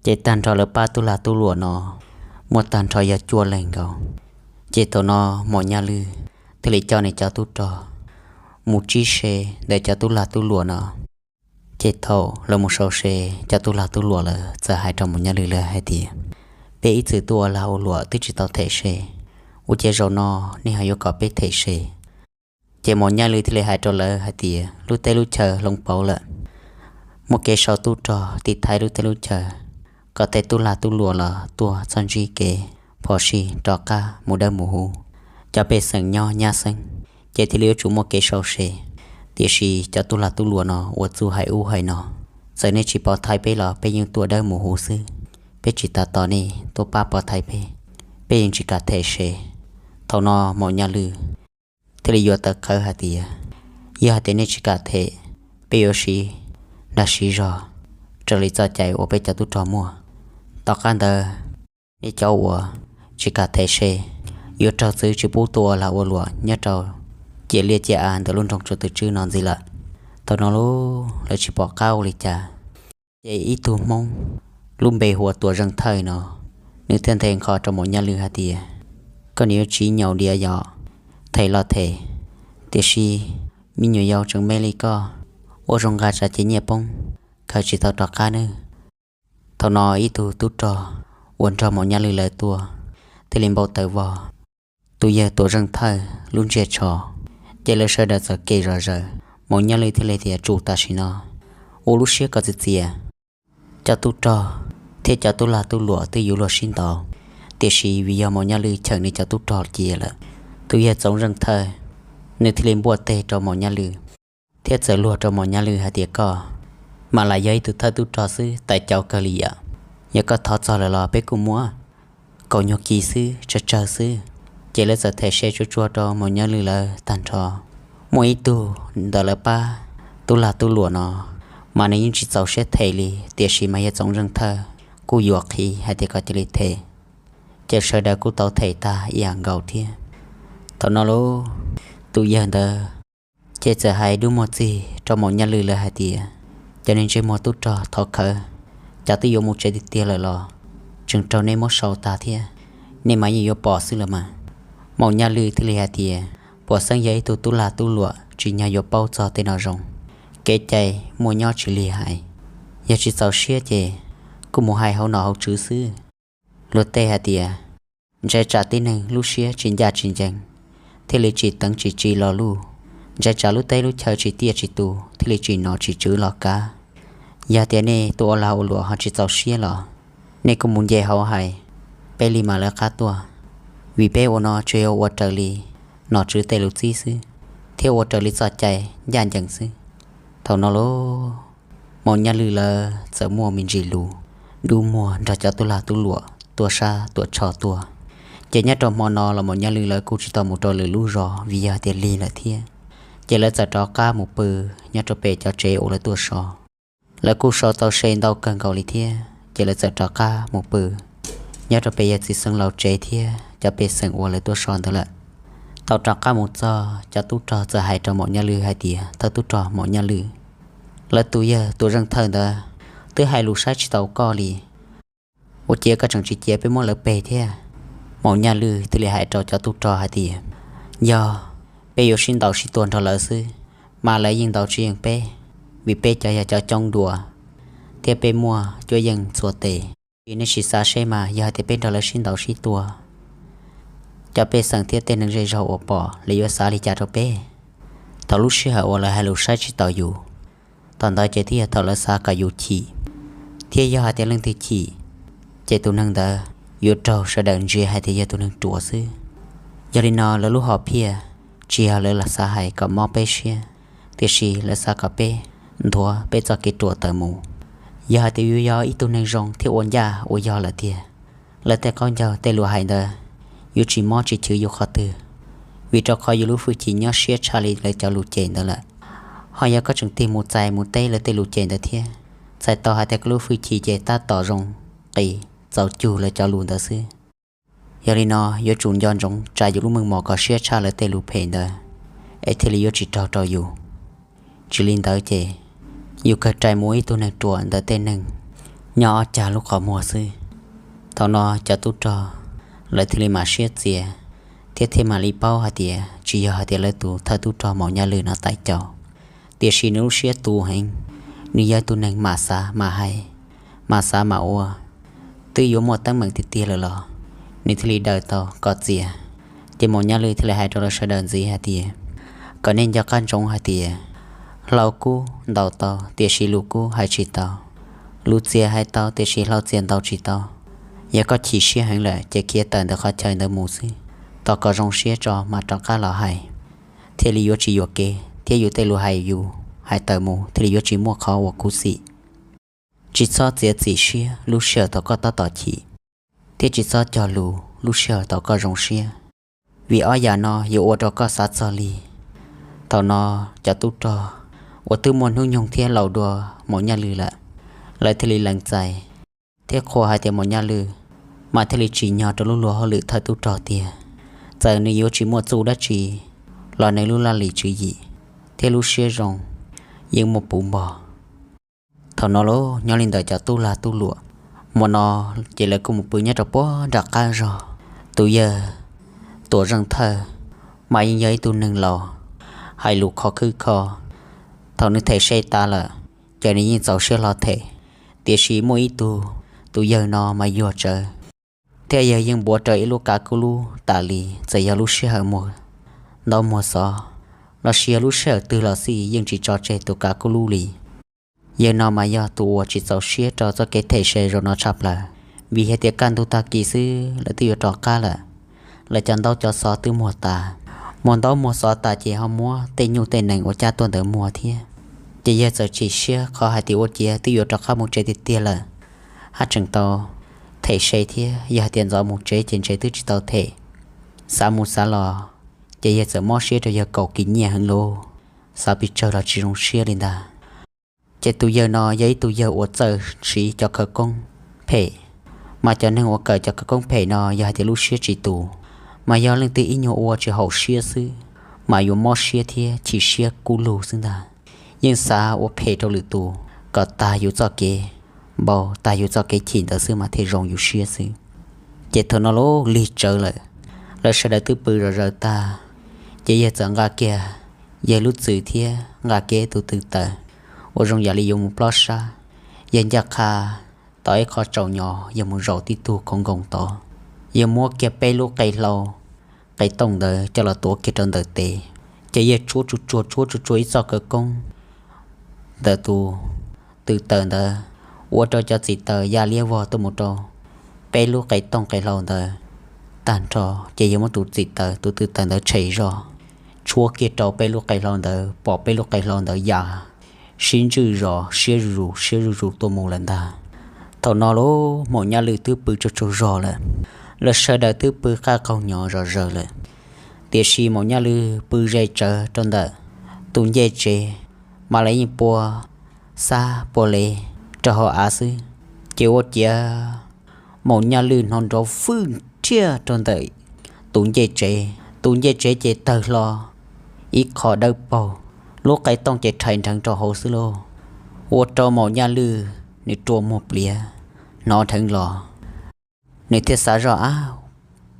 Ces tag nrho lawv pab tub lag tub luam no muaj tag nrho yog cuaj leeg nkaus. Ces thaum no Maum Nyaj Lwm thiaj li coj nws cov tub rog mus tsib se ntawm cov tub lag tub luam no. Ces thaum lawv mus sau se, cov tub lag tub luam lawv txawm hais rau Maum Nyaj Lwm lawv hais tias, Peb ib txwm tuaj ua lag ua luam twb tsis tau them se, ua cas zaum no nej ho yuav kom peb them se? Ces Maum Nyaj Lwm thiaj li hais rau lawv hais tias, Lub teb lub chaw hloov pauv lawm, muaj kev sau tub rog tiv thaiv lub teb lub chaw, kom tej tub lag tub luam los tuaj txhob ntsib kev phom sij rov qab mus dawb mus huv. Cov pej xeem nyob nyab xeeb ces thiaj li yuav tsum muaj kev sau se. Tiam sis cov tub lag tub luam no ua txuj hais ub hais no, txawm nej tsis pov thaiv peb los peb yeej tuaj dawb mus huv xwb. Peb tsis tas tos nej tuaj pab pov thaiv peb, peb yeej tsis kam them se. Thaum no Maum Nyaj Lwm thiaj li yuav tawv qhawv hais tias, Yog hais tias nej tsis kam them, peb yuav siv dag siv zog raws li txoj cai uas peb cov tub rog muaj. Tom qab ntawd, nej cov uas tsis kam them se yuav raug txwv tsis pub tuaj ua lag ua luam nyob rau ciam liaj ciam av ntawm lub nroog Tsua Twm Tswb no ntxiv lawm. Thaum no lub lawv tsis pom qab ua li cas, ces ib tug Hmoob lub npe hu ua Tuam Zeej Thawj no, nws thiaj nthe nqho rau Maum Nyaj Lwm hais tias, Koj niam yuav tsiv nyaum diav yom, them los them, tiam sis me nyuam yaus tseem me li koj, ua zoo nqa tsav ces nyiaj poob, khaws tsis tau rov qab nawb. Thaum no ib tug tub rog uas nrog Maum Nyaj Lwm lawv tuaj thiaj li npau taws vog tus yawg Tuam Zeej Thawj lub ntsiab tsho, ces lawv sawv daws txawm kem zom zaws. Maum Nyaj Lwm thiaj li tias, Tsum tam sim no, ua lub siab kom txias txias. Cov tub rog thiab cov tub lag tub luam twb yuav luag sib ntaus, tiam sis vim yog Maum Nyaj Lwm cheem nws cov tub rog cia lawm, tus yawg Txoov Zeej Thawj nws thiaj li npuaj teg rau Maum Nyaj Lwm thiab txawm luag rau Maum Nyaj Lwm hais tias, Koj mam li yog ib tug thawj tub rog xwb, tais cauv kawg li yam. Yog koj thov txog lawm los peb kuj muab kaum nyuag kis xwb, tsawg tsawg xwb. Ces lawv txawm them se tsuag tsuag rau Maum Nyaj Lwm lawv tag nrho. Muaj ib tug ntawm lawv pab tub lag tub luam no mas nws yeej tsis txaus siab them li, tiam sis mas yawg Txoov Zeej Thawj kuj yuam qhib hais tias kom cia li them. Ces sawv daws kuj tau them tag ib yam nkaus thiab. Thaum no lub tus yawg ntawd ces txawm hais dub muag txig rau Maum Nyaj Lwm lawv hais tias, Cov niag ntsej muag tub rog thov khawv, cov twb yuav mus tsev tiag tiag lawm los tseem raug nej muab sau tas thiab, nej mas yeej yuav pom xwb los mas. Maum Nyaj Lwm thiaj li hais tias, Puas xeeb yog ib tug tub lag tub luam tsim nyog yuav paub txog tej no zoo. Kev cai muaj nyob tsis lig hais, yog tsis txaus siab ces kuj mus hais hauv nom hauv tswv xwb. Luag tej hais tias, Ntshai tsam tib neeg lub siab tsis ncaj tsis ncees thiaj li tsis teev tsis tsi lo lus, ntshai tsam lub teb lub chaw tsis tiaj tsis tus thiaj li tsis nom tsis tswv los kav. Yog tias nej tuaj ua lag ua luam ho tsis txaus siab los nej kuj mus nce hauv hais, peb li mam lawv qab tuaj, vim peb ua no tsuas yog ua raws li nom tswv tej lus txib xwb, thiab ua raws li txoj cai ncaj ncees xwb. Thaum no lub Maum Nyaj Lwm lawv txawm muaj me ntsis lus dub muag nrog cov tub lag tub luam tuaj sab tuaj tsho tuaj. Ces nyob rau hmo no los Maum Nyaj Lwm lawv kuj tsis tau mus rau lwm lub zos vim yog tias lig lawm thiab. Ces lawv txawm rov qab mus pw nyob rau pem cov tsev uas lawv tuaj so. Lawv kuj so tau se ntau kawg nkaus li thiab, ces lawv txawm rov qab mus pw nyob rau pem yawg txiv xeev laus tsev thiab cov pej xeem uas lawv tuaj so ntawd lawm. Thaum rov qab mus txog, cov tub rog txawm hais rau Maum Nyaj Lwm hais tias, Thawj tub rog Maum Nyaj Lwm, lawv tus yawg Tuam Zeej Thawj ntawd twb hais lus saib tsis taus koj li, ua ciav koj tseem tsis cia peb muab lawv peg thiab? Maum Nyaj Lwj thiaj li hais rau cov tub rog hais tias, yog peb yuav sib ntaus sib tua nrog lawv xwb, mas lawv yeej ntaus tsis yeej peb, vim peb cov yog cov coob dua, thiab peb muaj cuab yeej txhua tes. Ces nej sim xav seb mas yog hais tias peb nrog lawv sib ntaus sib tua, cov pej xeem thiab tej neeg zej zog uas pom lawv yuav xav li cas rau peb? Thaum lub sij hawm uas lawv hais lus saib tsis taus yus, thaum ntawd ces twb yog thaum lawv xav kom yus chim, thiab yog hais tias leej twg chim, ces tus neeg ntawd yuav raug sawv daws ntsia hais tias yog tus neeg ruam xwb. Yog li no lawv lub hom phiaj tsis yog lawv xav hais kom mob peb siab, tiam sis lawv xav kom peb nthuav peb txoj kev ruam tawm mus. Yog hais tias yus yog ib tug neeg zoo thiab ua ncaj ua yog lawm tiag, lawv tej qaub ncaug tej lus hais ntawd yuav tsis mob tsis chwv yus qhov twg, vim rau qhov yus lub hwj chim nyob siab tshaj li lawv cov lus cem ntawd lawm. Ho yog koj tseem tig mus txais mus teb lawv tej lus cem ntawd thiab, txhais tau hais tias koj lub hwj chim ces tab tom zoo qis txaus cug lawv cov lus ntawd xwb. Yog li no yuav tsum nco ntsoov tsa yus lub meej mom kom siab tshaj lawv tej lus phem ntawd, es thiaj li yuav tsis raug rau yus. Tsis li ntawd ces yus kawg rais mus ib tug neeg ruam ntawm tej neeg nyob ob cag lub qhov muag xwb. Thaum no cov tub rog lawv thiaj li mam siab txias, thiab thiaj mam li paub hais tias tsis yog hais tias lawv tus thawj tub rog Maum Nyaj Lwj no tais caus, tiam sis nws lub siab tu heev, nws yog tus neeg mam xav mam hais, mam xav mam ua, twb yuav muaj teeb meem tiag tiag lawm los nws thiaj li daws tau kom txias. Ces Maum Nyaj Lwj thiaj li hais rau lawv sawv daws ntxiv hais tias, kom nej nco qab ntsoov hais tias, hlau kub ntaus tau tiam sis lus kub hais tsis tau, lus txias hais tau tiam sis hlau txias ntaus tsis tau. Yog koj chim siab heev lawm ces khiav tawm ntawm qhov chaw ntawd mus xwb, tos kom zoo siab tso mas rov qab los hais, thiaj li yuav tsis yuam kev thiab yus tej lus hais yus hais tawm mus thiaj li yuav tsis muaj qhov uas khuv xim. Tsis txhob txiav txim siab lub sij hawm thaum koj tab tom chim, thiab tsis txhob cog lus lub sij hawm thaum koj zoo siab, vim ob yam no yuav ua rau koj xav txog li. Thaum no cov tub rog uas twb muaj hnub nyoog thiab laus dua Maum Nyaj Lwj lawm, lawv thiaj li lees txais thiab qhuas hais tias Maum Nyaj Lwj mas thiaj li tsim nyog rau lub luag hauj lwm thawj tub rog tiag. Txawm nws yuav tsis muaj txuj dab tsi los nws lub laj lim tswv yim thiab lub siab zoo yeej muaj puv npo. Thaum no los nyob li ntawm cov tub lag tub luam, hmo no ces lawv kuj mus pw nyob rau puag nram qab zog. Tus yawg Tuam Zeej Thawj mas yeej yog ib tug neeg laus hais lus khov khwb kho. Thaum nws them se tas lawm ces nws yeej txaus siab hlo them, tiam sis muaj ib tug, tus yawg no mas yuag tsawv, thiab yawg yeej npuav rau ib lub kav kub lub tas li. Txawm yog lub sij hawm muag ntaub muag xov los sis yog lub sij hawm twg los xij yeej tsis tso tseg tus kav kub lub li. Yawg no mas yog tus uas tsis txaus siab rau txoj kev them se zaum no tshaj plaws, vim hais tias kaj ntug tag kis xwb lawv twb yuav rov qab lawm. Lawv cov ntaub cov xov twb muag tas, muag ntaub muag xov tas ces ho muab tej nyuj tej nees uas cab tuaj ntawd muag thiab. Ces yawg txawm chim siab qhov hais tias ua ciav twb yuav rov qab mus tsev tiag tiag lawm, haj tseem tau them se thiab. Yog hais tias ntxov mus tsev ces ntshe twb tsis tau them. Xav mus xav los ces yawg txawm mob siab rau yawg kaum kis nyiaj heev lauj, xav pes tsawg los tsis zoo siab li ntag. Ces tus yawg no yog ib tug yawg uas txawj siv cov khawv koob phem, mas cov neeg uas kawm cov khawv koob phem no yog hais tias lub siab tsis tus, mas yog leej twg ib nyuag ua tsis haum siab xwb mas yuav mob siab thiab chim siab kub lug xwb ntag. Yeej xav ua phem rau lwm tus kom tag yus txoj kev npau, tag yus txoj kev chim ntawd xwb mas thiaj zoo yus siab xwb. Ces thaum no lub lig tsawv lawm, lawv sawv daws twb pw zom zaws tag, ces yawg txawm nqa kiag yawg lub txwm thiab nqa kiag tus tw taws uas zoo yam li yuav mus plob sab. Yawg ncaj qha tom ib qho tsaus nyos yawg mus zaum tib tug khoov nkoos tod, yawg muab kiag peb lub qe hlau qe tooj ntawd coj los tuav kiag rau ntawm tes. Ces yawg tshuab tsuag tsuag tshuab tsuag tsuag ib txoj khawv koob ntawm tus tw taws ntawd ua rau cov txim taws ya liab vog tuaj mus rau peb lub qe tooj qe hlau ntawd tag nrho. Ces yawg muab tus txim taws tus tw taws ntawd tshem zog, tshuab kiag rau peb lub qe hlau ntawd, pom peb lub qe hlau ntawd ya sib ntswj zos siab zuj zus siab zuj zus tuaj mus lawm ntag. Thaum no lub Maum Nyaj Lwj twb pw tsaug tsaug zog lawm, lawv sawv daws twb pw qaj qaug nyos zom zaws lawm, tiam sis Maum Nyaj Lwj pw ze tsawv rau ntawm tus ncej tsev, mas lawv yeej pua xab pua le rau hauv av xwb. Ces ua ciav Maum Nyaj Lwj hnov nrov fwj nrhiaj rau ntawm tus ncej tsev, tus ncej tsev ces tawg hlo ib qho dawb paug, lub qe tooj ces rhais nrheev rau hauv xwb lauj. Ua rau Maum Nyaj Lwj nws rua muag pliav hnov dheev los, nws thiaj xav zoj, ab,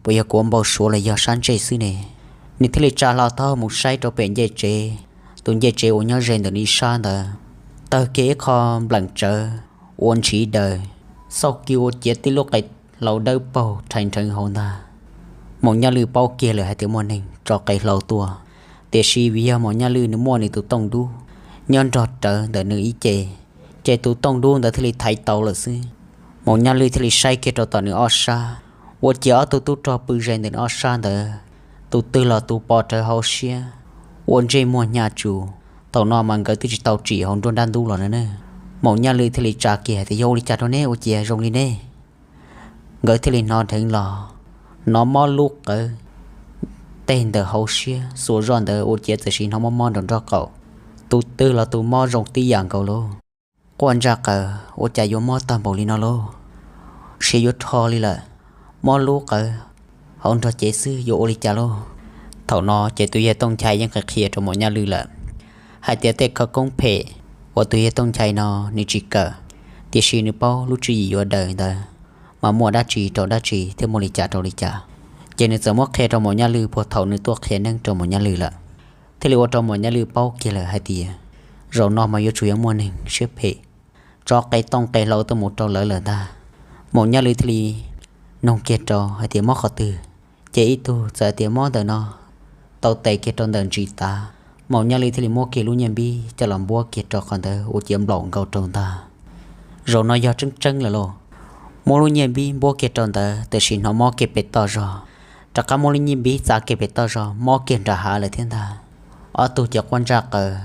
puas yog kuv ua npau suav los yog sab ntsej xwb ne? Nws thiaj li tsa hlo taub hau mus saib rau pem ncej tsev. Tus ncej tsev uas nyob ze ntawm nws ib sab ntawd, tawg kiag ib qho npleem tsawv ua ntshiv daws, xauj kiag ua ciav tib lub qe hlau dawb paug rhais nrheev hauv ntag. Maum Nyaj Lwj paub kiag lawm hais tias muaj neeg tso qe hlau tuaj, tiam sis vim yog Maum Nyaj Lwj nws muaj nws tus tooj dub nyob nrog rawv ntawm nws ib ce, ces tus tooj dub ntawd thiaj li thaiv tau lawm xwb. Maum Nyaj Lwj thiaj li saib kiag rau tom nws ob sab, ua ciav ob tug tub rog pw ze ntawm nws ob sab ntawd, tus twg los tus pos rawv hauv siab, ua ntsej muag hnyav tsuj. Thaum no mas nkawd twb tsis tau tsim hauv nruab nrab ntub los na. Maum Nyaj Lwj thiaj li tsa kiag hais tias, yog ua li cas rau neb ua ciav zoo li ne? Nkawd thiaj li hnov dheev los, hnov mob lub qawv, tej ntawm hauv siab xuas zoj ntawd ua ciav txawm sim hnov mob mob nraum nraub qaum. Tus twg los tus mob zoo tib yam nkaus lauj. Quaj ntsaj qaws, ua cas yuav mob tag npaum li no lauj? Siav yuav rho li lawm, mob lub qawv hauv nrog cev xwb, yuav ua li cas lauj? Thaum no ces tus yawg Tooj Nchai yeej qhia qhia rau Maum Nyaj Lwj lawm hais tias tej khawv koob phem uas tus yawg Tooj Nchai no nws tsis kawm, tiam sis nws paub lub tswv yim yuav daws ntawd mas muaj dab tsi rau dab tsi thiab muaj li cas rau li cas. Ces nws txawm muab qhia rau Maum Nyaj Lwj puag thaum nws tuaj qhia neeb rau Maum Nyaj Lwj lawm, thiaj li ua rau Maum Nyaj Lwj paub kiag lawm hais tias zaum no mas yuav tsum yog muaj neeg siab phem tso qe tooj qe hlau tuaj mus rau lawv lawm ntag. Maum Nyaj Lwj thiaj li nug kiag rau hais tias, mob qhov twg? Ces ib tug txawm hais tias, mob ntawm no. Tau tes kiag rau ntawm ntsis tav, Maum Nyaj Lwj thiaj li muab kiag lub nyiaj npib coj los npuab kiag rau qhov ntawd ua ciav nplaum nkaus rau ntag. Zaum no yog tseeb tseeb lawm lauj. Muab lub nyiaj npib npuab kiag rau ntawd, tiam sis hnov mob kiag pem toj zog, rov qab muab lub nyiaj npib txav kiag pem toj zog, mob kiag nram hav lawm thiab ntag. Ob tug ces quaj ntsaj qaws,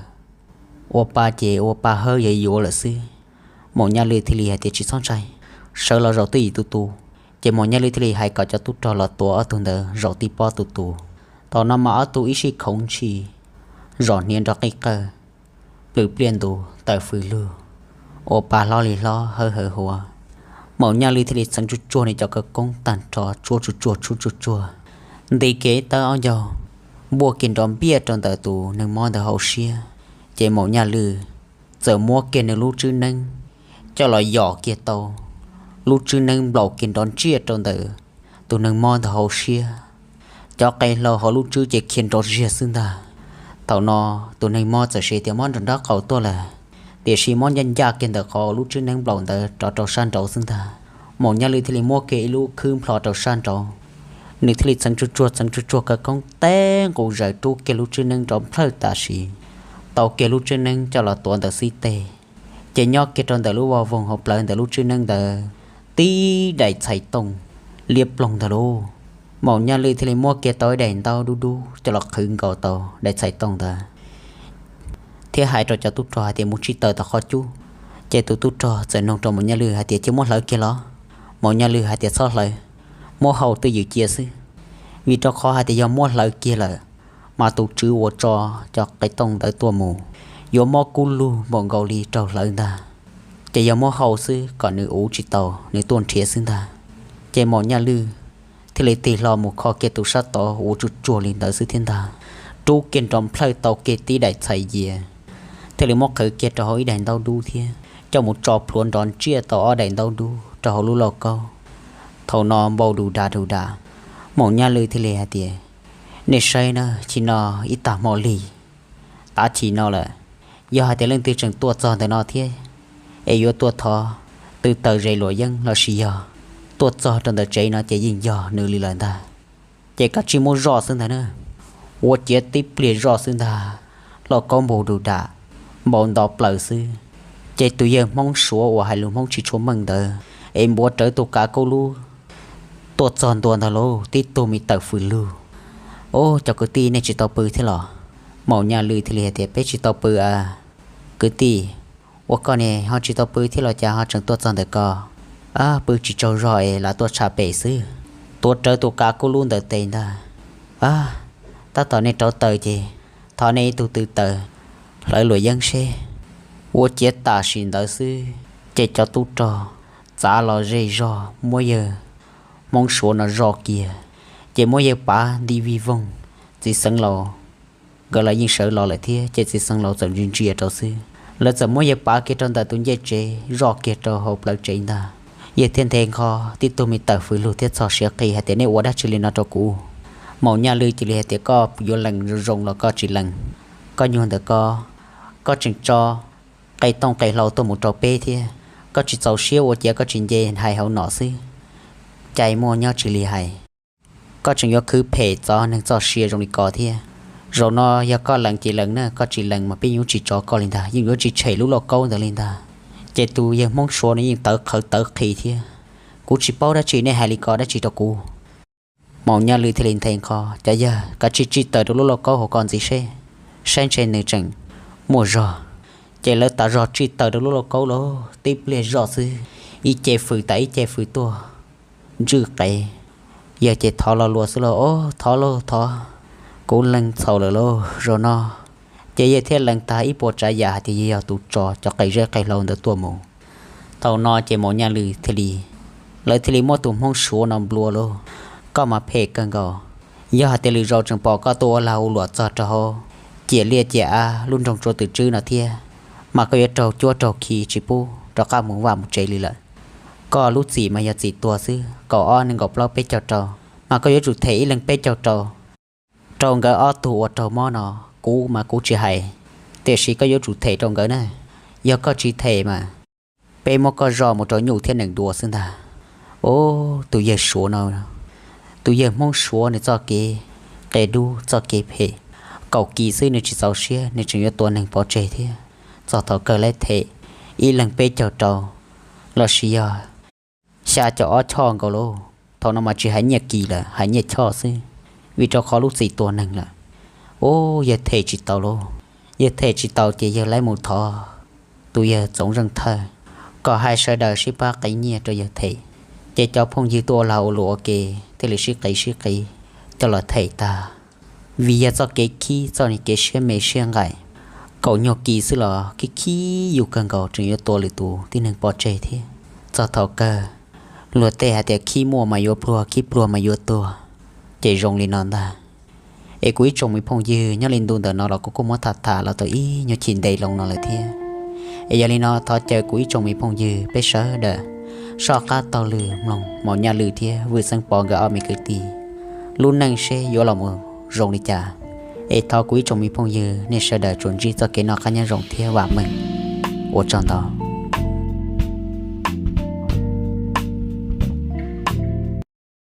ua pa ces ua pa hawb yuav yuav lawm xwb. Maum Nyaj Lwj thiaj li hais tias, tsis txhob ntshai, sawv los zaum twj ywm tus tus. Ces Maum Nyaj Lwj thiaj li hais kom cov tub rog los tuav ob tug ntawd zaum tib pob tus tus. Thaum no mas ob tug ib sij khoov ntshis, zom hniav nrov qij qawj, plws pliaj ntus tawm fws lug, ua pa hlob li hlob hawb hawv huav. Maum Nyaj Lwj thiaj li txheev tsuj tsuag nws cov khawv koob tag nrho, tsuab tsuj tsuag tsuab tsuj tsuag, nti kiag ib tawb ob ncaug, npuaj kiag nrov npiaj rau ntawm tus neeg mob ntawd hauv siab. Ces Maum Nyaj Lwj txawm muab kiag nws lub tswb neeb coj los yom kiag tau, lub tswb neeb nplaum kiag nrov ntsiaj rau ntawm tus neeg mob ntawd hauv siab. Cov qe hlau hauv lub tswb ces khiav nrov ziag xwb ntag. Thaum no tus neeg mob txawm siv tias mob nraum nraub qaum tuaj lawm, tiam sis mob ncaj ncaj kiag ntawm qhov lub tswb neeb nplaum ntawd rov rau sab nraud xwb ntag. Maum Nyaj Lwj thiaj li muab kiag ib lub khwb nplho rau sab nraud, nws thiaj li txheev tsuj tsuag txheev tsuj tsuag khawv koob teb nqus zaws rub kiag lub tswb neeb nrov nplhawj tam sim, tau kiag lub tswb neeb coj los tuav ntawm xib teg. Ces nyob kiag rau ntawm lub voj voog hauv plawv ntawm lub tswb neeb ntawd tib daim txhais tooj liab ploog ntag lauj. Maum Nyaj Lwj thiaj li muab kiag tau ib daim ntaub dub dub coj los qhwv nkaus tau daim txhais tooj ntawd, thiab hais rau cov tub rog hais tias, mus tsij taws tom qhov cub. Ces tus tub rog txawm nug rau Maum Nyaj Lwj hais tias, cia muab hlawv kiag los? Maum Nyaj Lwj hais tias, txhob hlawv, muab hau twj ywm cia xwb, vim rau qhov hais tias yog muab hlawv kiag lawm mas tus tswv uas tso cov qe tooj ntawd tuaj mus yuav mob kub lug npaum nkaus li raug hlawv ntag. Ces yog muab hau xwb kom nws uv tsis tau, nws tuaj nrhiav xwb ntag. Ces Maum Nyaj Lwj thiaj li tig hlo mus kho kiag tus sab tod uas tsuj tsuag li ntawd xwb thiab ntag, rub kiag nrov nplhawj tau kiag tib daim txhais yias, thiaj li muab qhwv kiag rau hauv ib daim ntaub dub thiab coj mus tso plhuav nrov ntsiaj tau ob daim ntaub dub rau hauv lub lauj kaub. Thaum no npau du da du da, Maum Nyaj Lwj thiaj li hais tias, nej saib na, chim no ib tag hmo lig, tav chim no lawm, yog hais tias leej twg tseem tuaj txog ntawm no thiab es yuav tuaj thov tw taws zes luam yeeb lossis yog tuaj txog rau ntawm tsev no ces yeej yog nws li lawm ntag. Ces kav tsij muab zoj xwb ntag na. Ua ciav tib pliag zoj xwb ntag, lauj kaub npau du da, npau nto plaws xwb. Ces tus yawg Hmoob Suav uas hais lus Hmoob tsis tshua meej ntawd es npuav rawv tus kav kub lub tuaj txog ntua ntag lauj, tib tug me tawm fws lug. Ub, cov kwv tij, nej tsis tau pw thiab los? Maum Nyaj Lwj thiaj li hais tias, peb tsis tau pw a. Kwv tij, ua koj ne ho tsis tau pw thiab los cas ho tseem tuaj txog ntawm ko? Ab, pw tsis tsaug zog es lam tuaj tsham pem xwb. Tuav rawv tus kav kub lub ntawm tes ntag. Ab, tab tom nej rauv taws ces thov nej ib tug tw taws hlawv luam yeeb seb. Ua ciav tam sim ntawd xwb ces cov tub rog txav los zej zog muab yawg Hmoob Suav no zoj kiag, ces muab yawg Pav nti vij voog, txiv xeev laus nkawd los yeej sawv los lawm thiab, ces txiv xeev laus txawm ntsia ntsia rau xwb, lawv txawm muab yawg Pav kiag rau ntawm tus ncej tsev zoj kiag rau hauv plawv tsev ntag. Yawg thiaj nthe nqho tib tug me tawm fws lug thiab txog siav qis hais tias, Nej ua dab tsi li no rau kuv? Maum Nyaj Lwj cia li hais tias, Koj yuav lees zoo los koj tsis lees, koj nyuag ntawm ko, koj tseem tso qe tooj qe hlau tuaj mus rau peb thiab, koj tsis txaus siab ua cas koj tsis nce hais hauv no xwb. Cai muaj nyob tsis li hais, koj tseem yuav khwv phem txov neeg txoj sia zoo li ko thiab. Zaum no yog koj lees ces lees na, koj tsis lees mas peb yuav tsis tso koj li ntag, yeej yuav tsis tshem lub lauj kaub ntawd li ntag. Ces tus yawg Hmoob Suav no yeej tawv qhawv tawv qhis thiab, Kuv tsis paub dab tsi, nej hais li ko dab tsi rau kuv? Maum Nyaj Lwj thiaj li nthe nqho, Cov yawg, kav tsij tsij taws rau lub lauj kaub hauv ko ntxiv seb, saib ntshe nws tseem muaj zog. Ces lawv tas zog tsij taws rau lub lauj kaub lauj, tib pliag zoj xwb, ib ce fws tas ib ce fws tuaj ntswj qev. Yawg ces thov lo lus xwb lauj, Ob, thov lauj thov, kuv lees txhaum lawm lauj zaum no. Ces yawg thiaj lees tag ib puas tsav yam hais tias yawg yog tus tso cov qe zeb qe hlau ntawd tuaj mus. Thaum no ces Maum Nyaj Lwj thiaj li, lawv thiaj li muab tus Hmoob Suav no nplua lauj, Koj mas phem kawg nkaus. Yog hais tias lwm zaus tseem pom koj tuaj ua lag ua luam txog rau hauv ciam liaj ciam av lub nroog Tsua Twm Tswb no thiab, mas koj yuav raug cuab raug khi tsis pub rov qab mus vaj mus tsev li lawm. Koj lub txim mas yog txim tuag xwb, kaum ob nees nkaum plaub peb caug rau, mas koj yuav tsum them ib leeg peb caug rau, rau nkawd ob tug uas raug mob no. Kuv mas kuv tsis hais, tiam sis koj yuav tsum them rau nkawd na. Yog koj tsis them mas peb muab koj zoj mus rau nyuj thiab nees dua xwb ntag. Ub, tus yawg Suav no, tus yawg Hmoob Suav nws txoj kev qia dub txoj kev phem, kaum kis xwb nws tsis txaus siab, nws tseem yuav tua neeg pov tseg thiab. Txog thaum kawg lawv them ib leeg peb caug rau, los sis yog xya caum ob choj nkaus lauj. Thaum no mas tsis hais nyiaj kis lawm, hais nyiaj choj xwb, vim rau qhov lub txim tuag neeg lawm. Ub, yawg them tsis tau lauj. Yawg them tsis tau ces yawg lawv mus thov tus yawg Txoov Zeej Thawj kom hais sawv daws sib pab qee nyiaj rau yawg them. Ces cov phooj ywg tuaj ua lag ua luam ua ke thiaj li sib qiv sib qiv coj los them tag. Vim yog txoj kev khib, txoj kev siab me siab nqaim, kaum nyuag kis xwb los khib khib yus kawg nkaus, tseem yuav tua lwm tus tib neeg pov tseg thiab. Txog thaum kawg luag tej hais tias khib muaj mas yuav pluag, khib pluag mas yuav tuag, ces zoo li no ntag. Es kuv ib tsoom me phooj ywg, nyob li ntu ntawm no los kuv kuj muab tham tham los tau ib nyuag chim ntev loo no lawm thiab. Es yog li no thov caw kuv ib tsoom me phooj ywg peb sawv daws soj qab taug lw mloog Maum Nyaj Lwj thiab Vwj Xeeb Pov nkawd ob me kwv tij lub neej seb yuav los mus zoo li cas. Es thov kuv ib tsoom me phooj ywg nej sawv daws tsuas ntsib txoj kev noj qab nyob zoo thiab vam meej. Ua tsaug ntau.